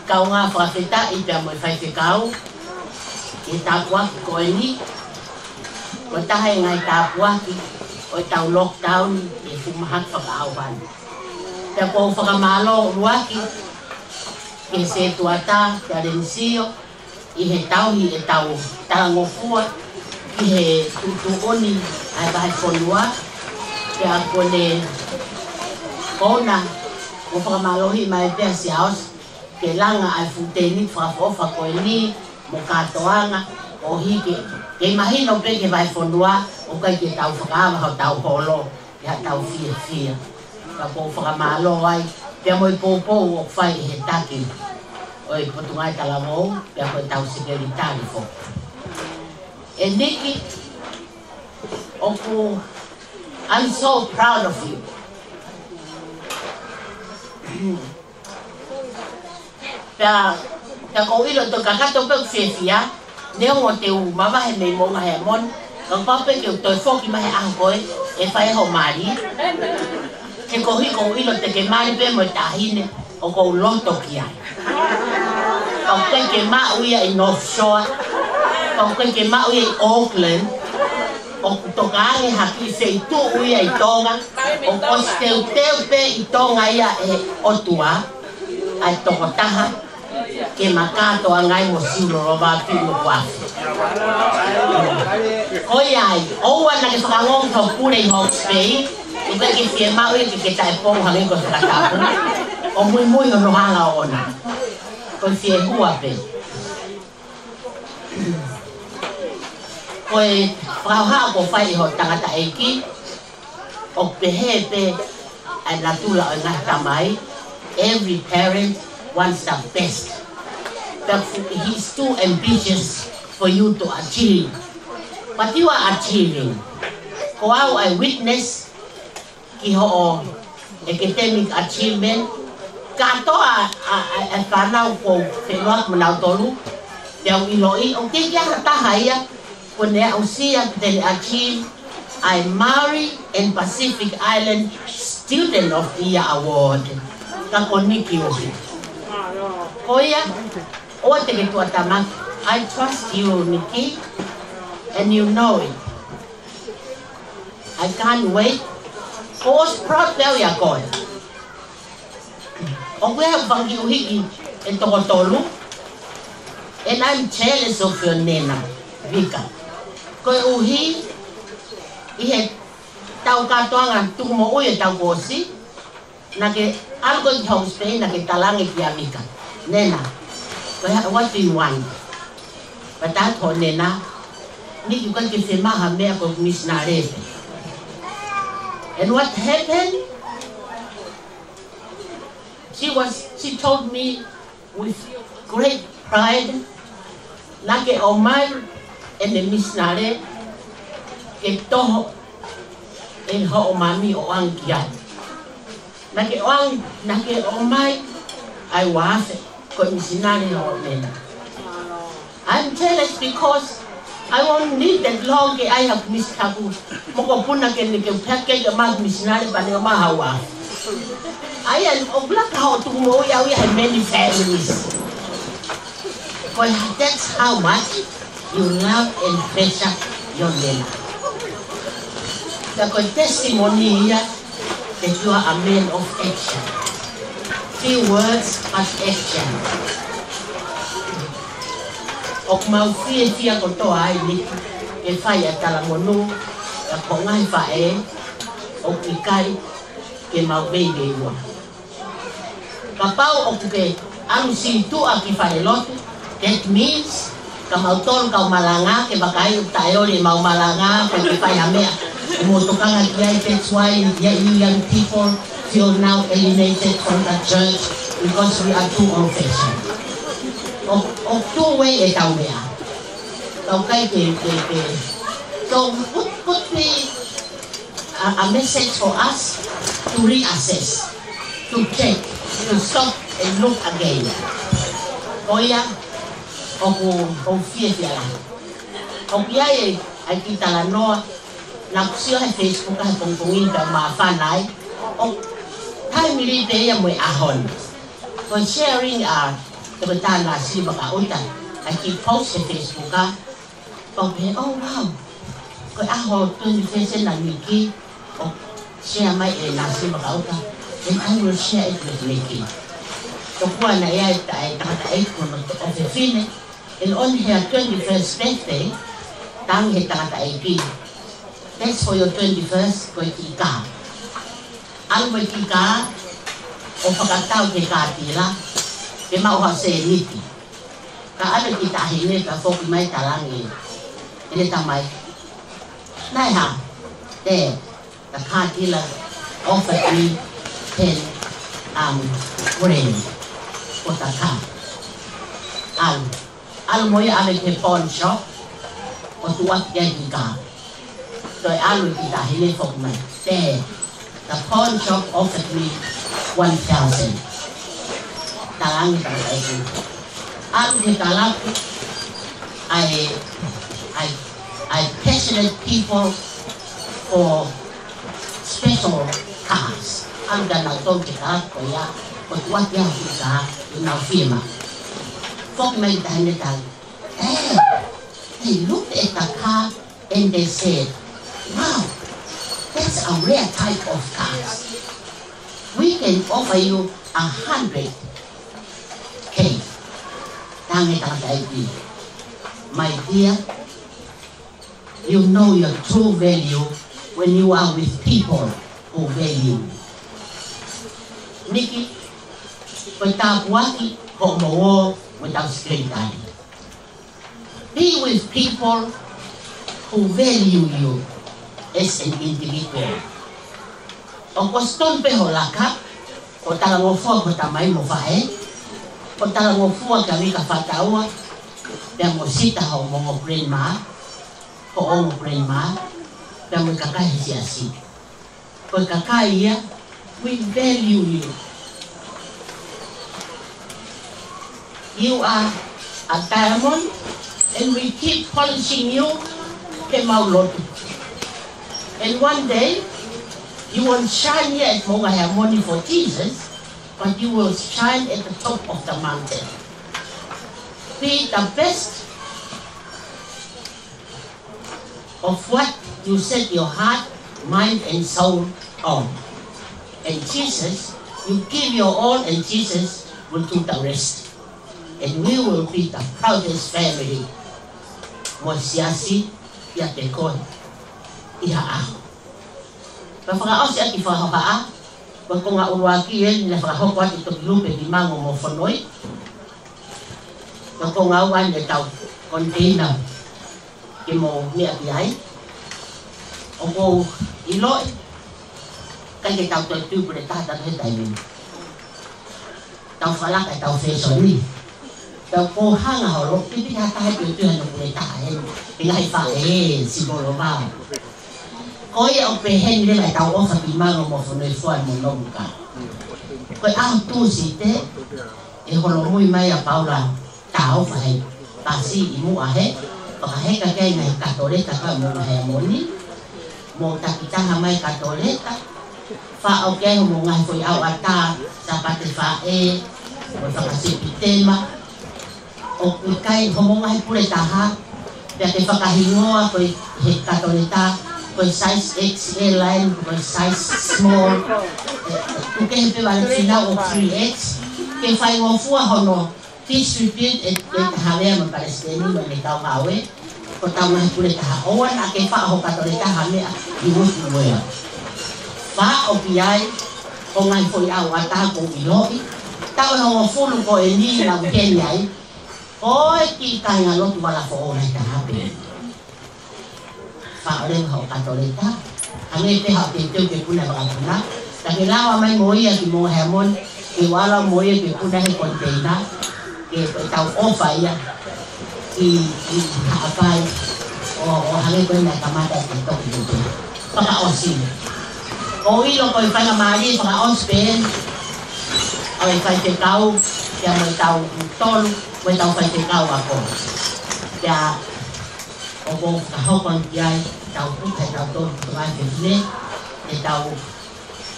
Kaungā fakafetaʻi pea mo e faifekau, he tāpuaki ko eni, ko e taha e ngaahi tāpuaki ʻo ʻetau lockdown he fuʻu mahaki fakaʻauha ni. Pea ʻoku ou fakamālō ʻuluaki ki he setuata, ki ʻAleni Sio, ʻi he tauhi ʻetau talangofua ki he tuʻutuʻuni ʻa e vahefonua, pea ko ʻene ʻouna, ʻoku fakamālohi mai pē ʻa Siaosi, ke langa ʻa e fuʻu tēniti fakaʻofoʻofa ko eni, mo e kātoanga, ʻo hiki, ke mahino pē ki he vahefonua, ʻoku ʻikai ke tau fakaava hotau holo, ʻi haʻatau fiefia. Ka ʻoku ou fakamālō ai, pea mo e poupou ʻoku fai ʻe he taki ʻo e Potungāue Talavou, pea ko ʻetau sekelitali foki. ʻE Niki, ʻoku, I'm so proud of you. Pea, pea ʻoku ou ʻilo ʻe toe kakato pē ʻeku fiefia, neongo te u mavahe mei Moʻunga Heamoni, ka kuo pau pē ke u toe foki mai he ʻaho ko ē, ʻe fai hoʻo mali. He koeʻuhi ʻoku ou ʻilo te ke mali pē mo e taʻahine ʻoku ou loto ki ai. Ka ʻoku ʻikai ke maʻu ia ʻi North Shore, ka ʻoku ʻikai ke maʻu ia ʻi Auckland, ʻoku toka ange ha kiʻi feituʻu ia ʻi Tonga, ʻoku ʻosi teuteu pē ʻi Tonga ia ʻe he ʻOtua ʻa e tokotaha ke ma kātoanga ai mo Siulolo Vāpiʻi mo Kuafi. Ko ia ai, ʻoua naʻa ke fakaongo ki hoʻo pule ʻi Hawke's Bay, ʻoku ʻikai ke fiemaʻu ia ke ke taʻepou hangē ko e fakatapu. ʻO muimui hono hala ʻoʻona. Ko e fiehua pē. Ko e fakahohaʻa kuo fai ʻe hoʻo tangataʻeiki, ʻoku pehē pē ʻa e natula ʻo e ngaahi tamai, every parent wants the best. But he's too ambitious for you to achieve. But you are achieving. Ko au ʻa e witness ki hoʻo academic achievement, kātoa ʻa, ʻa, ʻa e fānau ʻoku ou feʻiloaki mo nautolu, pea u ʻiloʻi, ʻoku ʻikai ke ʻi ai ha taha ia, kuo ne aʻusia pe te ne achieve ʻa e Maori and Pacific Island Student of the Year Award. Ka ko Niki ʻoku. Ko ia, ʻoua te ke tuʻatamaki. I trust you, Niki, and you know it. I can't wait. ʻOsi proud pē au ʻia koe. ʻOku ʻi ai e fanga kiʻi ʻuhiki ʻe toko tolu. And I'm jealous of your nena, Vika. Koeʻuhi, ʻi heʻetau kātoanga tuku moʻui ʻetau kuo ʻosi, naʻa ke ʻalu koe ki Hawke's Bay, naʻa ke talaange kia Vika, "Nena, ko e hā, what do you want?" Pea talaange ʻe Nena, "Niki, ʻoku ʻikai ke fiemaʻu ha meʻa, ko e misinale pē." And what happened? She was, she told me with great pride, naʻa ke ʻomai ʻene misinale ke toho ʻe hoʻo mami ʻo ʻoange ki ai. Naʻa ke ʻoange, naʻa ke ʻomai ʻa e uaafe ko e misinale ʻo Nena. I'm jealous because I won't need that long ke ʻai haku misi-, haku mokopuna ke ne ke pehē ke ke maʻu misinale pea ne ʻomai ha uaafe. ʻA ia ʻoku laka hoʻo tuku moʻui au ia he many families. Ko e, that's how much you love and treasure your nena. Pea ko e testimony ia that you are a man of action. Few words, but action. ʻOku mau fiefia kotoa ai ni ke fai ʻa e talamonū ʻa e ngaahi faʻē ʻoku ʻikai ke mau veiveiua. Kapau ʻoku ke ʻalu sītuʻa ki falelotu, that means ka mautolu kau malanga, ke vakai ʻoku taʻeoli ʻemau malanga, ko e ke fai ha meʻa ʻoku mou tokanga ki ai. That's why you young people feel now alienated from the church because we are too old fashioned. ʻOku, ʻoku too way ʻetau meʻa. Kau kai ke, ke, ke. So, put, put the a, a message for us to reassess, to check, to stop and look again. Ko ia, ʻoku, ʻoku fiefia lahi. ʻOku ʻi ai e, ʻa e kiʻi talanoa, naʻá ku sio he Facebook he pongipongi ni pea māfana ai. ʻOku taimi lī pē ia mo e ʻaho ni. Ko e sharing ʻa Toketā Nāsili Vakaʻuta, ʻa e kiʻi post he Facebook ʻa, pau pē, oh wow. Ko e ʻaho twenty-first ʻena Miki, ʻo share mai ʻe Nāsili Vakaʻuta, and I will share it with Miki. Tokua naʻe ʻi ai e ta-, e tangataʻeiki ko hono ʻofefine, and on her twenty-first birthday, tala ange he tangataʻeiki, that's for your twenty-first, ko e kiʻi kā. ʻAlu mo e kiʻi kā, ʻo fakatau ki he kātila, ke maʻu ha sēniti. Ka ʻalu e kiʻi taʻahine pea foki mai tala ange ʻene tamai, naʻe hā? Dad, the car dealer offered me ten, um, grain for the car. ʻAlu, ʻalu mo ia ʻave ki he pawn shop, ʻo tuʻuaki ai e kiʻi kā. Toe ʻalu e kiʻi taʻahine foki mai, Dad, the pawn shop offered me one thousand. Tala ange tala ʻeku. ʻAlu ki he kalapu, ʻa e, ʻa e, ʻa e passionate people for special cars. ʻAlu kia nautolu ki he kalapu ko ia, ʻo tuʻuaki ai e kiʻi kā ʻoku nau fiemaʻu. Foki mai e kiʻi taʻahine tala, Dad, they looked at the car and they said, wow, that's a rare type of cars. We can offer you a hundred K. Tala ange tangataʻeiki, my dear, you know your true value when you are with people who value you. Miki, ko e tāpuaki hoʻomo ō mo ʻetau sekelitali. Be with people who value you as an individual. ʻOku ʻosi tonu pē hoʻo laka, ko e talangofua ki hoʻo tamai mo faʻē, ko e talangofua ki he uike fakataha, pea mo sita hoʻomo ongo grandma, hoʻo ongo grandma, pea mo e kakai he siasi. Ko e kakai ia, we value you. You are a diamond, and we keep polishing you ke mau lotu. And one day, you won't shine here at Moʻunga Heamoni for Jesus, but you will shine at the top of the mountain. Be the best of what you set your heart, mind, and soul on. And Jesus, you give your all, and Jesus will do the rest. And we will be the proudest family. Mo e siasi ia te koe ia ʻaho. Ka fakaʻosi ʻaki fakahohaʻa, ko e konga ʻuluaki eni naʻe fakahoko atu ʻe Toki Lupe ki Mango mo Fonoi. Ko e konga ua eni ʻetau container ke mou meʻa ki ai. ʻOku ou ʻiloʻi, ʻikai ke tau toe tui pule taha taha he taimi ni. Tau fakalaka ʻetau fēsoni. Tau pō hanga holo, piti ha taha ʻe tui hano pule taha he, he ngaahi faʻē, simbolo mau. Ko ia ʻoku pehē ni leva ʻetau ʻofa ki Mango mo Fonoi Fua mo Nomuka. Ko e ʻaho Tūsite, ʻe holomui mai ʻa Paula Taufa he pasi ʻi muʻa he, fakaheka ki ai ngaahi Katoleka ka mo Moʻunga Heamoni, mo takitaha mai Katoleka, faʻo ki ai hoʻomo ngaahi foʻi ʻauʻatā, Sāpate Faʻē, mo e fakasipitema, ʻoku ʻikai hoʻomo ngaahi pule taha, pea ke fakahingoa ko e he Katoleka, ko e size X L line, ko e size small, ē, ē, ʻoku kehe pē vale fina ʻo three X, ke faingofua hono distribute ʻe, ʻe Havea mo e palesiteni mo ʻene kau ngāue, ko ʻetau ngaahi pule taha. ʻOua naʻa ke faʻo ho kato leta ha meʻa ʻi utu mo ia. Faʻo ki ai ho ngaahi foʻi ʻauʻata kuo ʻiloʻi. Taʻu ʻe hongofulu ko eni naʻa ku heni ai. Ko e kiʻi kāingalotu vala foʻou lahi taha pē. Faʻo leva ho kato leta. Hangē pē haʻo teuteu ke puna vakapuna. Ka ke lava mai mo ia ki Moʻunga Heamoni, ke u ʻalu mo ia ke puna he koniteina. Ke, ke tau ʻofa ia ʻi, ʻi Haʻapai. ʻO, ʻo hangē ko ē naʻe kamata ke toki tupe. Fakaʻosi. ʻOku ou ʻilo ko e faingamālie fakaʻosi pē eni ʻa e faifekau, pea mo ʻetau tolu, mo ʻetau faifekau ako. Pea ʻoku ou fakahoko atu ki ai, tau puka ʻetau tolu ko e ngaahi fefine, ʻetau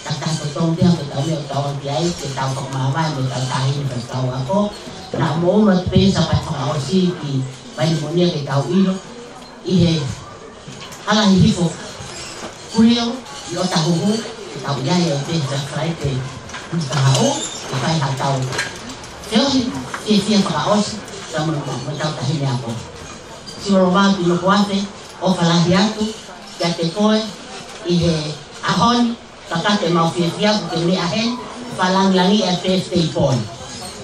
tataha totonu pea mo ʻetau meʻa ʻoku tau ʻalu ki ai, ke tau fakamāvae mo ʻetau taʻahine faifekau ako. Naʻa mou ʻalu atu pē Sāpate fakaʻosi ki Vainimonia ke tau ʻilo ʻi he hala hihifo Kurio ʻi ʻOtahuhu, ke tau ʻi ai ʻi he Black Friday ʻi Kahaʻu, ke fai haʻatau feohi fiefia fakaʻosi, pea mo, mo ʻetau taʻahine ako. Siʻi Lolo Vao Tuʻilokoafe, ʻofa lahi atu kiate koe ʻi he ʻaho ni, ka ke mau fiefia ʻoku ke meʻa heni, fakalāngilangiʻi ʻa e birthday boy.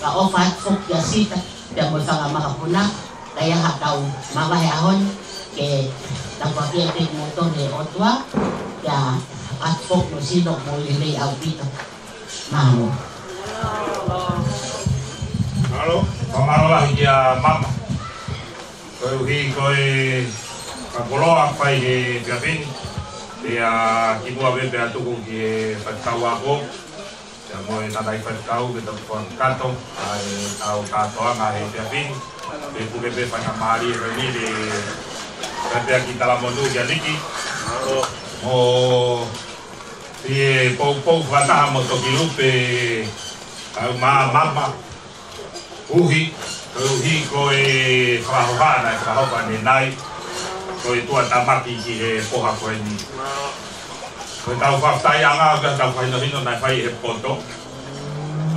Ka ʻofa atu foki kia Sita, pea mo e fanga makapuna, ka ʻi ai haʻatau mavahe ʻaho ni, ke tāpuakiʻi atu kimoutolu ʻe he ʻOtua, pea ʻofa atu foki mo Sino mo e lelei ʻaupito. Mālō. Mālō, fakamālō lahi kia Mama. Koeʻuhi ko e fakakoloa fai he efiafi ni. Pea kimuʻa pē pea tuku ki he faifekau ako. Pea mo e tangataʻeiki faifekau ke tau fakakakato ʻa e ʻetau kātoanga he efiafi ni. Pea puke pē faingamālie ko eni ke fai pē ʻa e kiʻi talamonū kia Niki. Mo e poupou fakataha mo Tokilupe, ʻa Mama. Uhi, koeʻuhi ko e fakahoha naʻe fakahoha ʻanenai, ko e tuʻutāmaki ki he foha ko eni. Ko ʻetau fakafetaʻiʻanga ʻoku ʻi ai haʻatau fakahinohino naʻe fai he poto.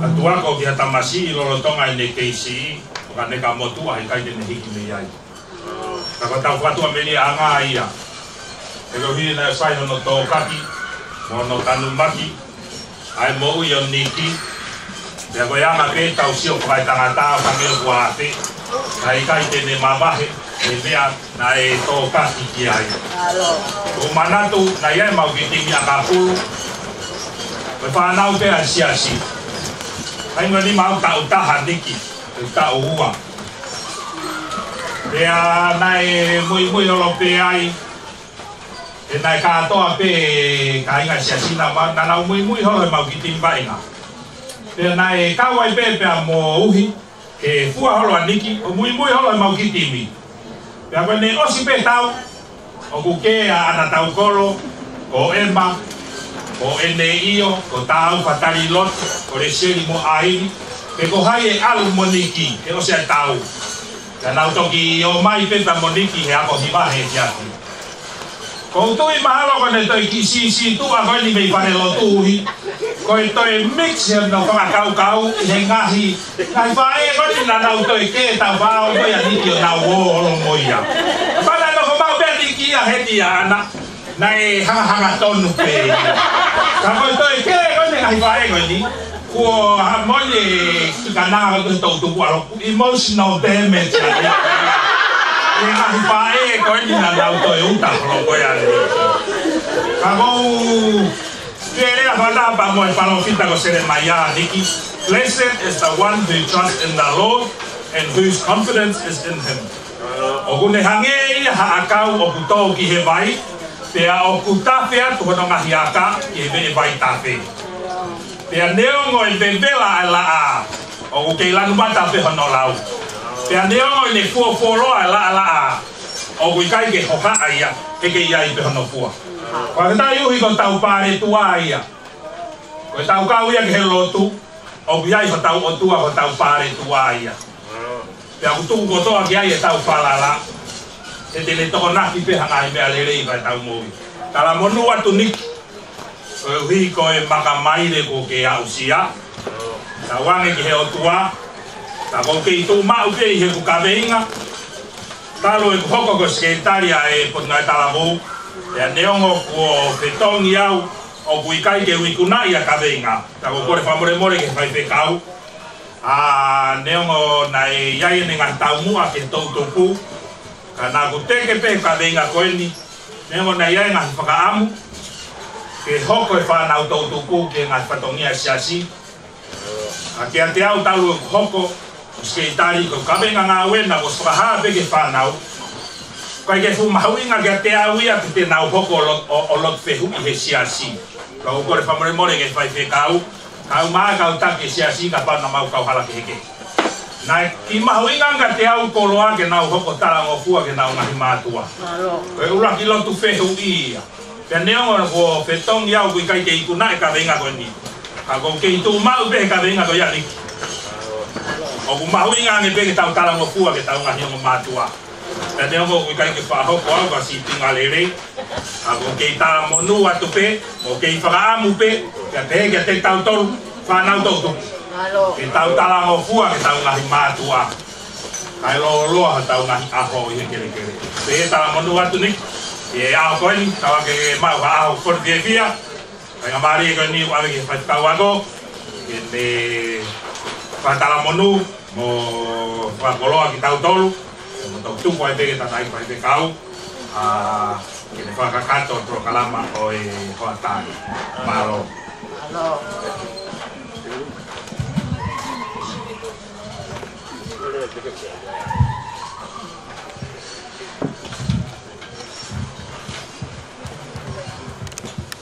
Ka tuʻu ko ē ki ha tamasiʻi lolotonga ʻene kei siʻi, ʻo ka ne ka motuʻa he ʻikai te ne hiki mei ai. Ka ko ʻetau fakatuʻamelieʻanga ia. He koeʻuhi naʻe fai hono tōkaki, mo hono tanumaki ʻa e moʻui ʻo Niki. Pea ko e anga pē ʻetau sio fakaetangata ʻo ka meʻa kuo afe, naʻe ʻikai te ne mavahe he meʻa naʻe tōkaki ki ai. ʻOku ou manatu naʻe ʻi ai ʻemau kiʻi timi ʻakapulu, ko e fānau pē ʻa e siasi. Kae ʻikai ke nau maʻu taʻu taha Niki, ʻe taʻu ua. Pea naʻe muimui holo pē ai, he naʻe kātoa pē kāinga siasi naʻa ma-, naʻa nau muimui holo ʻemau kiʻi timi vaʻinga. Pea naʻe kau ai pē pea mo Uhi, ke fua holo ʻa Niki, ʻo muimui holo ʻemau kiʻi timi. Pea ko ʻene ʻosi pē tau, ʻoku kē ʻa ʻAna Taukolo, ko ʻEma, ko ʻEne ʻIo, ko Taufa Talilot, ko Lesieli mo ʻAivi, pe ko hai ʻe ʻalu mo Niki, he ʻosi ʻa e tau. Pea nau toki ō mai pē pea mo Niki he ako hiva he efiafi. ʻOku ou tui mahalo ko ʻene toe kiʻi sīsī tuʻa ko eni mei fale lotu Uhi. Ko e toe mix ia ʻo e fakakaukau ʻi he ngaahi, ngaahi faʻē ko eni naʻa nau toe kē tau fao ko ia Niki ʻo nau ō holo mo ia. Pea naʻe nofo maʻu pē ʻa Niki ia heni ʻia ʻAna. Naʻe hangahanga tonu pē ia. Ka ko e toe kē ko eni ngaahi faʻē ko eni. Kuo hā mole ki ka nā ko e tau tuku alo. Emotional damage ʻa ia. ʻI he ngaahi faʻē ko eni naʻa nau toe uta holo ko ia ʻa Niki. Ka ʻoku ou fie lea fana pea mo e palōfita ko Selemaia Niki. Blessed is the one who trusts in the Lord and whose confidence is in him. ʻOku ne hangē ia ha ʻakau ʻoku tō ki he vai, pea ʻoku tafe atu hono ngaahi aka ki he veʻe vaitafe. Pea neongo ʻe vevela ʻa e laʻā, ʻoku kei lanu mata pē hono lau. Pea neongo ʻene fuofuoloa ʻa e laʻalaʻā, ʻoku ʻikai ke hohaʻa ia, he kei ʻi ai pē hono fua. Ko e taimi Uhi ko ʻetau paletuʻa ia. Ko ʻetau kau ia ki he lotu, ʻoku ʻi ai hotau ʻOtua, hotau paletuʻa ia. Pea ʻoku tuku kotoa ki ai ʻetau falala. He te ne tokonaki pē ha ngaahi meʻa lelei ʻi heʻetau moʻui. Talamonū atu Niki, koeʻuhi ko e makamaile kuo ke aʻusia. Tauange ki he ʻOtua, ka ʻoku ou kei tuʻu maʻu pē ʻi heʻeku kaveinga, talu ʻeku hoko ko e sekelitali ʻa e Potungāue Talavou, pea neongo kuo fetongi au, ʻoku ʻikai ke u ikunaʻi ʻa e kaveinga. Ka ʻoku ou kole fakamolemole ki he faifekau, ʻa, neongo naʻe ʻi ai ʻene ngaahi taumuʻa ki he toʻutupu, ka naʻa ku teke pē kaveinga ko eni, neongo naʻe ʻi ai e ngaahi fakaʻamu ke hoko e fānau toʻutupu ki he ngaahi fatongia ʻa e siasi. Ka kiate au talu ʻeku hoko ko e sekelitali, ko e kaveinga ngāue naʻa ku fakahā pē ki he fānau, ʻikai ke fuʻu mahuʻinga kiate au ia pe te nau hoko ʻo lo-, ʻo, ʻo lotu fehuʻi he siasi. Ka ʻoku ou kole fakamolemole ki he faifekau, kau mai kau taki e siasi kapau naʻa mau kau hala kehekehe. Naʻe kiʻi mahuʻinga ange kiate au koloa ke nau hoko talangofua ki heʻenau ngaahi mātuʻa. Ko e ʻuluaki lotu fehuʻi ia. Pea neongo kuo fetongi au, ʻoku ʻikai ke ikunaʻi e kaveinga ko eni, ka ʻoku ou kei tuʻu maʻu pē he kaveinga ko ia Niki. ʻOku mahuʻinga ange pē ke tau talangofua ki heʻetau ngaahi ongo mātuʻa. Pea neongo ʻoku ʻikai ke fakahoko au ka sīpinga lelei, ka ʻoku ou kei talamonū atu pē, ʻoku ou kei fakaʻamu pē, pea pehē kiate kitautolu fānau toʻutupu, ke tau talangofua ki heʻetau ngaahi mātuʻa, kae lōloa hotau ngaahi ʻaho ʻi he kelekele. Pea talamonū atu Niki, ʻi he ʻaho ko eni, tauange ke maʻu ha ʻaho kole fiefia, faingamālie ko eni ʻoku ʻave ki he faifekau ako ke ne fakatalamonū mo fakakoloa kitautolu, mo tau tuku ai pē ki he tangataʻeiki faifekau, ʻa, ke ne fakakakato e polokalama ʻo e hoʻatā ni. Mālō.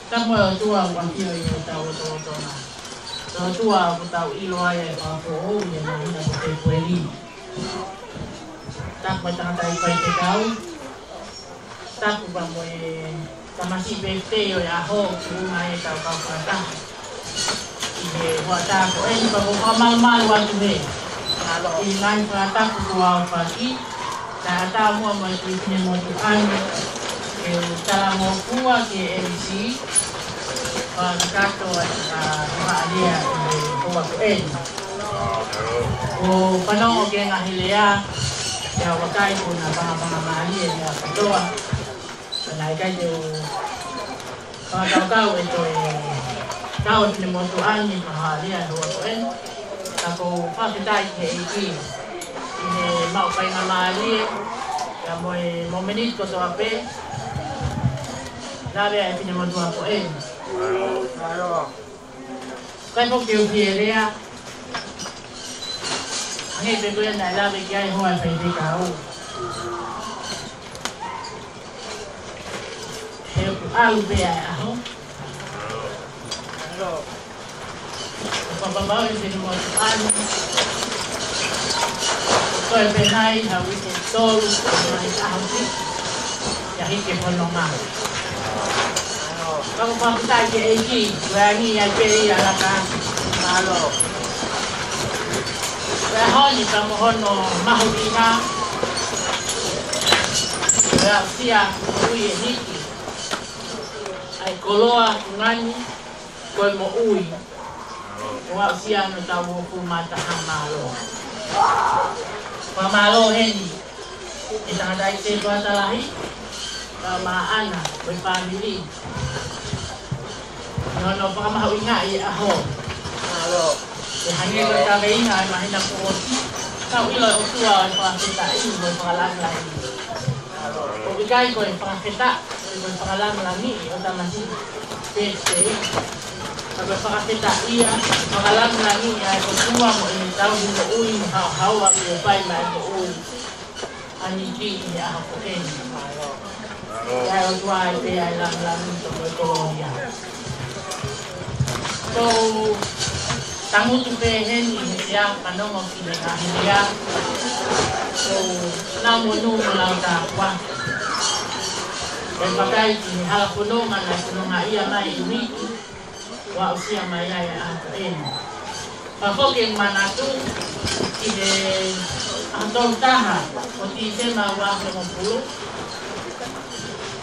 Tapu mo e ʻOtua ʻoku ʻafio ʻi hotau lotolotonga. Ko e ʻOtua ʻoku tau ʻilo ai e fakafoʻou ʻi he māhina ko Fēpueli. Tapu mo e tangataʻeiki faifekau. Tapu pea mo e tamasiʻi pēpē ʻo e ʻaho, kuo ʻomai ʻetau kau fakataha ʻi he hoʻatā ko eni, pea ʻoku ou fakamalumalu atu he ʻi he ngaahi fakatapu kuo aofaki, kae ʻatā muʻa mo e Tuʻi Finemotuʻa ni ke u talangofua ki he ʻEmisi, fakakakato ʻa e, ʻa e fakalea ʻi he houa ko eni. ʻOku ou fanongo ki he ngaahi lea, pea ʻoku ou vakai kuo na pangapanga mālie e lea kotoa. Ka naʻe ʻikai te u fakakaukau ʻe toe kau e Finemotuʻa ni ke fakalea e houa ko eni. Ka ʻoku ou fakafetaʻi ki he ʻEiki ʻi he maʻu faingamālie, pea mo e mōmeniti kotoa pē, lave ai e Finemotuʻa ko eni. ʻIkai foki ke u fie lea, hangē pē ko ia naʻe lave ki ai e hoa ʻo e faifekau. He ʻoku ʻalu pē ʻa e ʻaho. Ko e papapau ʻe Finemotuʻa ni, ko e pehē ai ha uike ʻe tolu, mai ʻaho ki, ia hiki e fononga. Ka ʻoku ou fakafetaʻi ki he ʻEiki, ko e angi ia ke ia laka. Mālō. Ko e ʻaho ni ka mo hono mahuʻinga, ko e aʻusia moʻui ʻe Niki ʻa e koloa ko eni ko e moʻui. ʻO aʻusia hono taʻu uofulu mā taha. Mālō. Fakamālō heni ki he tangataʻeiki setuata lahi, kae ʻumaʻā ʻa e fāmili, ʻi hono fakamahuʻingaʻi e ʻaho. Mālō. Pea hangē ko e kaveinga ʻo e māhina kuo ʻosi, tau ʻilo e ʻOtua ʻo e fakafetaʻi mo e fakalāngilangiʻi. ʻOku ʻikai ko e fakafetaʻi, ko e fakalāngilangiʻi ʻo e tamasiʻi pēpē. Ka ko e fakafetaʻi ia, fakalāngilangiʻi ʻa e ʻOtua mo ʻene tauhi moʻui mo haohaoa ʻi he fai mai moʻui ʻa Niki ʻi he ʻaho ko eni. Pea ʻe ʻOtua ai pē ʻa e lāngilangi mo e kolōlia. Ko e tangutu pē heni he sea fanongo ki he ngaahi lea. Ko e nau monū mo e lau tāpuaki. Pea vakai ki he hala fononga naʻe fononga ia mai ʻi Niki, ʻo aʻusia mai ai ʻa e ʻaho ko eni. Pea foki e manatu ki he ʻaho tolu taha ʻo Tīsema ua afe hongofulu.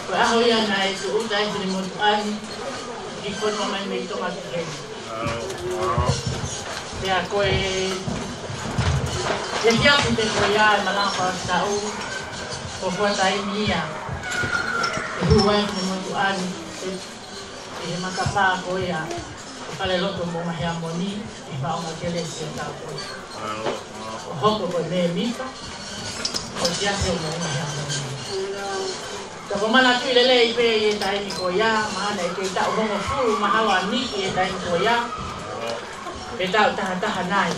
Ko ʻAho ia naʻe tūʻuta ai e finemotuʻa ni, ʻi he fonua mai mei Tonga ki heni. Pea ko e, he efiafi pē ko ia ʻe malanga pau taʻu, ko e fuʻu taimi ia ʻe hū ai e finemotuʻa ni ʻi he matapā ko ia ʻo Falelotu Moʻunga Heamoni, ʻi he maʻunga kelesi ʻo e taʻu ko ia. ʻO hoko ko e mēmipa ʻo e Siasi ʻo Moʻunga Heamoni. Ka ʻoku ou manatuʻi lelei pē ʻi he taimi ko ia, mahalo naʻe kei taʻu hongofulu mahalo ʻa Niki ʻi he taimi ko ia, pe taʻu taha taha nai.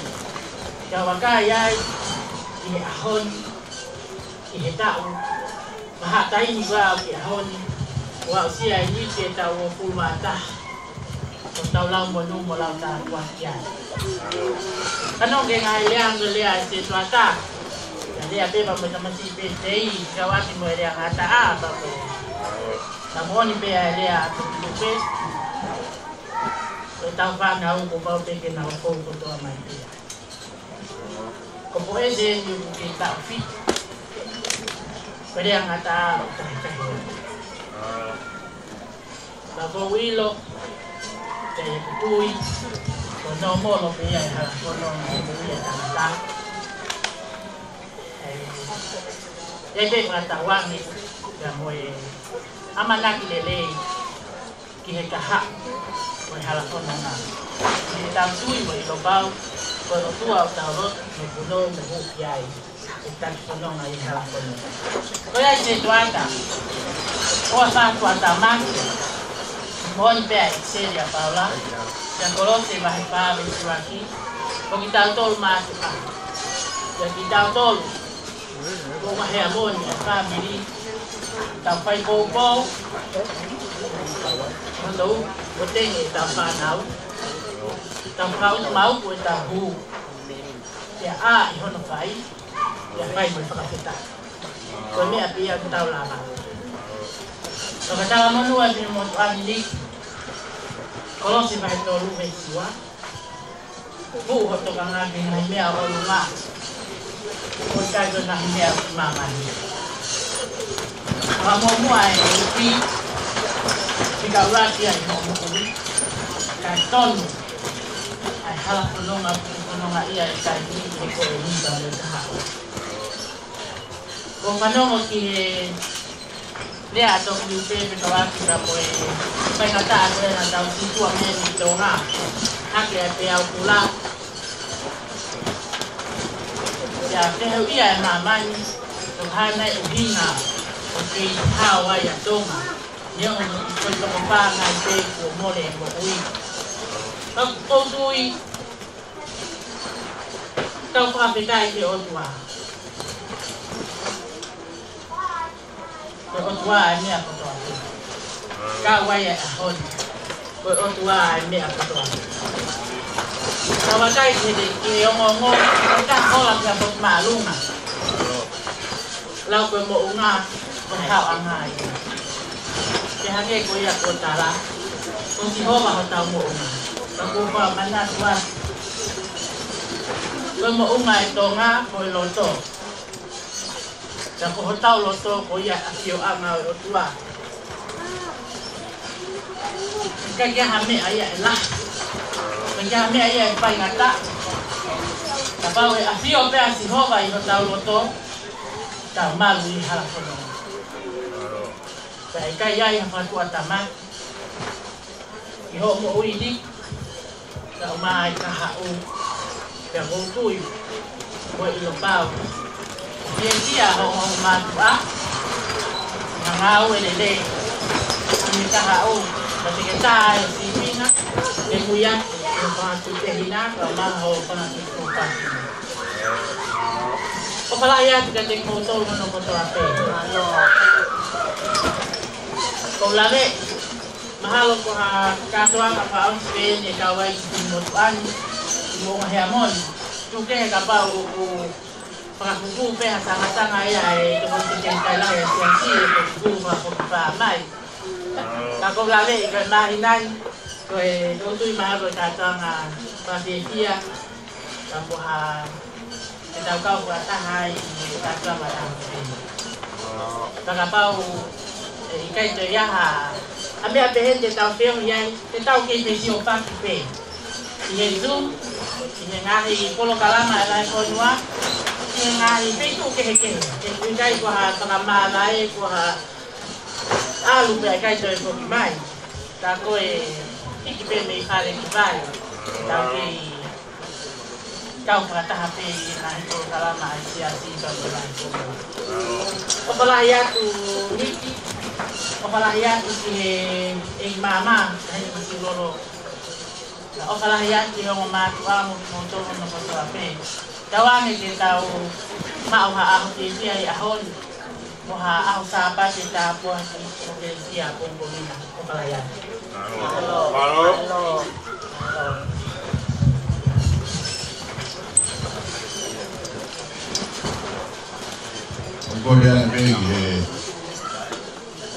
Ka u vakai ai ʻi he ʻaho ni, ʻi he taʻu, maha taimi ua ʻo ki he ʻaho ni, ʻoku aʻusia ʻe Niki e taʻu uofulu mā taha ʻo e tau lau monū mo lau tāpuaki ai. Ka nonga ke ngaahi lea, ngaahi lea ʻa e sētuata. Ka lea pē pea mo e tamasiʻi pē tei, ka ʻoku ʻasi mo e lea ngataʻa, pea mo e ka moʻoni pē ʻa e lea ʻa Tokulupe. Ko e tau fānau kuo pau pē ke nau fou kotoa mai pē. Ko Poese ni ʻoku kei taʻu fitu. Ko e lea ngataʻa ʻoku tahi tahi. Ka ʻoku ou ʻilo, ʻoku ou tui, ko e nōmolo pē ia e hala fononga ʻo e moʻui ʻa e tangata. ʻE, ʻe pē ngataʻa ange, ka mo e ʻamanaki lelei ki he kahaʻu ʻo e hala fononga. Ki he tau tui mo e ʻilo pau, ko e ʻOtua ʻoku tau lotu mo punou mo hū ki ai, ʻe taki fononga ʻi he hala fononga. Ko ia ʻi he tuata, ʻoku ou fakaʻatamaki, moʻoni pē ʻa e ʻEkiseli ʻa Paula, ʻia Kolose vahe fā veesi ua ki, ko kitautolu mātuʻa, ʻia kitautolu, ko Moʻunga Heamoni ʻa e fāmili, tau fai poupou, mo tau, mo tenge ʻetau fānau, tau fakaʻutumauku ʻetau hū, ʻia ʻā ʻi hono fai, ʻia fai mo e fakafetaʻi. Ko e meʻa pē ia ʻoku tau lava. Fakatala monū ʻa e finemotuʻa ni, Kolose vahe tolu veesi ua. Puʻu hoʻo tokanga ki he ngaahi meʻa ʻo ʻolunga, ʻo ʻikai ko e ngaahi meʻa ʻo māmani. Fakamuʻomuʻa e ufi, fika ʻuluaki ʻa e moʻui, kae tonu ʻa e hala fononga, ʻoku fononga ia ʻi he taimi ni, he ko e hita mo e kahaʻu. ʻOku ou fanongo ki he lea ʻa Tokulupe pea ʻoku ou ʻasi pea mo e faingataʻa ko ē naʻa tau sītuʻa mei Tonga. Hake ʻa e peau kula. Pea fehuʻia ʻe māmani, ko e hā nai e ʻuhinga ʻoku kei hao ai ʻa Tonga. Neongo ko e toko fā nai pē kuo mole e moʻui. Ka ʻoku ou tui, tau fakafetaʻi ki he ʻOtua. Ko e ʻOtua ʻa e meʻa kotoa pē. Ka ʻoku ʻi ai e ʻaho ni, ko e ʻOtua ʻa e meʻa kotoa pē. Tau vakai ki he, ki he ongoongo, ko e taha hola pea potu māʻolunga. Lau ko e moʻunga, ko e haoʻanga ia. Ke hangē ko ia kuo tala, ko Sihova hotau moʻunga. Ka ʻoku ou fakamanatu atu, ko e moʻunga ʻa e Tonga, ko e loto. Ka ko hotau loto, ko ia ʻa e ʻafioʻanga ʻo e ʻOtua. ʻIkai ke ʻi ai ha meʻa ia ʻe lahi. ʻIkai ke ʻi ai ha meʻa ia ʻe faingataʻa. Kapau ʻe ʻafio pē ʻa Sihova ʻi hotau loto, tau malu ʻi he hala fononga. Pea ʻikai ʻi ai ha fakaʻatamaki ki hoʻo moʻui ni, ka ʻomai e kahaʻu, pea ʻoku ou tui, ko e ʻilo pau. Ke sia hoʻo mātuʻa, ngāue lelei, ʻi he kahaʻu, ka te ke tā ai ʻo sīpinga, ke mui atu, ke fatu te hina, ka maha hoʻo fatu te hina. ʻOku ou fakaʻamu atu kiate kimoutolu hono kotoa pē. ʻOku ou lave, mahalo ko ha kātoanga fakaʻosi pē eni ʻe kau ai ki he motuʻa ni, ʻi Moʻunga Heamoni. Tuku kehe kapau ʻoku fakakūkū pē ha tangatanga ia ʻe toko te ke kai lahi ʻa e siasi, ʻe fakakūkū fakakūkū mai. Ka ʻoku ou lave ʻi he māhina ni, ko e ʻoku ou tui mahalo ko e kātoanga fakafiefia, ka ko ha ke tau kau fakataha ai ʻi he kātoanga fakafiefia. Ka kapau ʻe ʻIkai toe ʻi ai ha, ha meʻa pehē te tau feohi ai, te tau kei fesiofaki pē. ʻI he Zoom, ʻi he ngaahi polokalama ʻa e Lahi Fonua, ʻi he ngaahi feituʻu kehekehe. ʻE ʻikai ko ha fakamāvae, ko ha ʻalu pē ʻikai toe foki mai. Tā ko e hiki pē mei fale ki fale. Tau kei kau fakataha pē ʻi he ngaahi polokalama ʻa e siasi pea mo e Lahi Fonua. ʻOfa lahi atu Niki, ʻofa lahi atu ki he ʻEiki Māmā, Taʻahine Masiʻulolo. ʻOfa lahi atu ki he ongo mātuʻa mo kimoutolu hono kotoa pē. Tauange ke tau maʻu ha ʻaho fiefia ʻi he ʻaho ni. Mo ha ʻaho Sāpate tāpuaki ʻo ke sia pongipongi na ʻo Palaiani. Mālō. Mālō. Ko e meʻa pē ki he,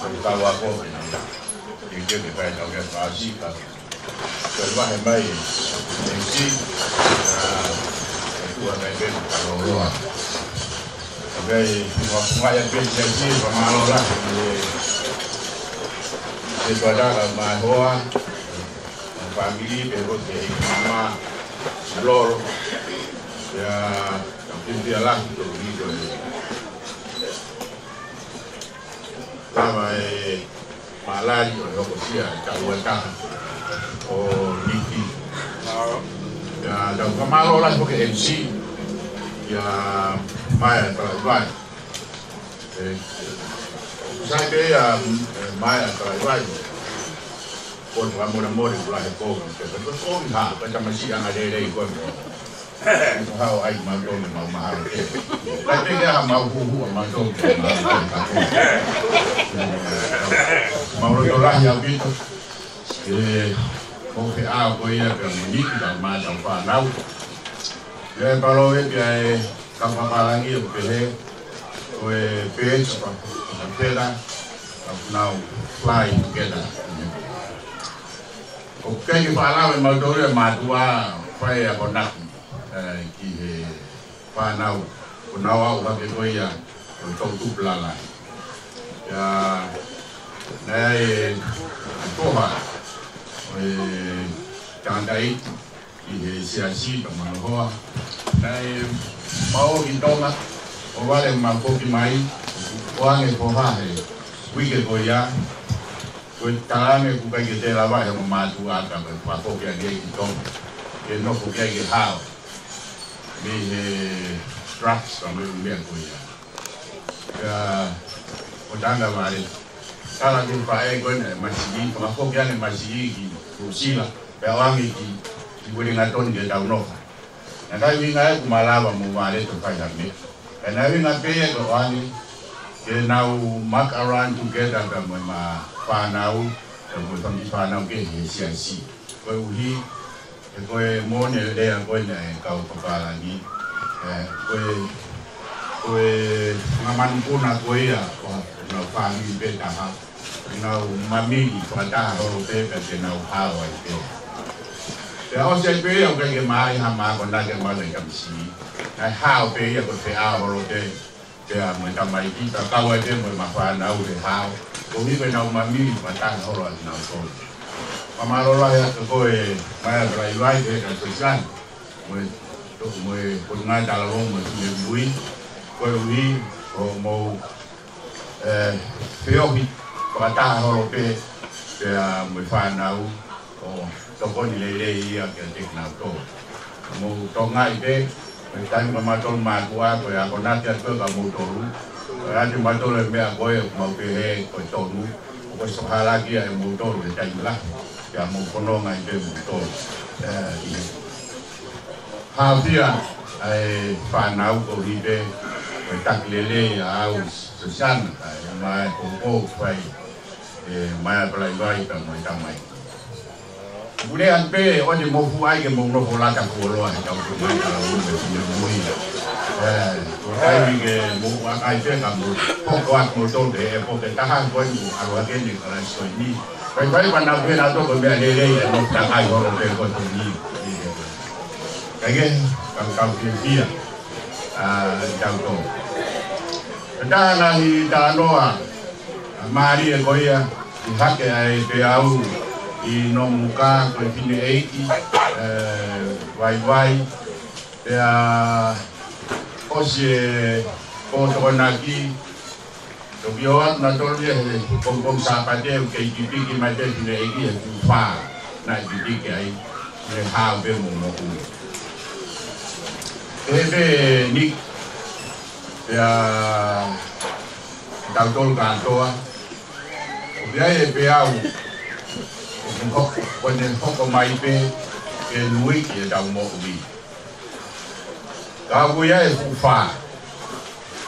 ko e kau ako, ke, ke, ke fai tau ke fasi, ka Ko e vahe mai, M C, ʻa, ʻa e tuʻa kai pē, ka loloa. Ka pē, ʻi he funga ia pē, M C, ka mālō lahi, ʻe, ʻe tuataka mai hoa, ʻa e fāmili, pē ko e ʻEiki Māmā, Lolo, ia, ka pē pē lahi, ko e ʻi ko e. Lava e mālali ʻo e hokosia ʻe taha ua taha ʻo Niki. Ia, tau fakamālō lahi foki M C. Ia, Maea Talaivai. ʻE, sai pē ia, ʻe, Maea Talaivai. Ko e fakamolemole ʻoku lahi e kovi. Ko e kovi ha, ko e tamasiʻi angalelei ko e mo. Ko hao ai mautolu mau mahalo ke. Ka te ke ha mau huhu a mautolu ke mau mahalo ke. Mau loto lahi ʻaupito. ʻE, ko e feʻao ko ia pea mo Niki ka mau fānau. ʻE palo e pea e kau papālangi ʻo pehē. Ko e pēsi pa, pa pēla, ka nau fly together. ʻOku kei ke fānau e mautolu e mātuʻa fai akonaki, ʻe, ki he fānau, ko nau au hake ko ia, ko e tau tupu lalahi. Ia, naʻe ʻi ai e toha, ʻo e tangataʻeiki, ʻi he siasi, ka manahoa. Naʻe mau ki Tonga, ʻo vale mau foki mai, ʻoange foha he uike ko ia, ko e talaange ʻoku ʻikai ke te lava he mo mātuʻa ka ko e fakafoki ange ki Tonga. Ke nofo ki ai ke hao. Mei he drugs ka mei he meʻa ko ia. Ka ʻo tanga vale. Tala ki he faʻē ko ena, masiʻi, fakafoki ange masiʻi ki Nuʻusila. Pea ʻoange ki, ki Uelingatoni ke tau nofo. Naʻe ʻikai ʻuhinga ʻeku malava mo vale to fai ha meʻa. Ka naʻe ʻuhinga pē ia ko e ʻoange, ke nau muck around together pea mo e ma fānau, pea mo e fanga kiʻi fānau kehe he siasi. Koeʻuhi, he ko e moʻoni e lea ko ena ʻa e kau papālangi. ʻE, ko e, ko e ngaahi manupuna ko ia, ko ha, ko ha fāmili pē taha. Nau mamili fakataha holo pē pea te nau hao ai pē. Pea ʻosi ai pē ia ʻoku ʻikai ke maʻu ha akonaki maʻu e tamasiʻi. Naʻe hao pē ia ko e feʻao holo pē. Pea mo e tamaiki, ka kau ai pē mo e ma fānau he hao. Koeʻuhi ko e nau mamili fakataha holo ʻa kinautolu. Fakamālō lahi atu ko e Maea Talaivai pea mo Sosiana. Mo e, mo e Potungāue Talavou mo e Finemui. Koeʻuhi, ko hoʻomou ʻe, feohi fakataha holo pē, pea mo e fānau ʻo tokoni lelei ia kiate kinautolu. Mou tokangaʻi pē, ko e taimi ko mautolu mātuʻa, ko e akonaki atu ka moutolu, ko e ʻoatu mautolu e meʻa ko ē, ʻoku mau pehē, ko e tonu, ʻoku ʻosi fakahalaaki ʻe moutolu he taimi lahi, pea mou fononga ai pē moutolu. ʻE, ʻi he haʻofia ʻa e fānau koeʻuhi pē, ko e taki lelei ʻa au Sosiana, kae ʻumaʻā e poupou fai ʻe Maea Talaivai pea mo e tamaiki. Pule atu pē, ʻoua te mou fuʻu ʻai ke mou nofo lata fuoloa he kau Potungāue Talavou mo e Finemui. ʻE, ko e taimi ke mou ʻai pē ka mou hoko atu moutolu he ʻe poke taha ko eni ʻalu hake eni ka laisi ko eni. Fai fai pea nau pehē nautolu ko e meʻa lelei ʻe nofo takai holo pē ko eni. Kae kehe, kau kau fiefia, ʻa, kitautolu. Ko e taha e ngaahi talanoa, Mālie ko ia, ʻi hake ʻa e peau ʻi Nomuka, ko e fineʻeiki, ē, vaivai, pea ʻosi e pō Tokonaki, toki ʻoatu nautolu ia he pongipongi Sāpate, ʻoku kei pipiki mai pē fineʻeiki he fuʻu fā naʻe pipiki ai, ne hao pē mo moʻui. Pehē pē Nick, pea tautolu kātoa, ʻoku ʻi ai e peau, ʻoku hoko, ʻoku ne hoko mai pē ke nuiki ʻetau moʻui. Ka ʻoku ʻi ai e fuʻu fā,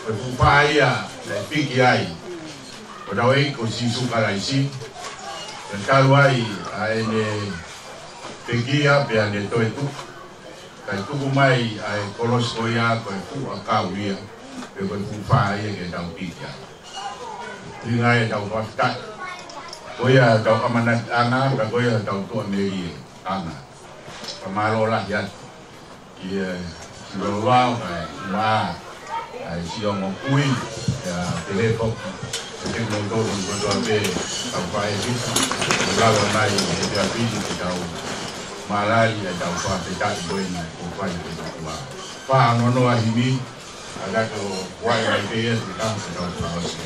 ko e fuʻu fā ia naʻe piki ai hotau ʻEiki ko Sīsū Kalaisi, ʻo talu ai ʻa ʻene pekia pea ne toetuʻu, kae tuku mai ʻa e kolosi ko ia ko e fuʻu ʻakau ia, pe ko e fuʻu fā ia ke tau piki ai. ʻUhinga ia ʻetau fakafetaʻi. Ko ia ʻetau ʻamanakiʻanga, pea ko ia ʻetau tuʻamelieʻanga. Fakamālō lahi atu ki he Sīsū Kalaisi kae ʻumaʻā ʻa e siʻi ongo kui, pea pehē foki kiate kimoutolu kotoa pē kau faifekau, ʻoku lava mai he efiafi ni ke tau mālali ʻetau fakafetaʻi ko eni kuo fai ki he ʻOtua. Fā noa noa himi, ʻa ia ko e ʻai mai pē ia ke tau, ke tau fakaʻosi.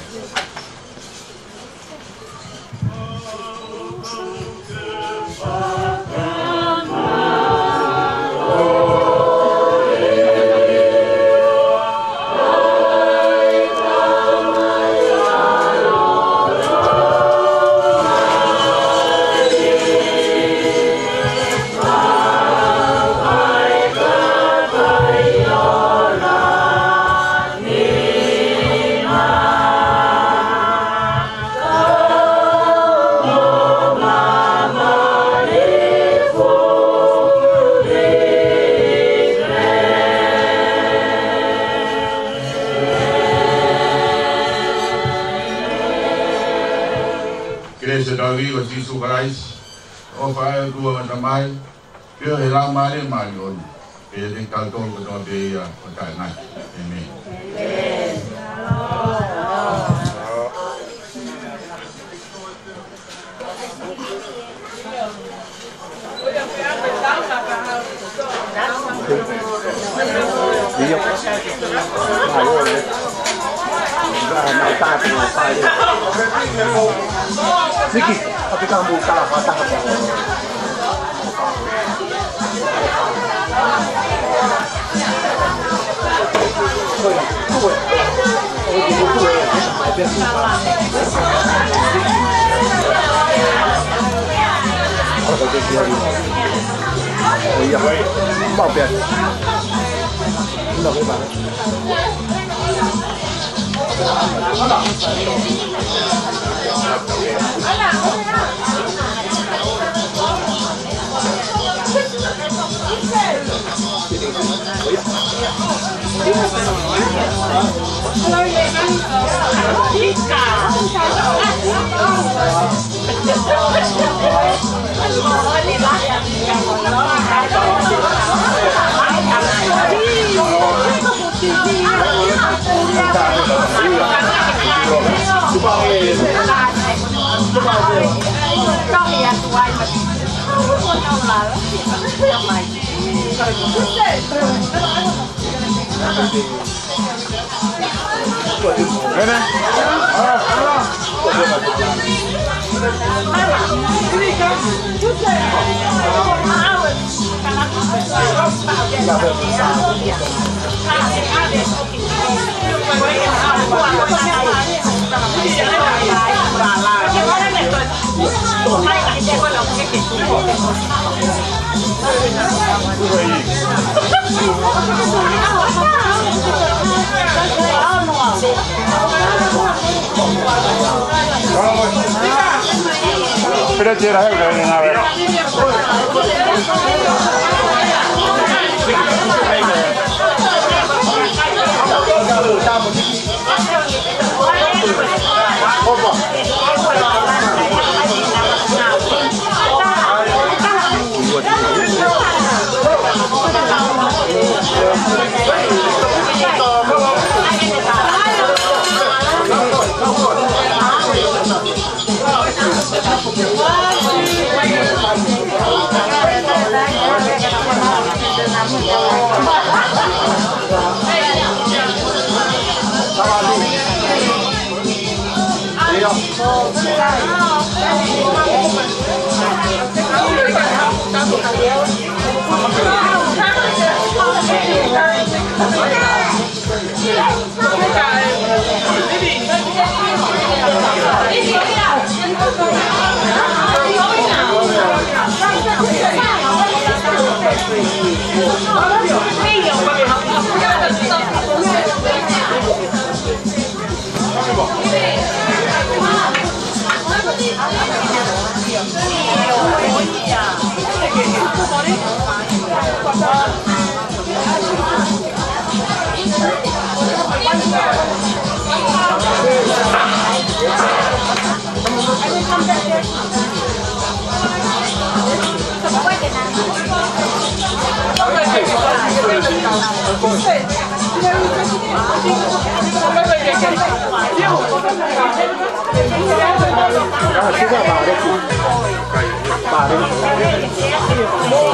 Kelesi ʻa hotau ʻEiki ko Sīsū Kalaisi, ʻofa ʻa e ʻOtua ko e Tamai, feohi ʻa e Laumālie Māʻoniʻoni, ke ʻiate kitautolu kotoa pē ia ʻo taʻengata. ʻĒmeni. Niki, ʻapi ka mo ka, ka, ka. Pero tierra, eh, que vengan a ver. Ah, scusa, pare. Pare.